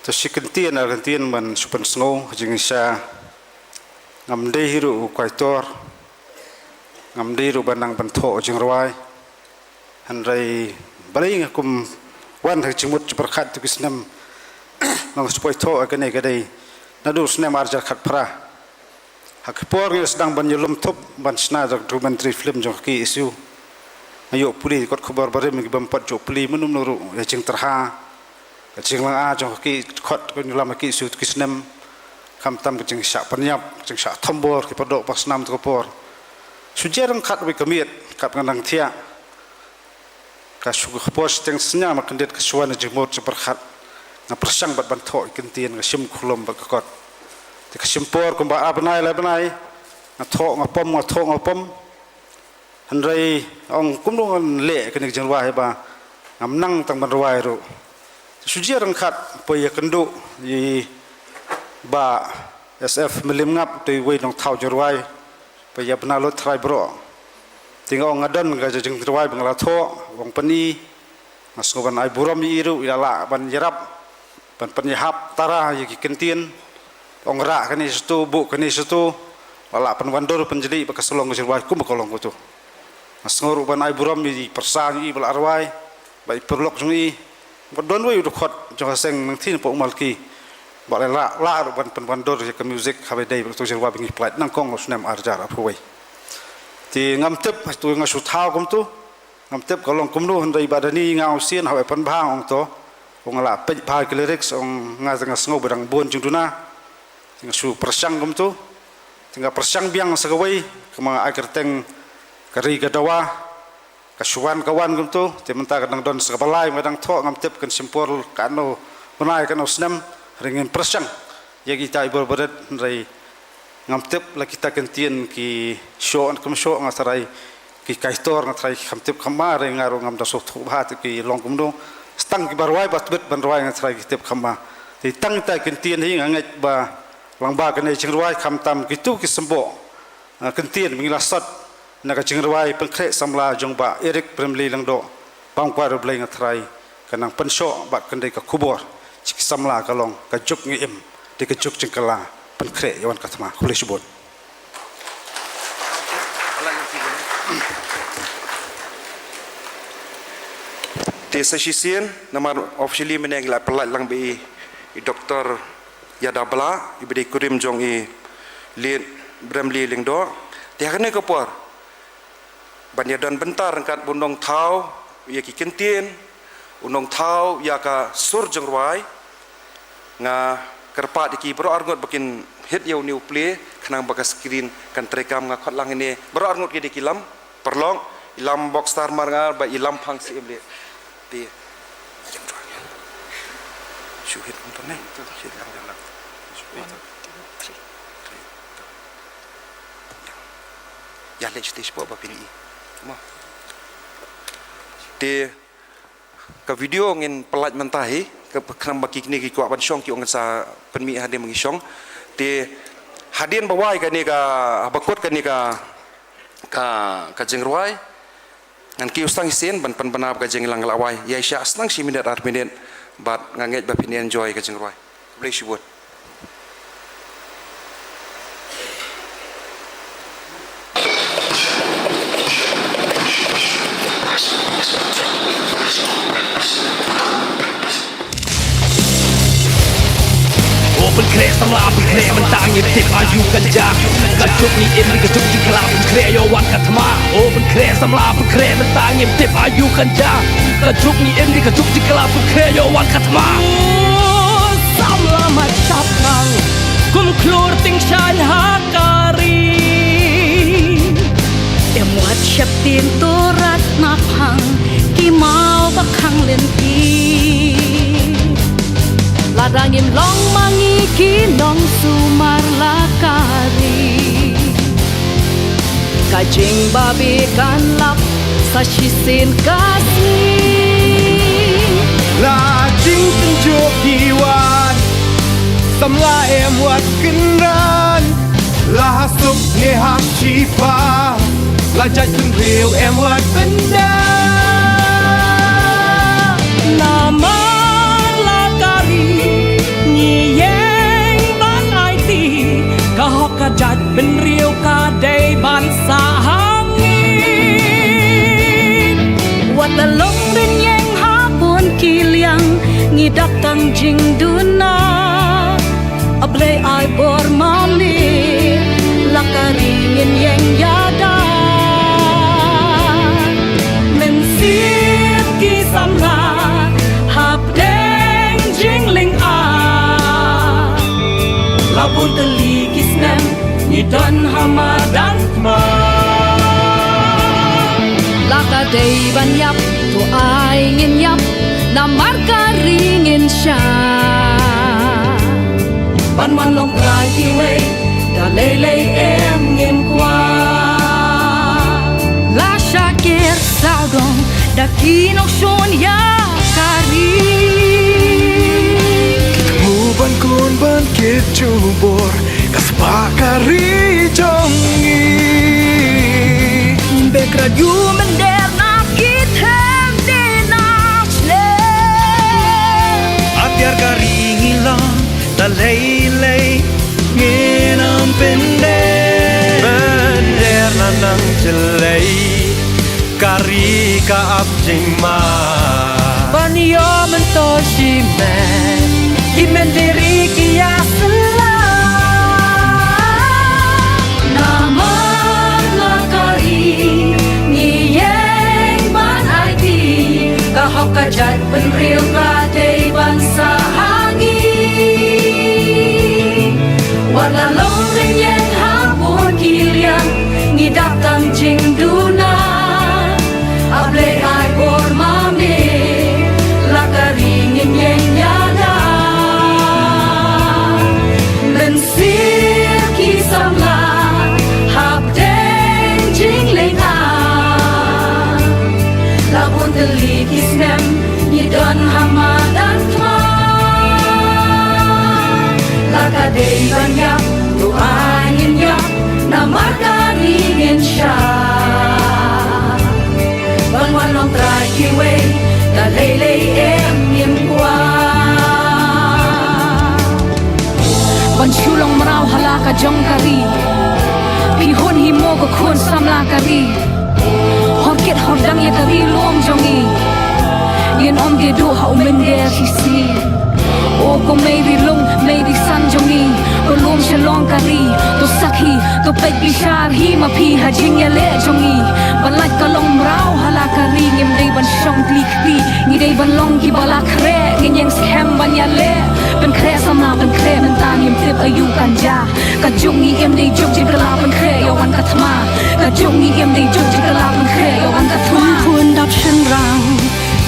To shi kyntien ar kyntien ban shu pynsngew, jingshisha ngam dei hi ruh u kaitor, ngam dei ruh ban nang ban thoh jingrwai. Hynrei balei nga kum wan ha ka jingmut jingpyrkhat tu ki snem, nga shu poi thoh ïa kane ka dei naduh u snem ar hajar khatphra. Ha ki por ngi sdang ban ïalum thup ban shna documentary film jong ka K S U, nga ïoh pule kot khubor barim ki bym pat ju pule mynno mynno ruh ïa jingtyrha, ka jinglynga jong ka K, kot ka ïalam ka K S U tu ki snem, khamtam ka jingshah pynïap, ka jingshah thombor ki pardoh parsnam tu ka por. Shu jia ryngkat wei ka miet kaba nga nang thiah. Ka shu ka por shiteng synñia ma kyndit ka shu wan jingmut jingpyrkhat. Nga pyrshang bad ban thoh ïa ki kyntien, ka shim khulom bad ka kot. Te ka shim por kumba ar bnai lai bnai, Nga thoh nga pom, nga thoh nga pom. Hynrei ong kumno ngan leh kane ka jingrwai ba ngam nang tang ban rwai ruh. Shu jia ryngkat poi ïakynduh ïa i Bah S F Mylliem Ngap, uto uwei u nongthaw jingrwai, poi ïa bna lut trai bro. Te nga ong nga don ka jingrwai ba nga la thoh, ong pyni. Nga sngew ban ai burom ïa i ruh, i la lah ban ïarap ban pynïahap tara ïa ki kyntien. Ong rah kane shatu, buh kane shatu, la lah pynwandur pynjlih ba ka sa long ka jingrwai kumba ka long kumtu. Nga sngew ruh ban ai burom ïa i pyrsa jong i ba la rwai, bad i paralok jong i, bad don uwei u dkhot jong ka seng Nangthin Pok Malki, ba la lah, lah ruh ban pynwandur ïa ka music ha ba ïadei bad uto u jingrwai ba ngi pynlait nyngkong ha u snem ar hajar arphew wei. Te ngam tip, hangtu nga shu thaw kumtu. Ngam tip ka long kumno, hynrei Bah Dani Ngangsien haba pynbha ong to, ong nga la peit bha ki lyrics, ong nga, nga sngew ba dang bun jingduna. Te nga shu pyrshang kumtu. Te nga pyrshang biang sa kawei, kumba nga ai kyrteng Ka Ri Ka Dawa, ka shu wan ka wan kumtu. Te mynta ka dang don sa kaba lai nga dang thoh, ngam tip kan shim por katno bnai katno snem, hynrei ngin pyrshang ïa kita i bor barit, hynrei ngam tip la kita kyntien ki shoh kum shoh, nga tharai ki kaitor, nga tharai ki kham tip kham ba, hynrei nga ruh ngam da sngewthuh bha te ki long kumno. Tang kiba rwai ba tbit ban rwai nga tharai ki tip kham ba. Te tang kita kyntien hi nga ngeit ba lyngba kane ka jingrwai khamtam kito ki symboh, ah, kyntien ba ngi la sot na ka jingrwai Pynkhreh Samla jong Bah Eric Brimley Lyngdoh, Bam Kwai Riewblei, nga tharai ka nang pynshoh bad kan dei ka khubor sha ki samla, ka long ka juk ngi im, dei ka juk jingkylla, pynkhreh ïa wan ka thma. Khublei shibun. Te sa shisien, namar officially mynne ngi la pynlait lang bad i, i Doktor Ïada Blah, iba dei kurim jong i Late Brimley Lyngdoh. Te ha kane ka por, ban ïadon bynta ryngkat bad u nongthaw ïa ki kyntien, u nongthaw ïa ka sur jingrwai, nga kyrpad ïa ki baroh arngut ba kin hit ïa une u plie, khnang ba ka screen kan treikam. Nga khot lang ine, baroh arngut ki dei ki lam, paralok, i lam Box Star mar nga, bad i lam phang siem leh. Te. Shu hit kumto ne. Shu hit lang lang. Ïa leh shuti shapoh ba phin i. Mo. Te ka video ngin pynlait mynta hi, ka, khnang ba kine ki kwah ban shong ki ong sa pynmih hadien ba ngi shong. Te hadien ba wai kane ka, ba kut kane ka, ka, ka jingrwai, ngan kiew sa shisien ban pynbna ba ka jingïalang ka la wai. Ïaishah sa shi minit ar minit, bad nga ngeit ba phin enjoy ka jingrwai. Khublei shibun. O pynkhreh samla pynkhreh mynta ngim tip aïu kan jia. Ka juk ngi im dei ka juk jingkylla, pynkhreh ïa wan ka thma. O pynkhreh samla pynkhreh mynta ngim tip aïu kan jia. Ka juk ngi im dei ka juk jingkylla, pynkhreh ïa wan ka thma. Samla mat shaphrang kum khlur tyngshaiñ ha ka ri. Im wat sheptieng turat na phang ki maw ba khang lynti. Lada ngim long ma ngi ki nongsumar la ka ri, ka jingbabe kan lap sa shisien ka sngi. La jingtynjuh ki wan, samla em wat kynran. La ha suk ne ha shipa, la jaitbynriew em wat pyndap. Namar la ka ri ngi ïeng ban aiti, ka hok ka jaitbynriew ka dei ban sah ha ngi. Wat la long rynïeng ha bun ki liang, ngi dap tang jingduna. A Blei ai bor ma me, la ka ri ngin ïeng ïada. Mynsiem ki samla hapdeng jinglynga, la bun tylli ki snem ngi don ha madan thma. La ka dei ban ïap, to ai ngin ïap, namar ka ri ngin shah. Ban wan long trai kiwei da lei lei em ngim Kong da ki nongshun ïa ka ri. Ki thmu ban khun ban kit jubor ka spah ka ri jong ngi. Bad kra ïu mynder na ki them de na chle. Atiar ka ri ngi long ta lei lei ngin ym pyndem. Mynder na nang chlei ka ri ka ap jingma. Ban ïoh myntoi shimet ki mynder ki ïa sla. Namar la ka ri ngi ïeng ban aiti, ka hok ka jait bynriew ka dei ban sah ha ngi. Wat la long rynïeng ha bun ki liang, ngi dap tang jingduna. A Blei ai bor ma me, la ka ri ngin ïeng ïada. Mynsiem ki samla hapdeng jingleh, la bun tylli ki snem ngi don ha madan thma. La ka dei ban ïap, to ai ngin ïap, namar ka ri ngin shah. Ban wan long trai kiwei, da lei lei em ngim kwah. Ban shu long mraw ha la ka jong ka ri. Phi hun hi mo ko khun samla ka ri. Hor kit hor dang ïa ka ri lum jong ngi. Ngin ym die duh ha u mynder shisngi. O ko mei ri lum, mei ri san jong ngi. Ko lum shalong ka ri. To sakhi, to peit bishar hi ma phi ha jingïaleh jong ngi. Ban lait ka long mraw ha la ka ri, ngim dei ban shong kli kti. Ngi dei ban long kiba la khreh, ngin ïeng skhem ban ïaleh. Pynkhreh samla pynkhreh mynta, ngim tip aïu kan jia. Ka juk ngi im dei juk jingkylla pynkhreh ïa wan ka thma. Ka juk ngi im dei juk jingkylla pynkhreh ïa wan ka thma. Khun dap shynrang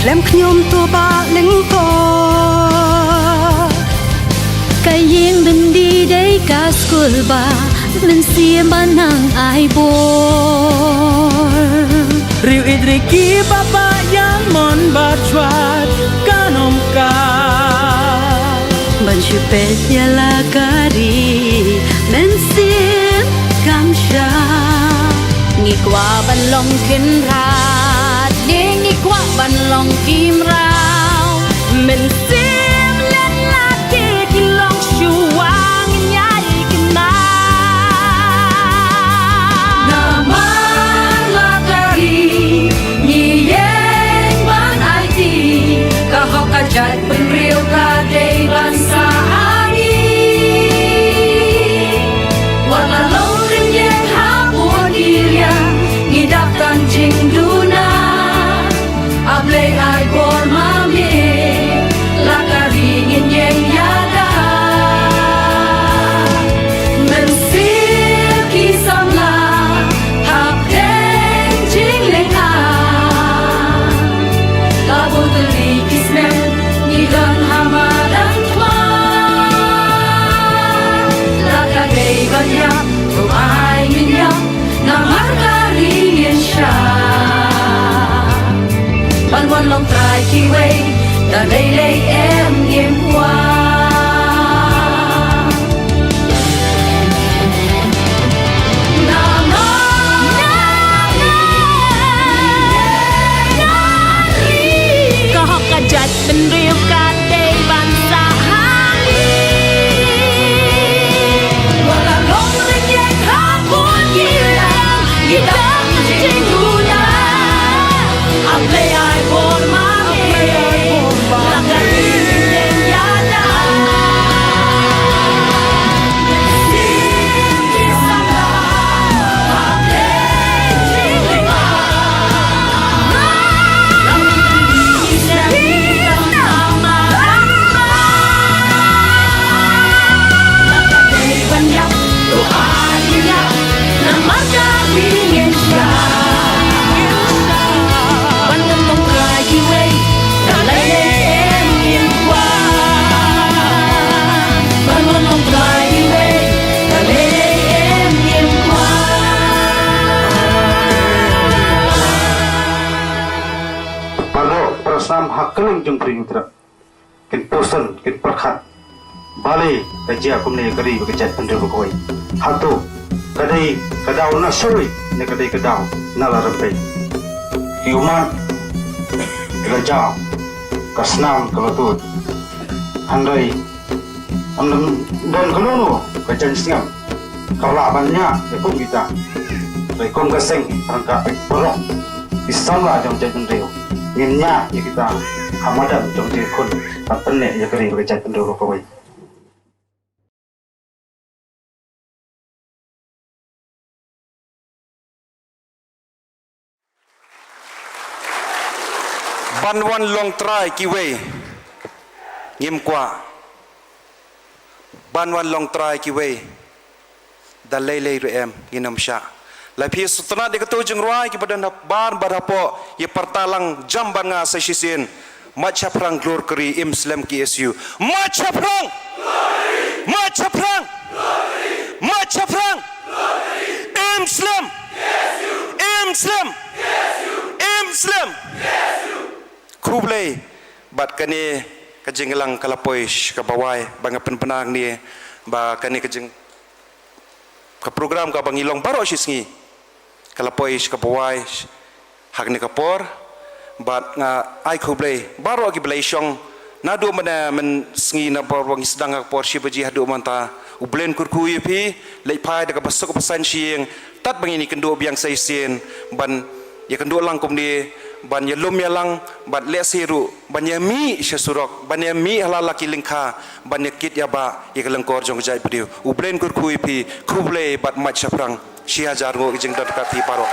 khlem khñium to ba lyngkot. Ka ïing byndi dei ka skul ba mynsiem ba nang ai bor. Riew ïeit ri ki baba ïa mon ba jwat kan ym ka. Ban shu peit ïa la ka ri mynsiem kam shah. Ngi kwah ban long kynrad, ngi kwah ban long ki mraw. Mynsiem leh lade ki long shuwa ngin ïai kynmaw. Namar la ka ri ngi ïeng ban aiti, ka hok ka jait bynriew ka dei ban sah ha ngi. Wat la long rynïeng ha bun ki liang, ngi dap tang jingduna. A Blei ai bor ma me, la ka ri ngin ïeng ïada. Mynsiem ki samla hapdeng jinglynga. La bun tylli ki snem ngi don ha madan thma. La ka dei ban ïap, to ai ngin ïap. Namar ka ri ngin shah. Ban wan long trai kiwei, da lei lei em ngim kwah. Namar ka ri, ka hok ka jait bynriew ka dei ban sah ha ngi. Wat la long rynïeng ha bun ki liang, ngi dang jingduna. A Blei ai bor ma me, la ka ri Spring Trap. Kin pyrshang, kin pyrkhat. Balei ka jia kumne ïa ka ri bad ka jaitbynriew baroh kawei. Hato ka dei ka daw na shawei ne ka dei ka daw na la rympei. Ki ummat ki la jaw, ka snam ka la tuid. Hynrei ym don kano kano ka jaiñsngem ka lah ban ñiah ïa kum kita. Hynrei kum ka seng ryngkat baroh ki samla jong jaitbynriew ngin ñiah ïa kita ha madan jong jingkhun ban pynneh ïa ka ri bad ka jaitbynriew baroh kawei. Ban wan long trai kiwei ngim kwah. Ban wan long trai kiwei da lei lei ruh em, ngin ym shah. Lada phi sngewtynnat ïa kato jingrwai kiba don ha ban bad hapoh, ïa pyrta lang jam bad nga sa shisien. Mait shaphrang glor ka ri, im slem K S U. Mait shaphrang! Mait shaphrang! Mait shaphrang! Im slem! Im slem! Im slem! Khublei. Bad kane ka jingïalang ka la poi sha kaba wai, ba nga pynbna hangne ba kane ka jing, ka program kaba ngi long baroh shi sngi ka la poi sha kaba wai hangne ka por. Bad nga ai khublei baroh kiba la ïashong naduh mynne mynsngi, na baroh ba ngi sdang ha ka por shi baje haduh mynta. U Blei un kyrkhu ïa phi, leit phai da kaba suk ba saiñ sha ïing, tad ba ngin ïakynduh biang sa shisien ban ïakynduh lang kumne, ban ïalum ïalang, ban lehse ruh ban ïamih sha surok, ban ïamih ha la la ki lyngkha, ban ïakit ïabah ïa ka lyngkor jong ka jaitbynriew. U Blei un kyrkhu ïa phi, khublei bad mait shaphrang. Shi hajar nguh ka jingdon ka phi baroh.